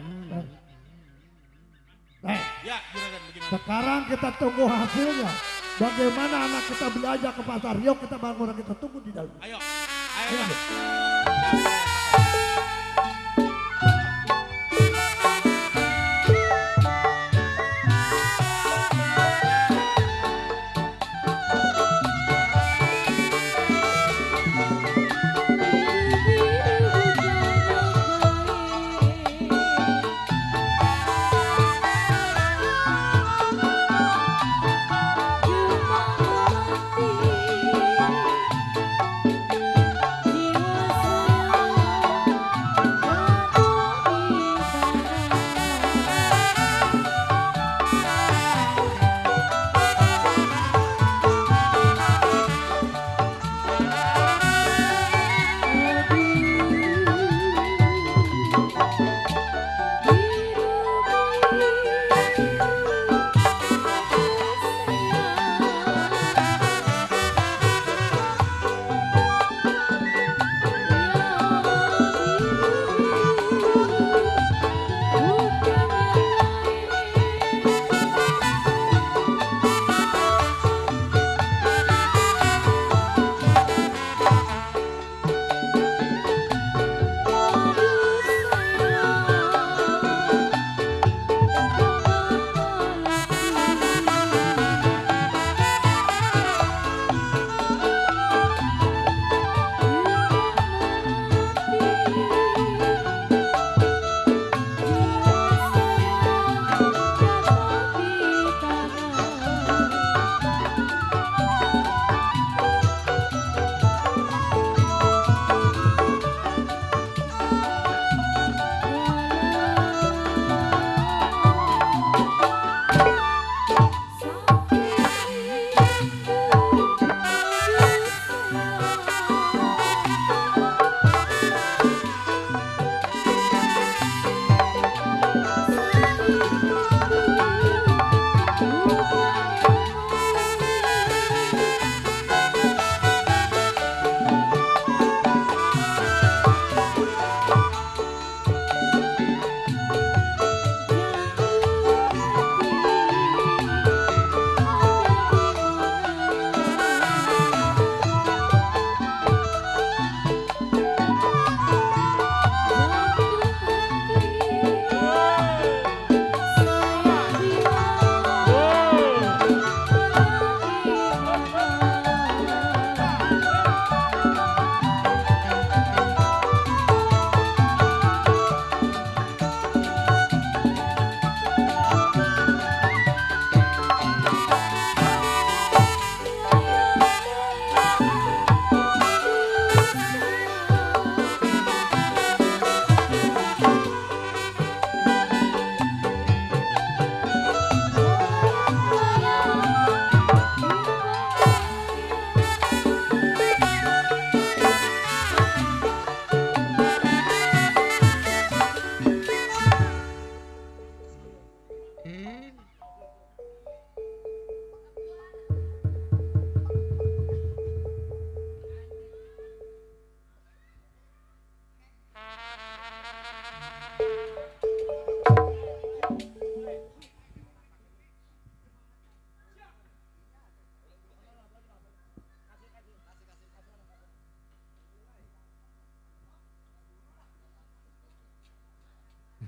Ya juragan bagaimana? Sekarang kita tunggu hasilnya. Bagaimana anak kita belanja ke pasar? Yuk kita bangun, kita tunggu di dalam. Ayo. Ayo. Jiwa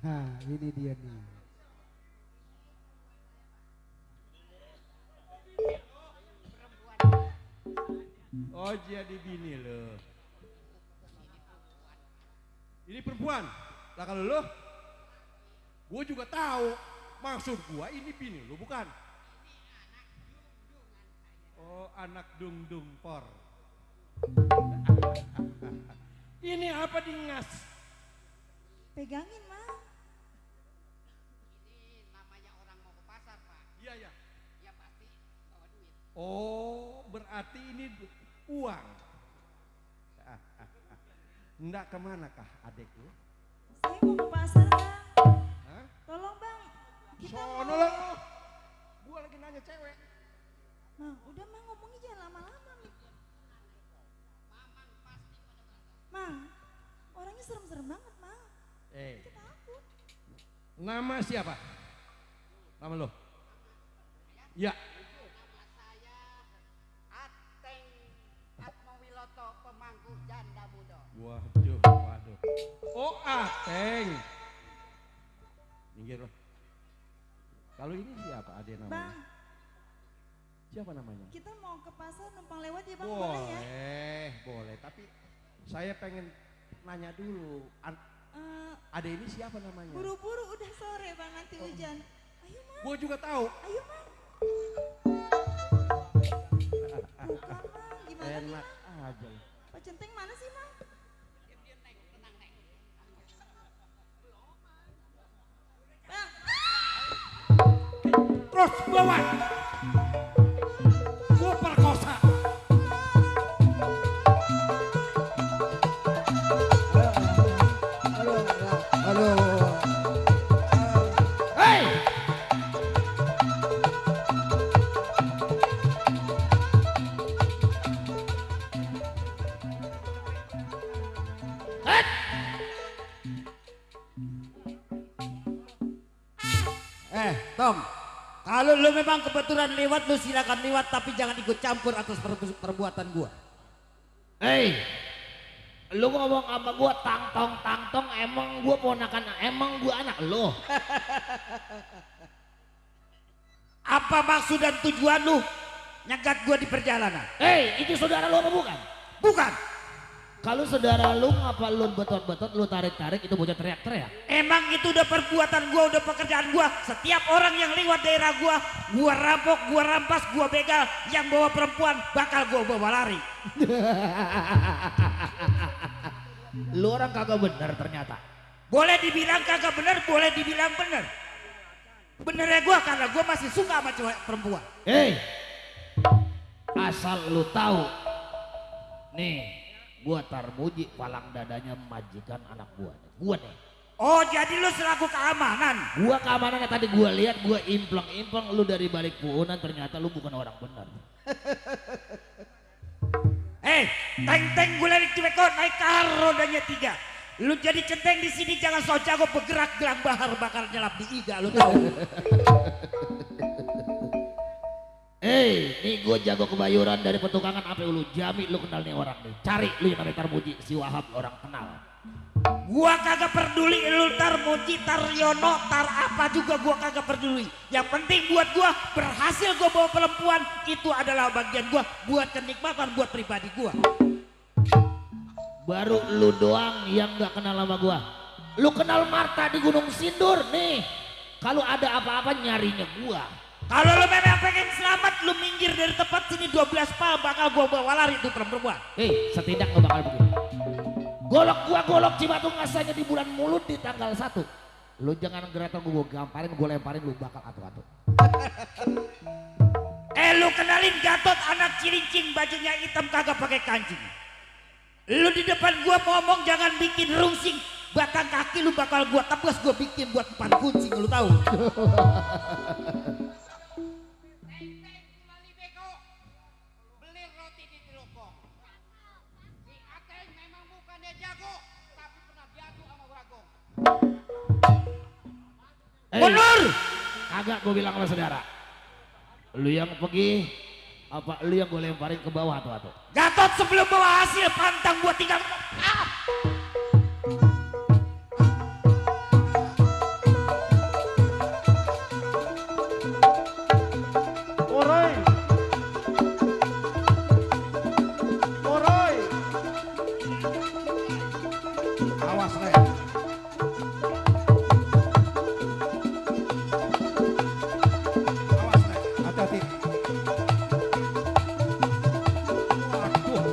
Nah, ini dia nih. Oh jadi bini lo. Ini perempuan. Lah kalau lo, gue juga tahu. Maksud gue ini bini lo bukan? Oh anak dung dung por. Ini apa dingas? Pegangin, Mang. Ini namanya orang mau ke pasar, Pak. Iya ya. Ya pasti bawa duit. Oh berarti ini uang. Nggak kemana kah adekku? Saya mau ke pasar, Bang. Hah? Tolong, Bang. Kita Sono mau. lah. Gua lagi nanya cewek. Mang, udah Mang ngomongnya jangan lama-lama nih. Mang, orangnya serem-serem banget, Mang. Kita takut. Nama siapa? Nama lo? Ya. Nama saya Ateng Atmawiloto, pemangku janda muda. Waduh, waduh. Oh, Ateng. Minggir loh. Kalau ini siapa adek namanya? Bang, Siapa namanya? kita mau ke pasar numpang lewat ya, Bang. Boleh ya? Boleh, boleh. Tapi saya pengen nanya dulu. Adek ini siapa namanya? Buru-buru udah sore, Bang, nanti hujan. Ayo, Mang. Gue juga tahu. Ayo, Mang. Bukan, Mang. Gimana nih, Enak Mang? aja. Pak Centeng mana sih, Mang? Bang. Terus bawa. Gue perkosa. Aduh. Hei! Tom, kalau lu memang kebetulan lewat, lu silakan lewat, tapi jangan ikut campur atas perbuatan gua. Hei, lu ngomong sama gua tang tong, emang gua ponakan, emang gua anak lu. Apa maksud dan tujuan lu nyegat gua di perjalanan? Hei, itu saudara lu apa bukan? Bukan. Kalau saudara lu ngapa lu betot-betot, lu tarik-tarik, itu bocah teriak-teriak? Emang itu udah perbuatan gua, udah pekerjaan gua. Setiap orang yang lewat daerah gua rampok, gua rampas, gua begal. Yang bawa perempuan bakal gua bawa lari. Lu orang kagak bener ternyata. Boleh dibilang kagak bener, boleh dibilang bener. Benernya gua karena gua masih suka sama cewek perempuan. Hei, asal lu tahu, nih, gua Tarmuji palang dadanya majikan anak gua nih. Oh, jadi lu selaku keamanan? Gua keamanannya tadi gua lihat, gua impleng-impleng, lu dari balik puhunan, ternyata lu bukan orang benar. Teng-teng gue lari ceweko naik kar rodanya 3. Lu jadi centeng di sini jangan sok jago bergerak, gelang bahar bakal nyelap di iga, lu tahu? Nih gue jago kebayuran dari petukangan sampai Ulu Jami, lu kenal nih orang nih. Cari lu yang namanya Tarmuji, si Wahab orang kenal. Gua kagak peduli lu Tarmuji, Taryono, tar apa juga gua kagak peduli. Yang penting buat gua berhasil gua bawa perempuan, itu adalah bagian gua buat kenikmatan buat pribadi gua. Baru lu doang yang gak kenal sama gua. Lu kenal Marta di Gunung Sindur nih. Kalau ada apa-apa nyarinya gua. Kalau lu memang pengen selamat, lu minggir dari tempat sini 12 pal bakal gua bawa lari itu perempuan. Setidak gak bakal begitu. Golok Cibatu ngasanya di bulan Mulut di tanggal 1. Lu jangan gereto gua gamparin, gua lemparin lu bakal atu-atu. Lu kenalin Gatot anak cilincing, bajunya hitam kagak pakai kancing. Lu di depan gua ngomong jangan bikin rungsing, batang kaki lu bakal gua tebas, gua bikin buat empan kucing, lu tahu. Beli roti di Ciloko. Si Ateng memang bukannya jago, tapi pernah diadu sama Bagong. Mundur! Kagak gua bilang sama saudara. Lu yang pergi, apa lu yang gue lemparin ke bawah atu-atu? Gatot sebelum bawa hasil pantang buat tinggal. Awas Le. Awas Le, hati-hati. Waduh.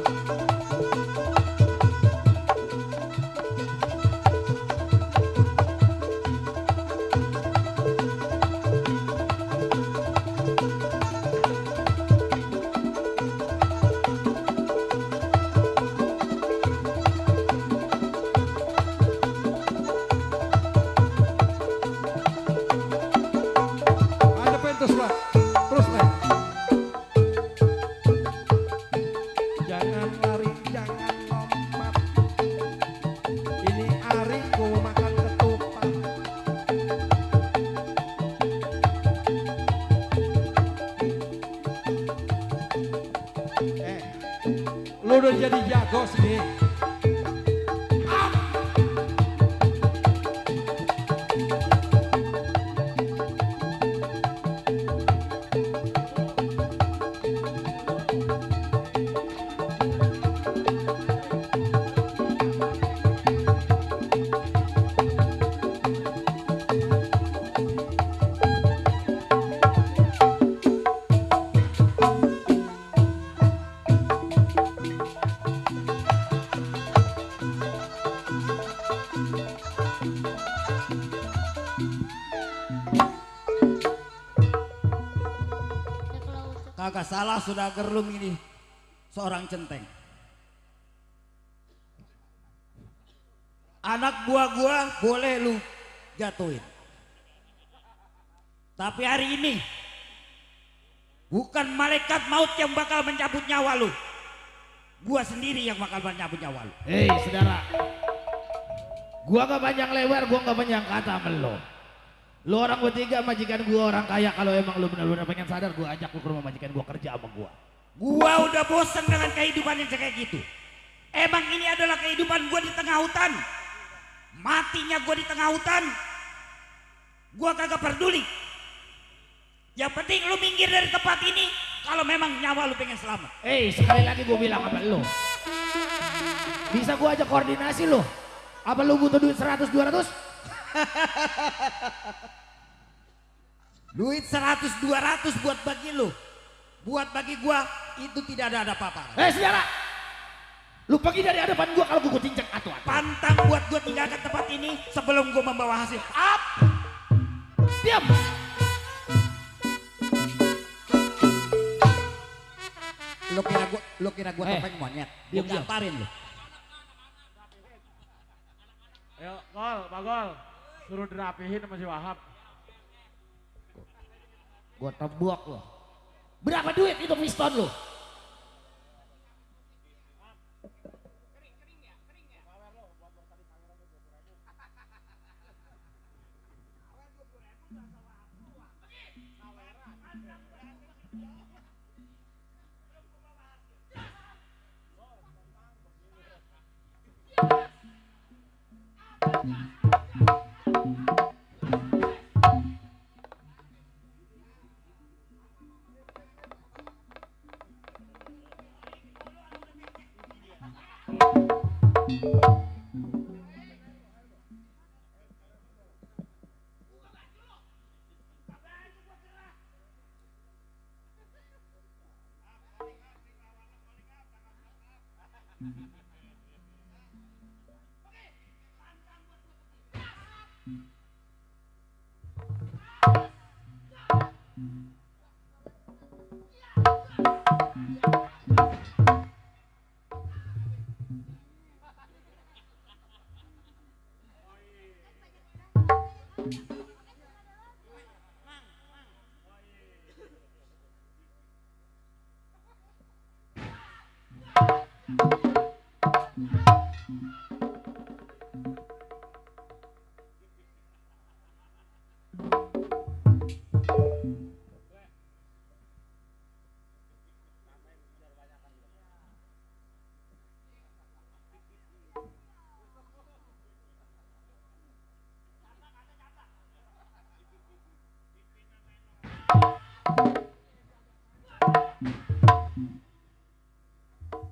Hadapin terus Le. Terus Le. Jangan lari, jangan lompat. Ini Ari ku makan ketupat. Lu udah jadi jago sini. Kagak salah sudah gerlum ini seorang centeng. Anak buah gua boleh lu jatuhin. Tapi hari ini bukan malaikat maut yang bakal mencabut nyawa lu. Gua sendiri yang bakal mencabut nyawa lu. Hei saudara, gua gak panjang lebar, gua gak panjang kata sama lo. Lo orang bertiga, majikan gua orang kaya. Kalau emang lo benar-benar pengen sadar, gua ajak lo ke rumah majikan gua kerja sama gua. Gua udah bosan dengan kehidupan yang kayak gitu. Emang ini adalah kehidupan gua di tengah hutan. Matinya gua di tengah hutan, gua kagak peduli. Yang penting lu minggir dari tempat ini kalau memang nyawa lu pengen selamat. Sekali lagi gua bilang sama lo, bisa gua ajak koordinasi lo. Apa lu butuh duit 100-200? Duit 100-200 buat bagi lu, buat bagi gua itu tidak ada apa-apa. Saudara, lu pergi dari hadapan gua kalau gua cincang atu-atu. Pantang buat gua tinggalkan tempat ini sebelum gua membawa hasil. Up! Diam! Lu kira gua topeng monyet? Gua gamparin lu. Ayo, Gol, Pak Gol. Suruh dirapihin sama si Wahab. Gua tebuk lo. Berapa duit itu piston lo?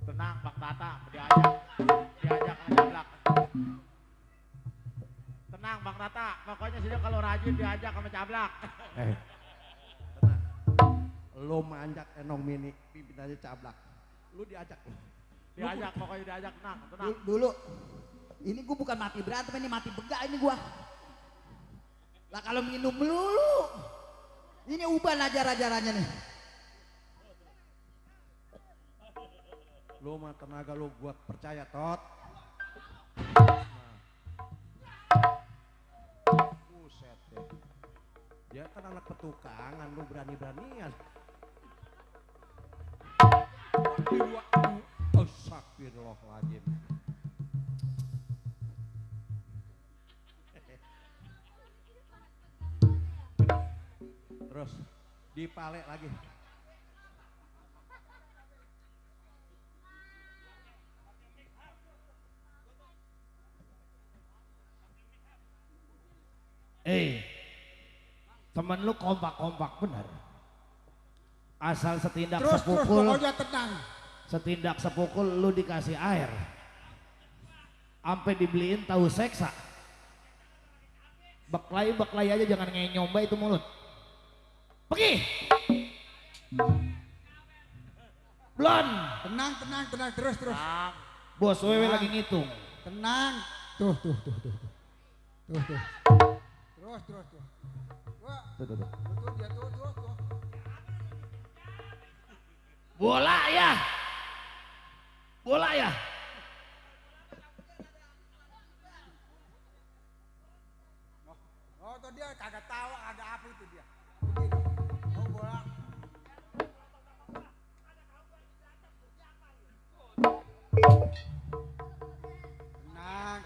Tenang Bang Tata, diajak ngejablak. Maksudnya kalau rajin diajak sama cablak. Tenang. Lo manjak Enong Mini, pimpinannya cablak. Lu diajak. Diajak, pokoknya diajak, tenang. Dulu, ini gue bukan mati berantem, ini mati begak ini gue. Lah kalau minum melulu, ini ubah ajar-ajarannya nih. Lu mah tenaga lu gua percaya, Tot. Buset deh. Dia kan anak petukangan, lu berani-beranian. Astagfirullahaladzim. Terus dipalek lagi. Temen lu kompak-kompak bener. Asal setindak Terus sepukul, pokoknya tenang. setindak sepukul lu dikasih air. Sampai dibeliin tahu seksa. Beklai aja jangan ngenyomba itu mulut. Pergi. Blon. Tenang, terus. Bos wewe lagi ngitung. Tenang. Tuh. Terus. Wah, Tuh. tuh dia tuh. Bola ya. Oh, tuh dia kagak tahu ada apa itu dia. Begitu. Oh, bola. Tenang.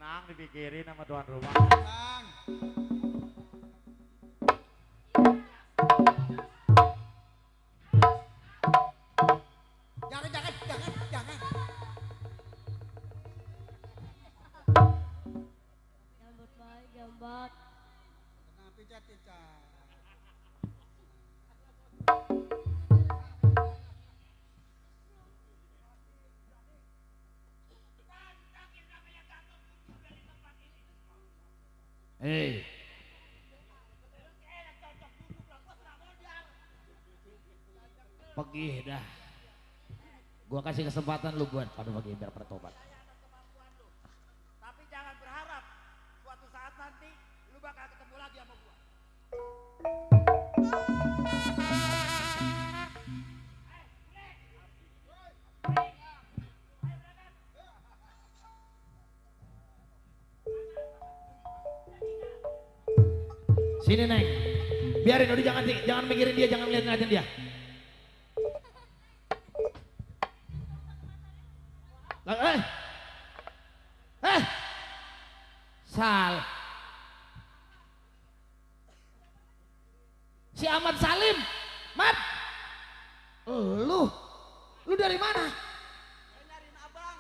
Tenang, dipikirin sama tuan rumah. Tenang. Jangan. Jambat. Tenang, picat. Pergi dah. Gua kasih kesempatan lu buat pada pergi biar bertobat. Tapi jangan berharap suatu saat nanti lu bakal ketemu lagi sama gua. Sini Neng. Biarin udah jangan mikirin dia, jangan ngeliatin dia. Sal. Si Ahmad Salim. Mat. Lu dari mana? Nyariin abang.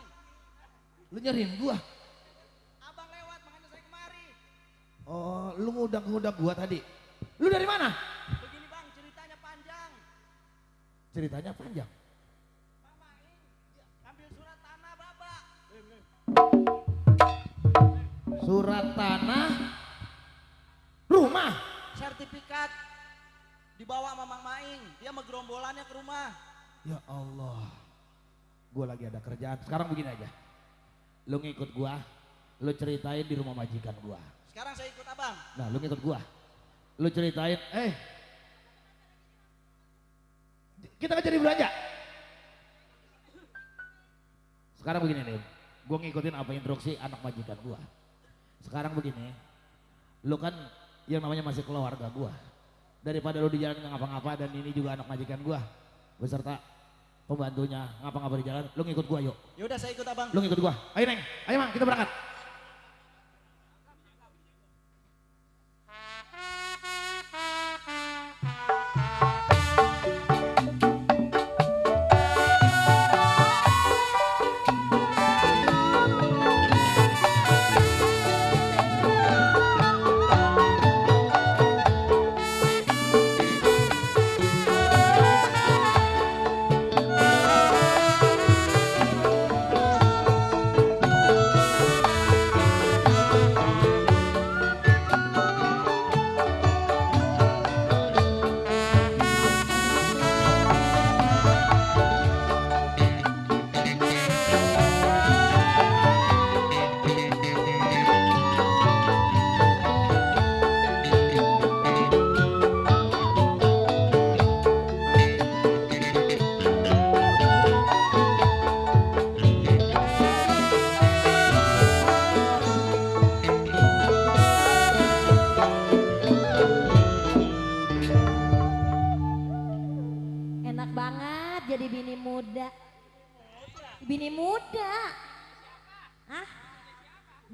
Lu nyariin gua. Abang lewat makanya saya kemari. Oh, lu ngudak gua tadi. Lu dari mana? Begini bang, ceritanya panjang. Ceritanya panjang. Ambil surat tanah bapak. Surat tanah rumah. Sertifikat dibawa sama Mang Maing. Dia sama gerombolannya ke rumah. Ya Allah. Gua lagi ada kerjaan. Sekarang begini aja. Lu ngikut gua. Lu ceritain di rumah majikan gua. Sekarang saya ikut abang. Nah, lu ngikut gua. Lu ceritain, kita kan jadi belanja. Sekarang begini nih, gua ngikutin apa instruksi anak majikan gua. Sekarang begini, lu kan yang namanya masih keluarga gua. Daripada lu di jalan nggak ngapa-ngapa dan ini juga anak majikan gua beserta pembantunya ngapa-ngapa di jalan, lu ngikut gua yuk. Yaudah saya ikut abang. Lu ngikut gua. Ayo Neng, ayo Mang, kita berangkat.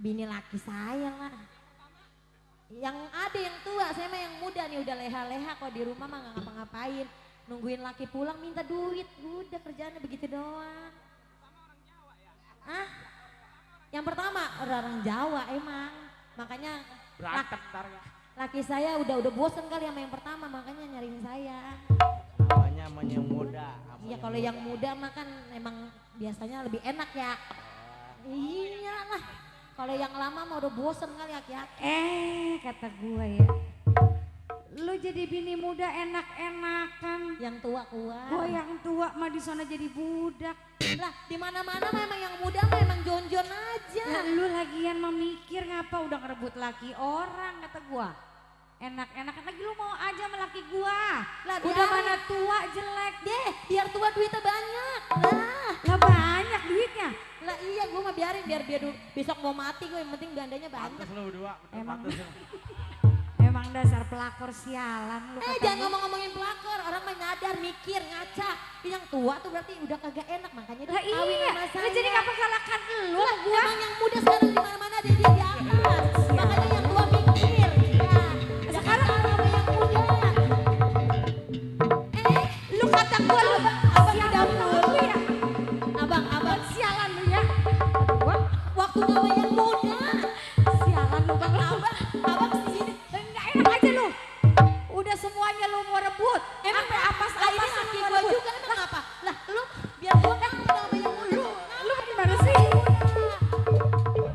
bini laki saya lah. Yang ada yang tua, saya mah yang muda nih udah leha-leha kok di rumah mah nggak ngapa-ngapain. Nungguin laki pulang minta duit, udah kerjaannya begitu doang. Ah, yang pertama orang Jawa emang, makanya Berantem ntar ya. laki saya udah bosen kali sama yang pertama makanya nyariin saya. Namanya yang muda. Iya kalau yang muda mah kan emang biasanya lebih enak ya. Iya lah. Kalau yang lama mah udah bosen kali aki-aki. Kata gue ya. Lu jadi bini muda enak-enakan. Yang tua kuat. Gue yang tua mah di sana jadi budak. Lah di mana-mana mah emang yang muda mah emang jonjon aja. Lah lu lagian memikir ngapa udah ngerebut laki orang kata gue. Enak-enakan lagi lu mau aja sama laki gue. Lah udah mana tua jelek. Deh biar tua duitnya banyak. Lah banyak duitnya. Lah iya gue mah biarin biar besok mau mati gue yang penting gandanya banyak. Pantes lu berdua. Emang dasar pelakor sialan lu. Jangan ngomong-ngomongin pelakor, orang mah nyadar, mikir, ngaca. Yang tua tuh berarti udah kagak enak, makanya dia kawin sama saya. Lah jadi ngapa salahkan lu lah gua? Emang yang muda sekarang di mana-mana ada dia di atas. Makanya yang tua mikir. Ya, sekarang sama yang muda. Lu kata gua lu abang udah lu ya. Abang sialan lu ya. Waktu sama yang muda. Sialan lu bang abang sini. Enak aja lu. Udah semuanya lu mau rebut. Emang apa ini laki gua juga emang apa? Lah lu biar gua kan sama yang muda. Lu gimana sih?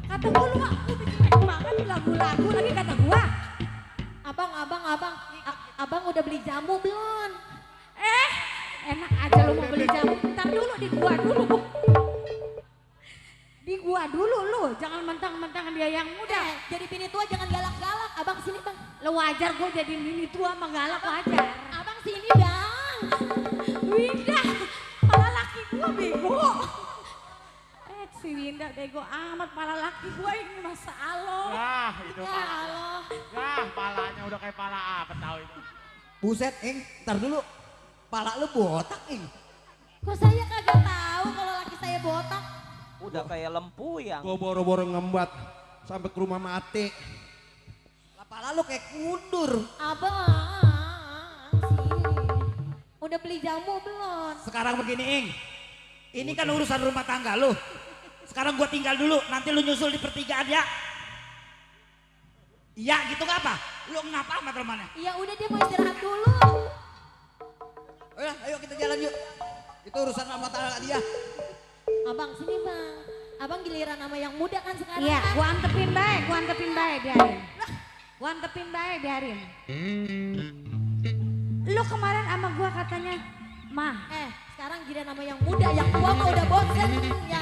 Kata gua lu mah banget lagu-lagu lagi kata gua. Abang udah beli jamu belum? Enak aja lu mau beli jamu. Ntar dulu di gua dulu. Di gua dulu lu, jangan mentang-mentang dia yang muda. Jadi bini tua jangan galak-galak. Abang sini bang. Lu wajar gua jadi bini tua mah galak wajar. Abang sini bang. Winda, pala laki gua bego. Si Winda bego amat, pala laki gua ini masa Allah. Wah itu Ya Allah. Wah palanya udah kayak pala apa tahu itu. Buset, Ing, ntar dulu. Pala lu botak, Ing. Kok saya kagak tahu kalau laki saya botak? Udah kayak lempuyang. Gue boro-boro ngembat sampai ke rumah mati. Pala lu kayak kundur. Abang sini. Udah beli jamu belum? Sekarang begini Ing, ini kan urusan rumah tangga lu. Sekarang gua tinggal dulu, nanti lu nyusul di pertigaan ya. Iya gitu gak apa? Lu ngapa sama temannya? Iya udah dia mau istirahat dulu. Ayo kita jalan yuk. Itu urusan rumah tangga dia. Abang sini bang. Abang giliran sama yang muda kan sekarang. Iya, gua antepin baik biarin. Gua antepin baik biarin. Lu kemarin sama gua katanya, Mah. Sekarang giliran sama yang muda, yang tua mah udah bosen ya.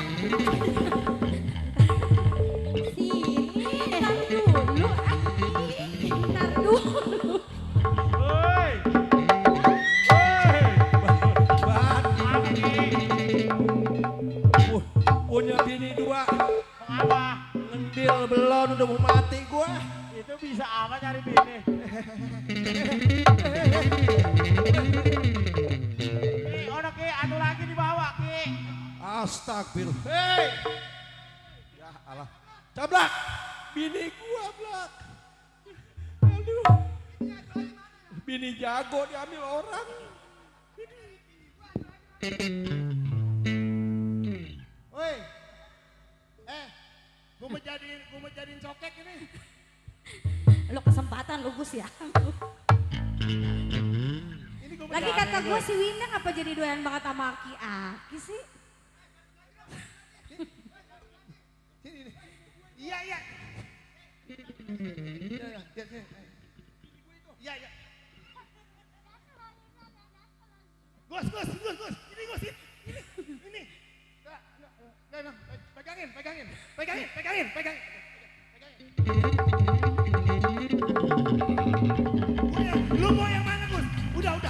Sini. Ntar dulu. Woi. Punya bini dua. Apa? Ngendil belum udah mau mati gua. Itu bisa apa nyari bini? Ki, ono Ki, anu lagi dibawa Ki. Astagfirullah. Hei. Ya Allah. Cablak. Bini gua blak. Aduh. Bini jago diambil orang. Woi, gue mau jadiin cokek ini. Lu kesempatan lu Gus ya. Lagi kata gue si Winda ngapa jadi doyan banget sama aki-aki sih? Iya. Iya. Gus. Ini Gus. Ini. Nah, pegangin. Lu mau yang mana Gus? Udah.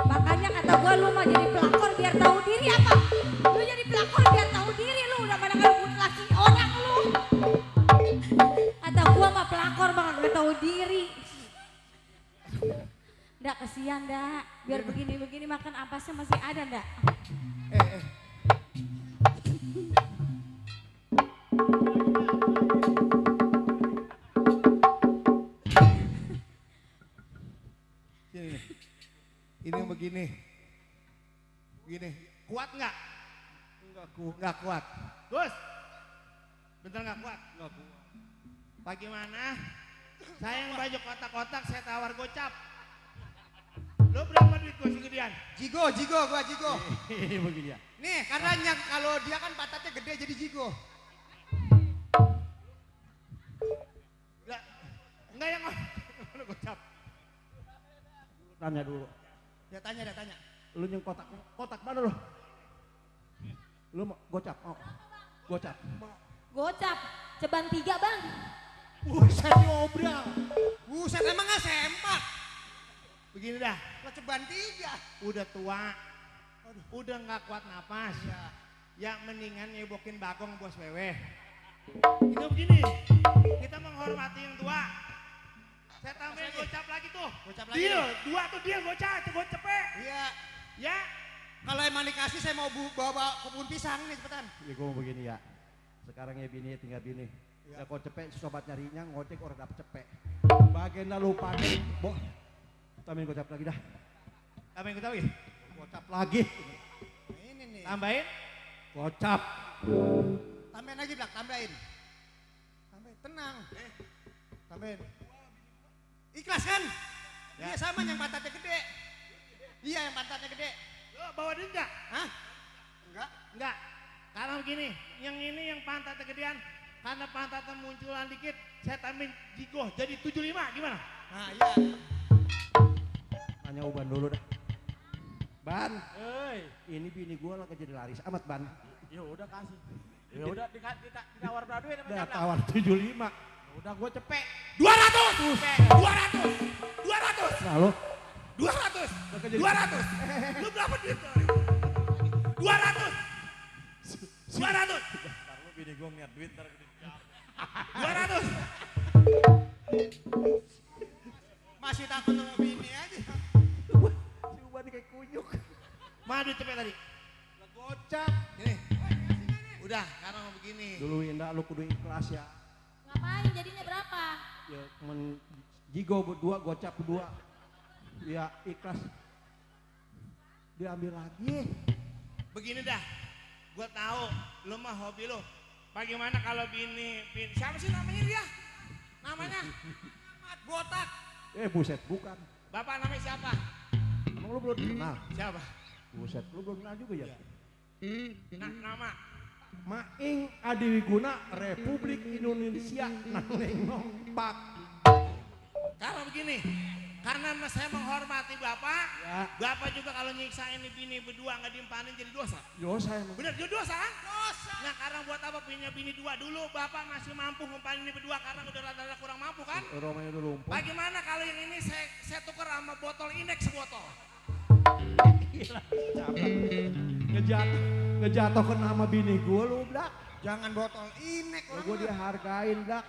Makanya kata gua lu mau jadi pelakor biar tahu diri apa? Lu jadi pelakor biar tahu diri lu udah pada ngerebut laki orang lu. Kata gua mah pelakor bakal gak tahu diri. Ndak kesian dak, biar begini-begini makan ampasnya masih ada ndak? Ini begini. Gini, kuat nggak? Nggak kuat. Gus, bentar nggak kuat? Nggak kuat. Bagaimana? Saya yang baju kotak-kotak, saya tawar gocap. Lo berapa duit gue segedean? Jigo, gua jigo. Begini ya. Nih, karena kalau dia kan pantatnya gede jadi jigo. Enggak yang mana gocap? Tanya dulu. Ya tanya. Lu yang kotak mana lu? Lu mau gocap? Oh. Gocap. Gocap, ceban 3 bang. Buset ngobrol. Buset emang nggak sempak. Begini dah. Lo ceban 3. Udah tua. Udah nggak kuat napas. Ya mendingan nyebokin bakong bos wewe. Itu begini. Kita menghormati yang tua. Saya tambahin gocap lagi tuh. Gocap lagi. Deal, 2 tuh deal gocepnya. Iya. Ya. Kalau emang dikasih saya mau bawa kebun pisang nih cepetan. Ya gue mau begini ya. Sekarang ya bini tinggal bini. Ya kau cepek sobat nyarinya ngojek orang dapet cepek. Bagian lu pakai, boh. Tambahin gocap lagi dah. Tambahin gocap lagi. Gocap lagi. Ini nih. Tambahin. Gocap. Tambahin lagi Blak, tambahin. Tenang. Tambahin. Ikhlas kan? Iya sama yang pantatnya gede. Iya yang pantatnya gede. Lo bawa duit enggak? Hah? Enggak. Karena begini, yang ini yang pantatnya gedean, karena pantatnya munculan dikit, saya tambahin jigo jadi 75, gimana? Nah iya. Tanya Uban dulu dah. Ban, ini bini gua lagi jadi laris amat Ban. Ya udah kasih. Ya udah ditawar berapa duit sama Udah Jablak? tawar 75. Udah gua cepek. 200! 200! Nah lo? 200! 200! Lu berapa duit? 200! 200! Ntar lu bini gua ngeliat duit ntar gede. 200! Masih takut sama bini aja. Si Uban kayak kunyuk. Mana duit cepet tadi? Gocap. Ini. Udah, karena mau begini. Dulu Indah lu kudu ikhlas ya. Ngapain jadinya berapa? Ya jigo berdua, gocap berdua. Ya ikhlas. Diambil lagi. Begini dah. Gua tahu lu mah hobi lu. Bagaimana kalau bini siapa sih namanya dia? Namanya Mat Botak. Buset, bukan. Bapak namanya siapa? Emang lu belum kenal? Siapa? Buset, lu belum kenal juga ya? Nama Maing Adiwiguna Republik Indonesia Nangneng Pak. Karena begini, karena saya menghormati Bapak, ya. Bapak juga kalau nyiksa ini bini berdua nggak dimpanin jadi dosa. Dosa emang. Bener, jadi dosa kan? Dosa. Nah karena buat apa punya bini 2 dulu, Bapak masih mampu ngumpanin ini berdua karena udah rada-rada kurang mampu kan? Romanya udah lumpuh. Bagaimana kalau yang ini saya tukar sama botol Inex sebotol? Gila, ngejatuh ke nama bini gue lu Blak. Jangan botol Inex orang. Gue dihargain Blak.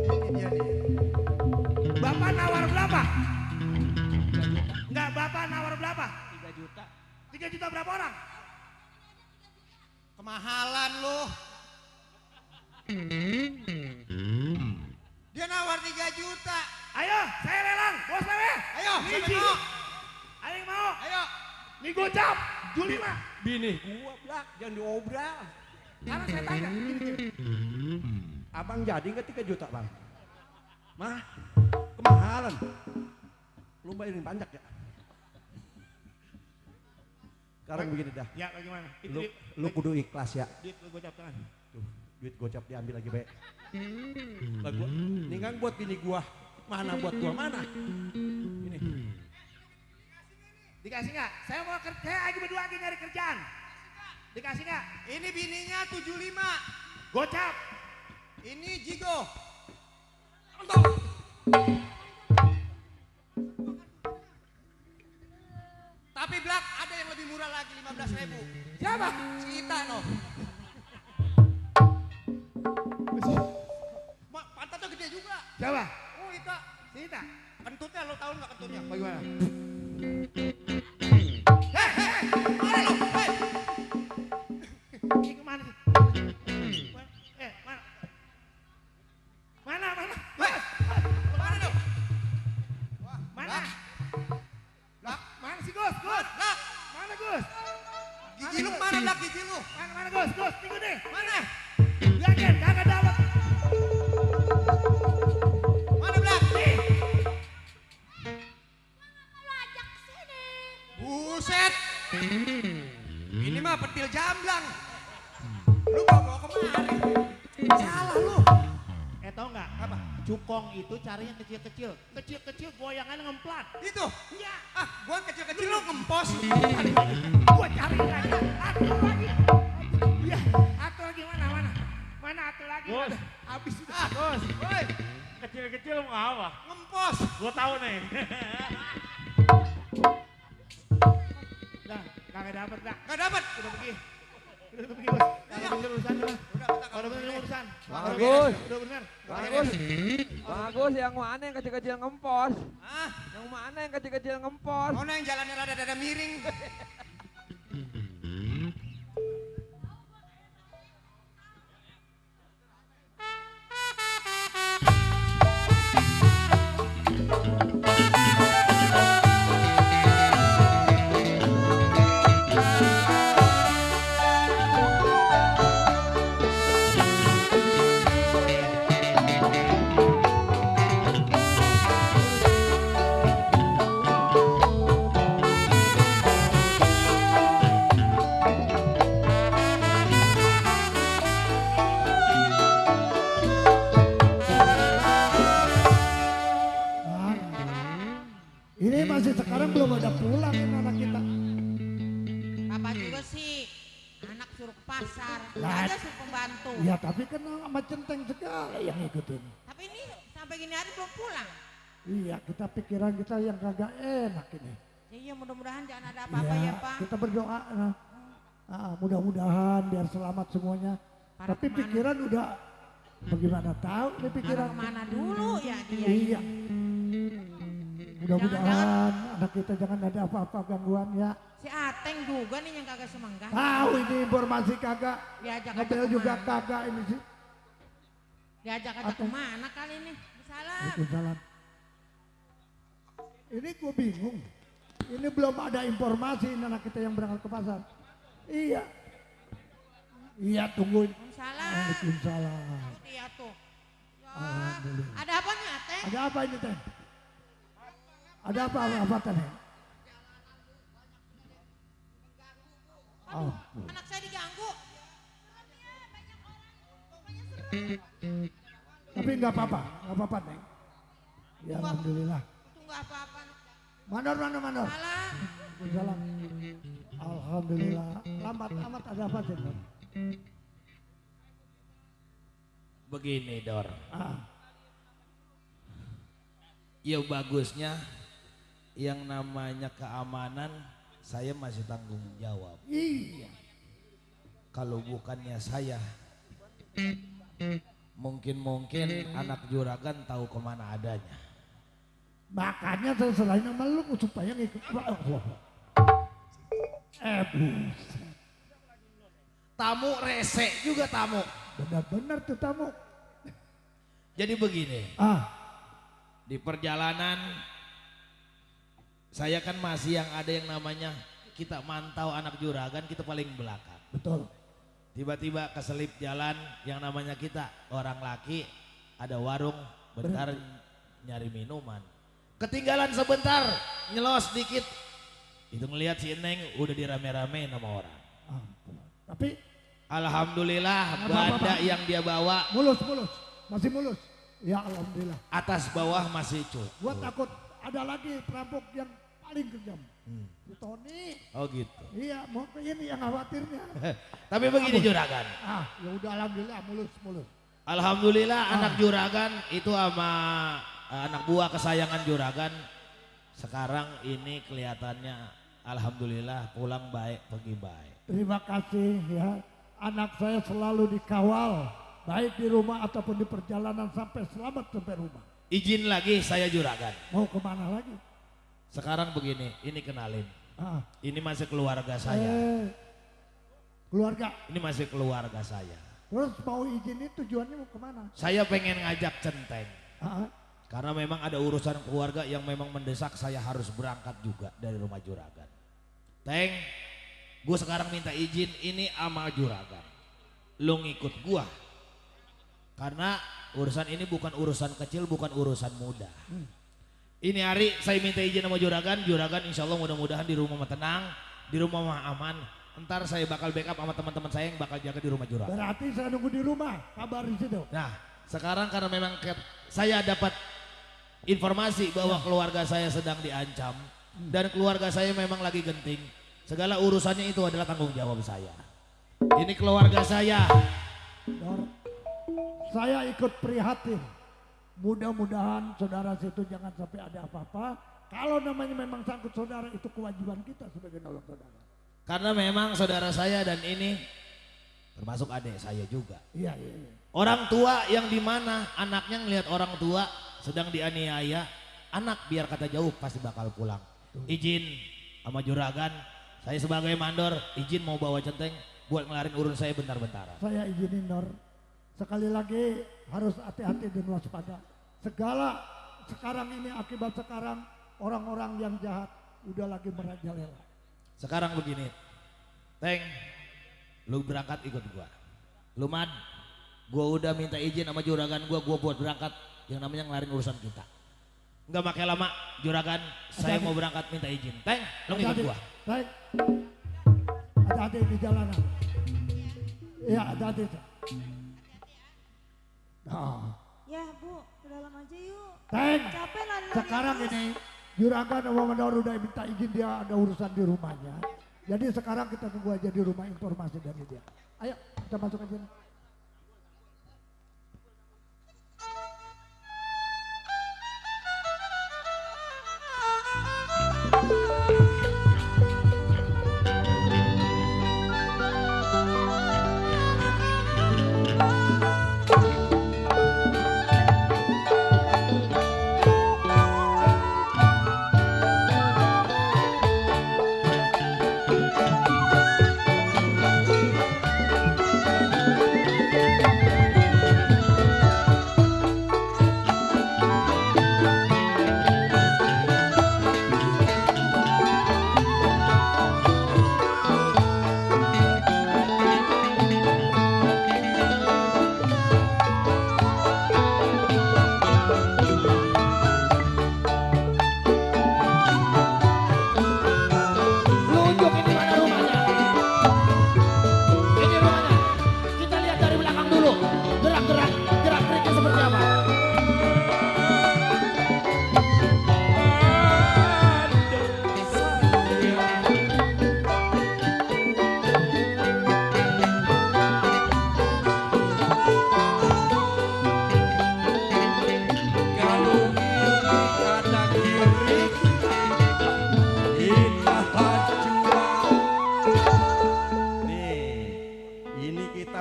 Ini dia nih. Bapak nawar berapa? Enggak, Bapak nawar berapa? 3 juta. 3 juta berapa orang? Kemahalan lu. Dia nawar 3 juta. Ayo, saya lelang, bos lewe. Ayo, siapa Niji. mau? Ada yang mau? Ayo. Nih gocap, Juli mah. Bini gua Blak, jangan diobral. Karena saya tanya. Abang jadi nggak 3 juta bang? Mah, kemahalan. Lu bayarin pajak ya? Sekarang begini dah. Ya bagaimana? Lu kudu ikhlas ya. Duit lu gocap tangan. Tuh, duit gocap diambil lagi baik. Lah gua, ini kan buat bini gua. Mana buat gua mana? Ini. Dikasih nggak? Saya mau kerja, saya lagi berdua lagi nyari kerjaan. Dikasih nggak? Ini bininya 75. Gocap. Ini Jigo. Tapi Blak ada yang lebih murah lagi 15.000. Siapa? Si Ita no. Pantatnya gede juga. Siapa? Oh Ita. Si Ita. Kentutnya lo tahu nggak kentutnya? Bagaimana? Hei, mana lo? Hei. Ini kemana sih? nih. Mana? Yakin kagak dapat. Mana Blak? Nih. Lu ajak sini. Buset. Ini mah petil jamblang. Lu bawa kemari. Salah lu. Tau nggak? Apa? Cukong itu carinya kecil-kecil. Kecil-kecil goyangannya ngemplat. Itu? Iya. Ah, gua kecil-kecil lu ngempos. Gua cari lagi. Atu lagi. Iya. Atu lagi mana? Mana atu lagi? Bos. Habis sudah. Ah, Bos, woi, kecil-kecil mau apa? ngempos. Gua tahu nih. Nah, kagak dapat dah. Gak dapat. Udah pergi. Udah pergi bos. Kalau bener urusan mah. Kalau bener urusan. Bagus. Udah bener. Bagus. Bagus, yang mana yang kecil-kecil ngempos? Ah, Yang mana yang kecil-kecil ngempos? mana yang jalannya rada-rada miring. Ini masih sekarang belum ada pulang ini anak kita. Papa juga sih anak suruh ke pasar, Lah. aja suruh pembantu. Ya tapi kan sama centeng segala yang ngikutin. Tapi ini sampai gini hari belum pulang. Iya kita pikiran kita yang kagak enak ini. Iya mudah-mudahan jangan ada apa-apa ya Pak. Kita berdoa. Nah. Mudah-mudahan biar selamat semuanya. Pada Tapi kemana? pikiran udah bagaimana tahu nih Arah pikiran. kemana dulu ya dia? Iya. Mudah-mudahan anak kita jangan ada apa-apa gangguan ya. Si Ateng juga nih yang kagak semangat. Tahu ini informasi kagak. Diajak Ngebel juga kagak ini sih. Diajak-ajak Ateng. kemana kali ini? Salam. Waalaikumsalam. Ini gue bingung. Ini belum ada informasi ini anak kita yang berangkat ke pasar. Iya. Iya tungguin. Waalaikumsalam. Waalaikumsalam. Iya tuh. Ya, Alhamdulillah. ada apa nih Ateng? Ada apa ini teh? Ada apa teh? Oh. Anak saya diganggu. Tapi nggak apa-apa, Neng. Ya alhamdulillah. Itu nggak apa-apa. Mandor. Salam. Waalaikumsalam. Alhamdulillah. Lambat amat ada apa sih? Don? Begini Dor. Ah. Ya bagusnya yang namanya keamanan saya masih tanggung jawab. Iya. Kalau bukannya saya, mungkin anak juragan tahu kemana adanya. Makanya saya selain sama lu supaya ngikut. Buset. Tamu rese juga tamu. Benar-benar tuh tamu. Jadi begini. Di perjalanan saya kan masih yang ada yang namanya kita mantau anak juragan, kita paling belakang. Betul. Tiba-tiba keselip jalan yang namanya kita orang laki, ada warung bentar nyari minuman. Ketinggalan sebentar, nyelos dikit. Itu ngelihat si Neng udah dirame-rame sama orang. Tapi alhamdulillah banda yang dia bawa mulus, masih mulus. Ya alhamdulillah. Atas bawah masih cukup. Gua takut ada lagi perampok yang paling kejam. Si Tony. Oh gitu. Iya, mau ini yang khawatirnya. Tapi begini juragan. Ya udah alhamdulillah mulus. Alhamdulillah anak juragan itu sama anak buah kesayangan juragan. Sekarang ini kelihatannya alhamdulillah pulang baik, pergi baik. Terima kasih ya. Anak saya selalu dikawal. Baik di rumah ataupun di perjalanan sampai selamat sampai rumah. Izin lagi saya juragan. Mau kemana lagi? Sekarang begini, ini kenalin. Ah. Ini masih keluarga saya. Keluarga? Ini masih keluarga saya. Terus mau izin ini tujuannya mau kemana? Saya pengen ngajak Centeng. Ah. Karena memang ada urusan keluarga yang memang mendesak saya harus berangkat juga dari rumah juragan. Teng, gue sekarang minta izin ini sama juragan. lu ngikut gua. Karena urusan ini bukan urusan kecil, bukan urusan mudah. Ini hari saya minta izin sama Juragan insya Allah mudah-mudahan di rumah mah tenang, di rumah mah aman. Ntar saya bakal backup sama teman-teman saya yang bakal jaga di rumah Juragan. Berarti saya nunggu di rumah, kabar di situ. Nah, sekarang karena memang saya dapat informasi bahwa keluarga saya sedang diancam dan keluarga saya memang lagi genting. Segala urusannya itu adalah tanggung jawab saya. Ini keluarga saya. Dor, saya ikut prihatin. Mudah-mudahan saudara situ jangan sampai ada apa-apa. Kalau namanya memang sangkut saudara, itu kewajiban kita sebagai nolong saudara. Karena memang saudara saya dan ini termasuk adik saya juga. Iya. Orang tua yang dimana anaknya ngelihat orang tua sedang dianiaya, anak biar kata jauh pasti bakal pulang. Izin sama Juragan, saya sebagai mandor izin mau bawa centeng buat ngelarin urun saya bentar-bentar. Saya izinin Dor, sekali lagi harus hati-hati dan waspada. Segala sekarang ini akibat sekarang orang-orang yang jahat udah lagi merajalela. Sekarang begini, Teng, lu berangkat ikut gua. Lu Mad, gua udah minta izin sama Juragan gua buat berangkat yang namanya ngelarin urusan kita. Enggak pakai lama, Juragan, saya mau berangkat minta izin. Teng, lu ikut gua. Teng, hati-hati di jalanan. Iya, hati-hati. Nah. Ya Bu, ke dalam aja yuk. Teng, Capek lari-lari sekarang terus. ini Juragan sama Mandor udah minta izin, dia ada urusan di rumahnya. Jadi sekarang kita tunggu aja di rumah informasi dari dia. Ayo kita masuk aja.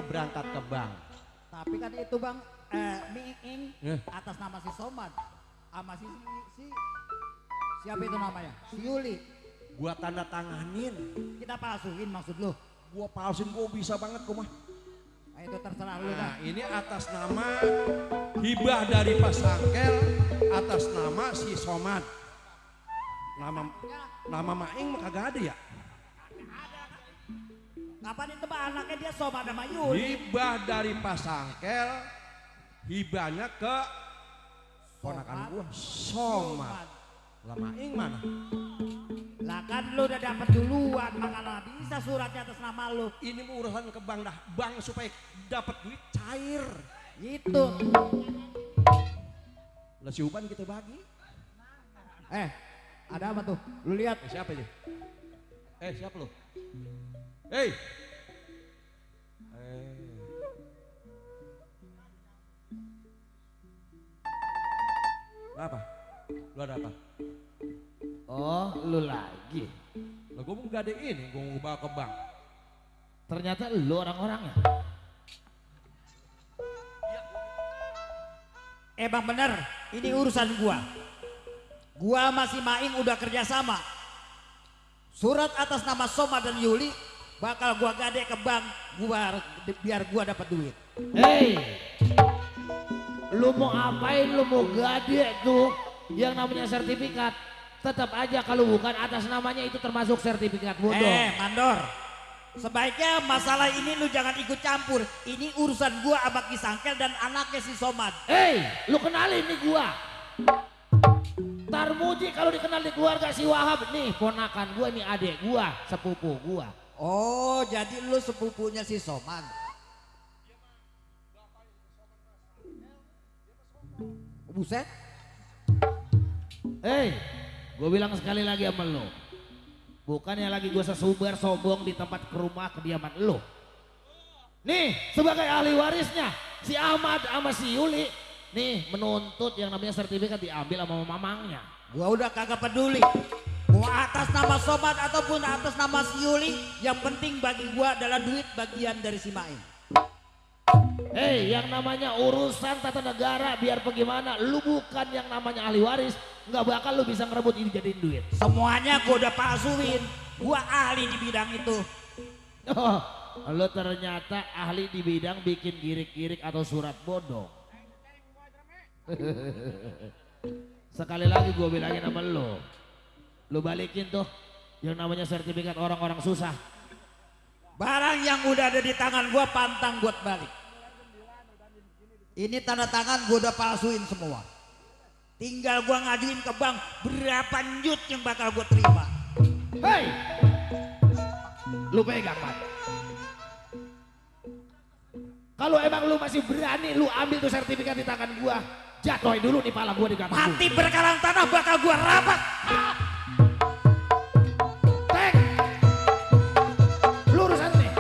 berangkat ke bank. Tapi kan itu Bang, Miing atas nama si Somad sama si siapa itu namanya? Si Yuli. Gua tanda tanganin. Kita palsuin maksud lu? Gua palsuin, gua bisa banget gua mah. Nah, itu terserah lu dah. Ini atas nama hibah dari Pasangkel, atas nama si Somad. Nama Maing mah kagak ada ya? Kapan itu Pak anaknya dia Somad sama Yuli? Hibah dari Pasangkel, hibahnya ke ponakan gua Somad. Lah Maing mana? Lah kan lu udah dapat duluan, makanya bisa suratnya atas nama lu. Ini mau urusan ke bank dah, bank supaya dapat duit cair. Gitu. Lah si Uban kita bagi. Ada apa tuh? Lu lihat. Siapa ini? Siapa lu? Hei. Apa? Lu ada apa? Oh, lu lagi. Lah gua mau gade ini, gua mau bawa ke bank. Ternyata lu orang-orangnya. Bang bener, ini urusan gua. Gua masih Maing udah kerjasama. Surat atas nama Somad dan Yuli bakal gua gade ke bank biar gua dapat duit. Hei, lu mau ngapain? Lu mau gade tuh yang namanya sertifikat. Tetap aja kalau bukan atas namanya itu termasuk sertifikat bodong. Mandor, Sebaiknya masalah ini lu jangan ikut campur. Ini urusan gua sama Kisangkel dan anaknya si Somad. Lu kenalin nih gua. Tarmuji kalau dikenal di keluarga si Wahab nih, ponakan gua nih, adik gua, sepupu gua. Oh, jadi lu sepupunya si Somad. Buset. Gua bilang sekali lagi sama lu. Bukannya lagi gue sesubar sombong di tempat ke rumah kediaman lo. Nih sebagai ahli warisnya si Ahmad sama si Yuli nih menuntut yang namanya sertifikat diambil sama mamangnya. Gua udah kagak peduli. Mau atas nama Somad ataupun atas nama si Yuli, yang penting bagi gua adalah duit bagian dari si Main. Yang namanya urusan tata negara biar bagaimana, lu bukan yang namanya ahli waris, nggak bakal lu bisa ngerebut ini jadiin duit. Semuanya gua udah palsuin, gua ahli di bidang itu. Lu ternyata ahli di bidang bikin girik-girik atau surat bodong. Sekali lagi gua bilangin sama lu balikin tuh yang namanya sertifikat orang-orang susah. Barang yang udah ada di tangan gua pantang buat balik. Ini tanda tangan gua udah palsuin semua. Tinggal gua ngajuin ke bank berapa njut yang bakal gua terima. Lu pegang, Mat. Kalau emang lu masih berani, lu ambil tuh sertifikat di tangan gua, jatuhin dulu nih pala gua di ganteng. Mati berkalang tanah bakal gua rapat. Lurusan nih.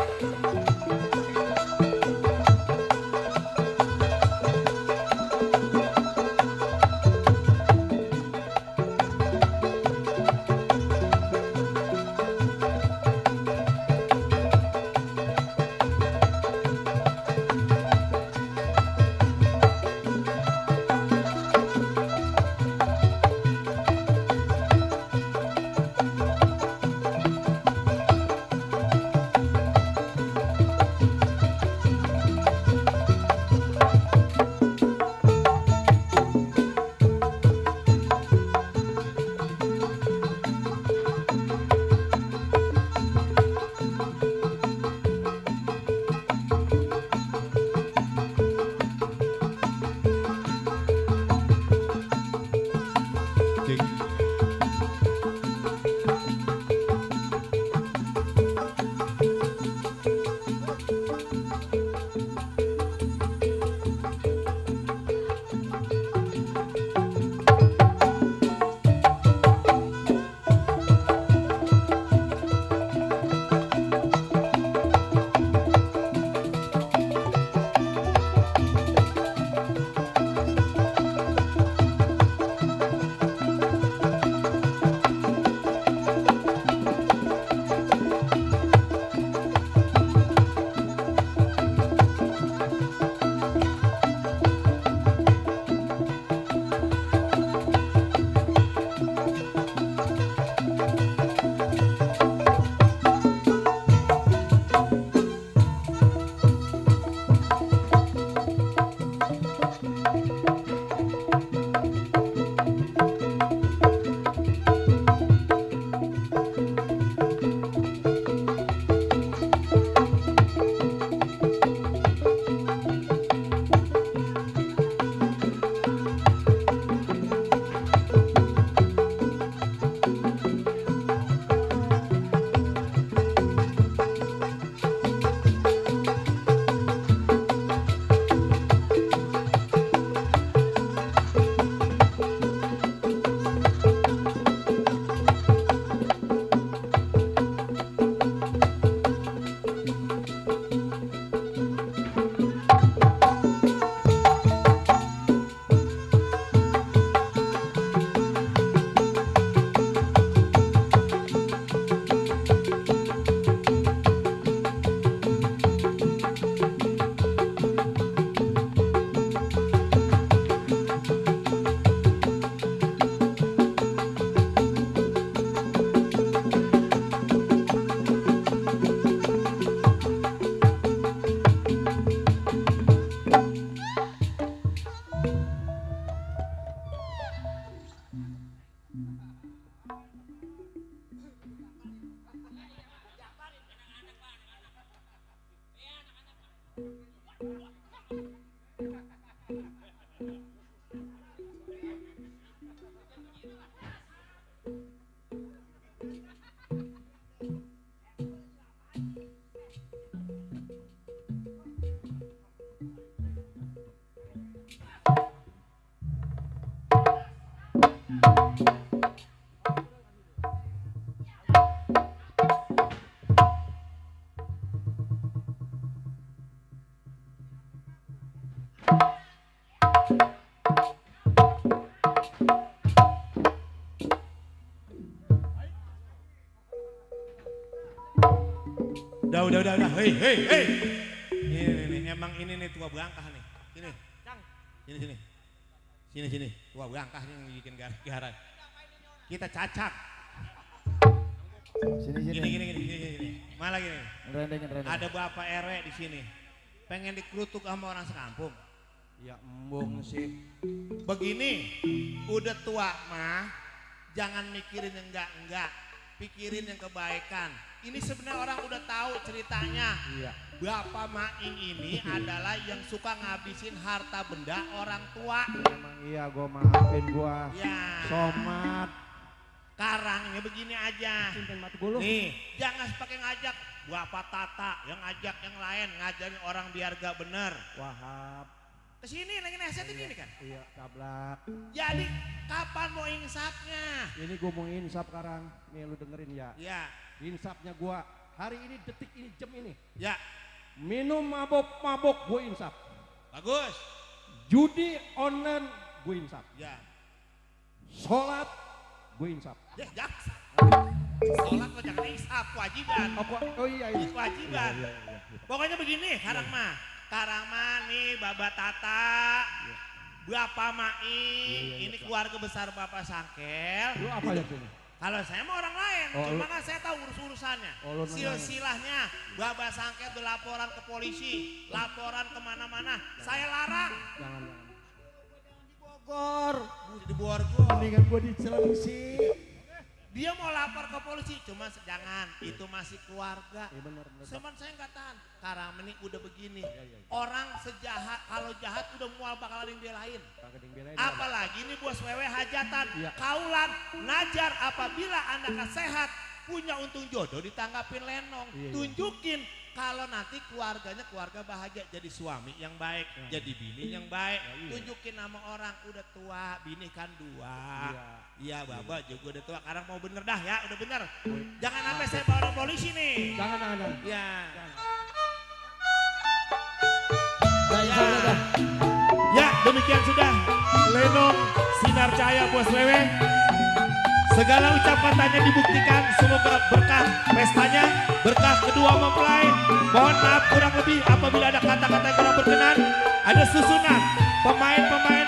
Udah. Hei. Ini emang ini nih tua berangkah nih. Sini. Tua berangkah nih yang bikin gara-gara. Kita cacak. Sini. Gini. Malah gini. Rendengin. Ada Bapak RW di sini. Pengen dikerutuk sama orang sekampung. Ya embung sih. Begini, udah tua mah, jangan mikirin yang enggak, pikirin yang kebaikan. Ini sebenarnya orang udah tahu ceritanya. Iya. Bapak Maing ini adalah yang suka ngabisin harta benda orang tua. Emang iya, gua maafin gua. Ya. Somat. Karangnya begini aja. Nih, jangan pakai ngajak Bapak Tata, yang ngajak yang lain, ngajarin orang biar gak bener. Wahab. Kesini lagi nasihatin ini kan? Iya, tablak. Jadi kapan mau insapnya? Ini gua mau insap sekarang. Nih lu dengerin ya. Iya. Insapnya gua hari ini, detik ini, jam ini. Ya. Minum mabok gua insap. Bagus. Judi online gua insap. Ya. Sholat gua insap. Jangan. Sholat lo jangan insap, kewajiban. Oh iya. Kewajiban. Iya. Pokoknya begini, Karang mah nih Baba Tata, Bapak Maing, ini keluarga besar Bapak Sangkel. Lu apa ya ini? Kalau saya mau orang lain, cuma kan saya tahu urus-urusannya. Silsilahnya, Bapak Sangkel tuh laporan ke polisi, laporan kemana-mana, saya larang. Jangan. Di Bogor. Mendingan gua di Cilengsi. Dia mau lapor ke polisi, cuma jangan, itu masih keluarga. Iya benar. Cuman saya nggak tahan, karena ini udah begini. Orang sejahat, kalau jahat udah mual bakalan dibelain. Apalagi ini bos wewe hajatan, kaulan, najar apabila anda sehat, punya untung jodoh ditanggapin lenong. Tunjukin kalau nanti keluarganya keluarga bahagia, jadi suami yang baik, jadi bini yang baik. Tunjukin nama orang, udah tua, bini kan 2. Iya, Bapak juga udah tua. Sekarang mau bener dah ya, udah bener. Jangan sampai saya bawa orang polisi nih. Jangan. Ya. Ya, demikian sudah Lenong Sinar Cahaya Bos Wewe. Segala ucapan tanya dibuktikan, semoga berkah pestanya, berkah kedua mempelai. Mohon maaf kurang lebih apabila ada kata-kata yang kurang berkenan. Ada susunan pemain-pemain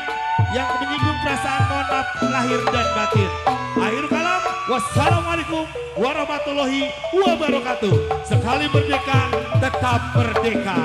yang menyinggung perasaan, mohon maaf lahir dan batin. Akhir kalam, wassalamualaikum warahmatullahi wabarakatuh. Sekali merdeka, tetap merdeka.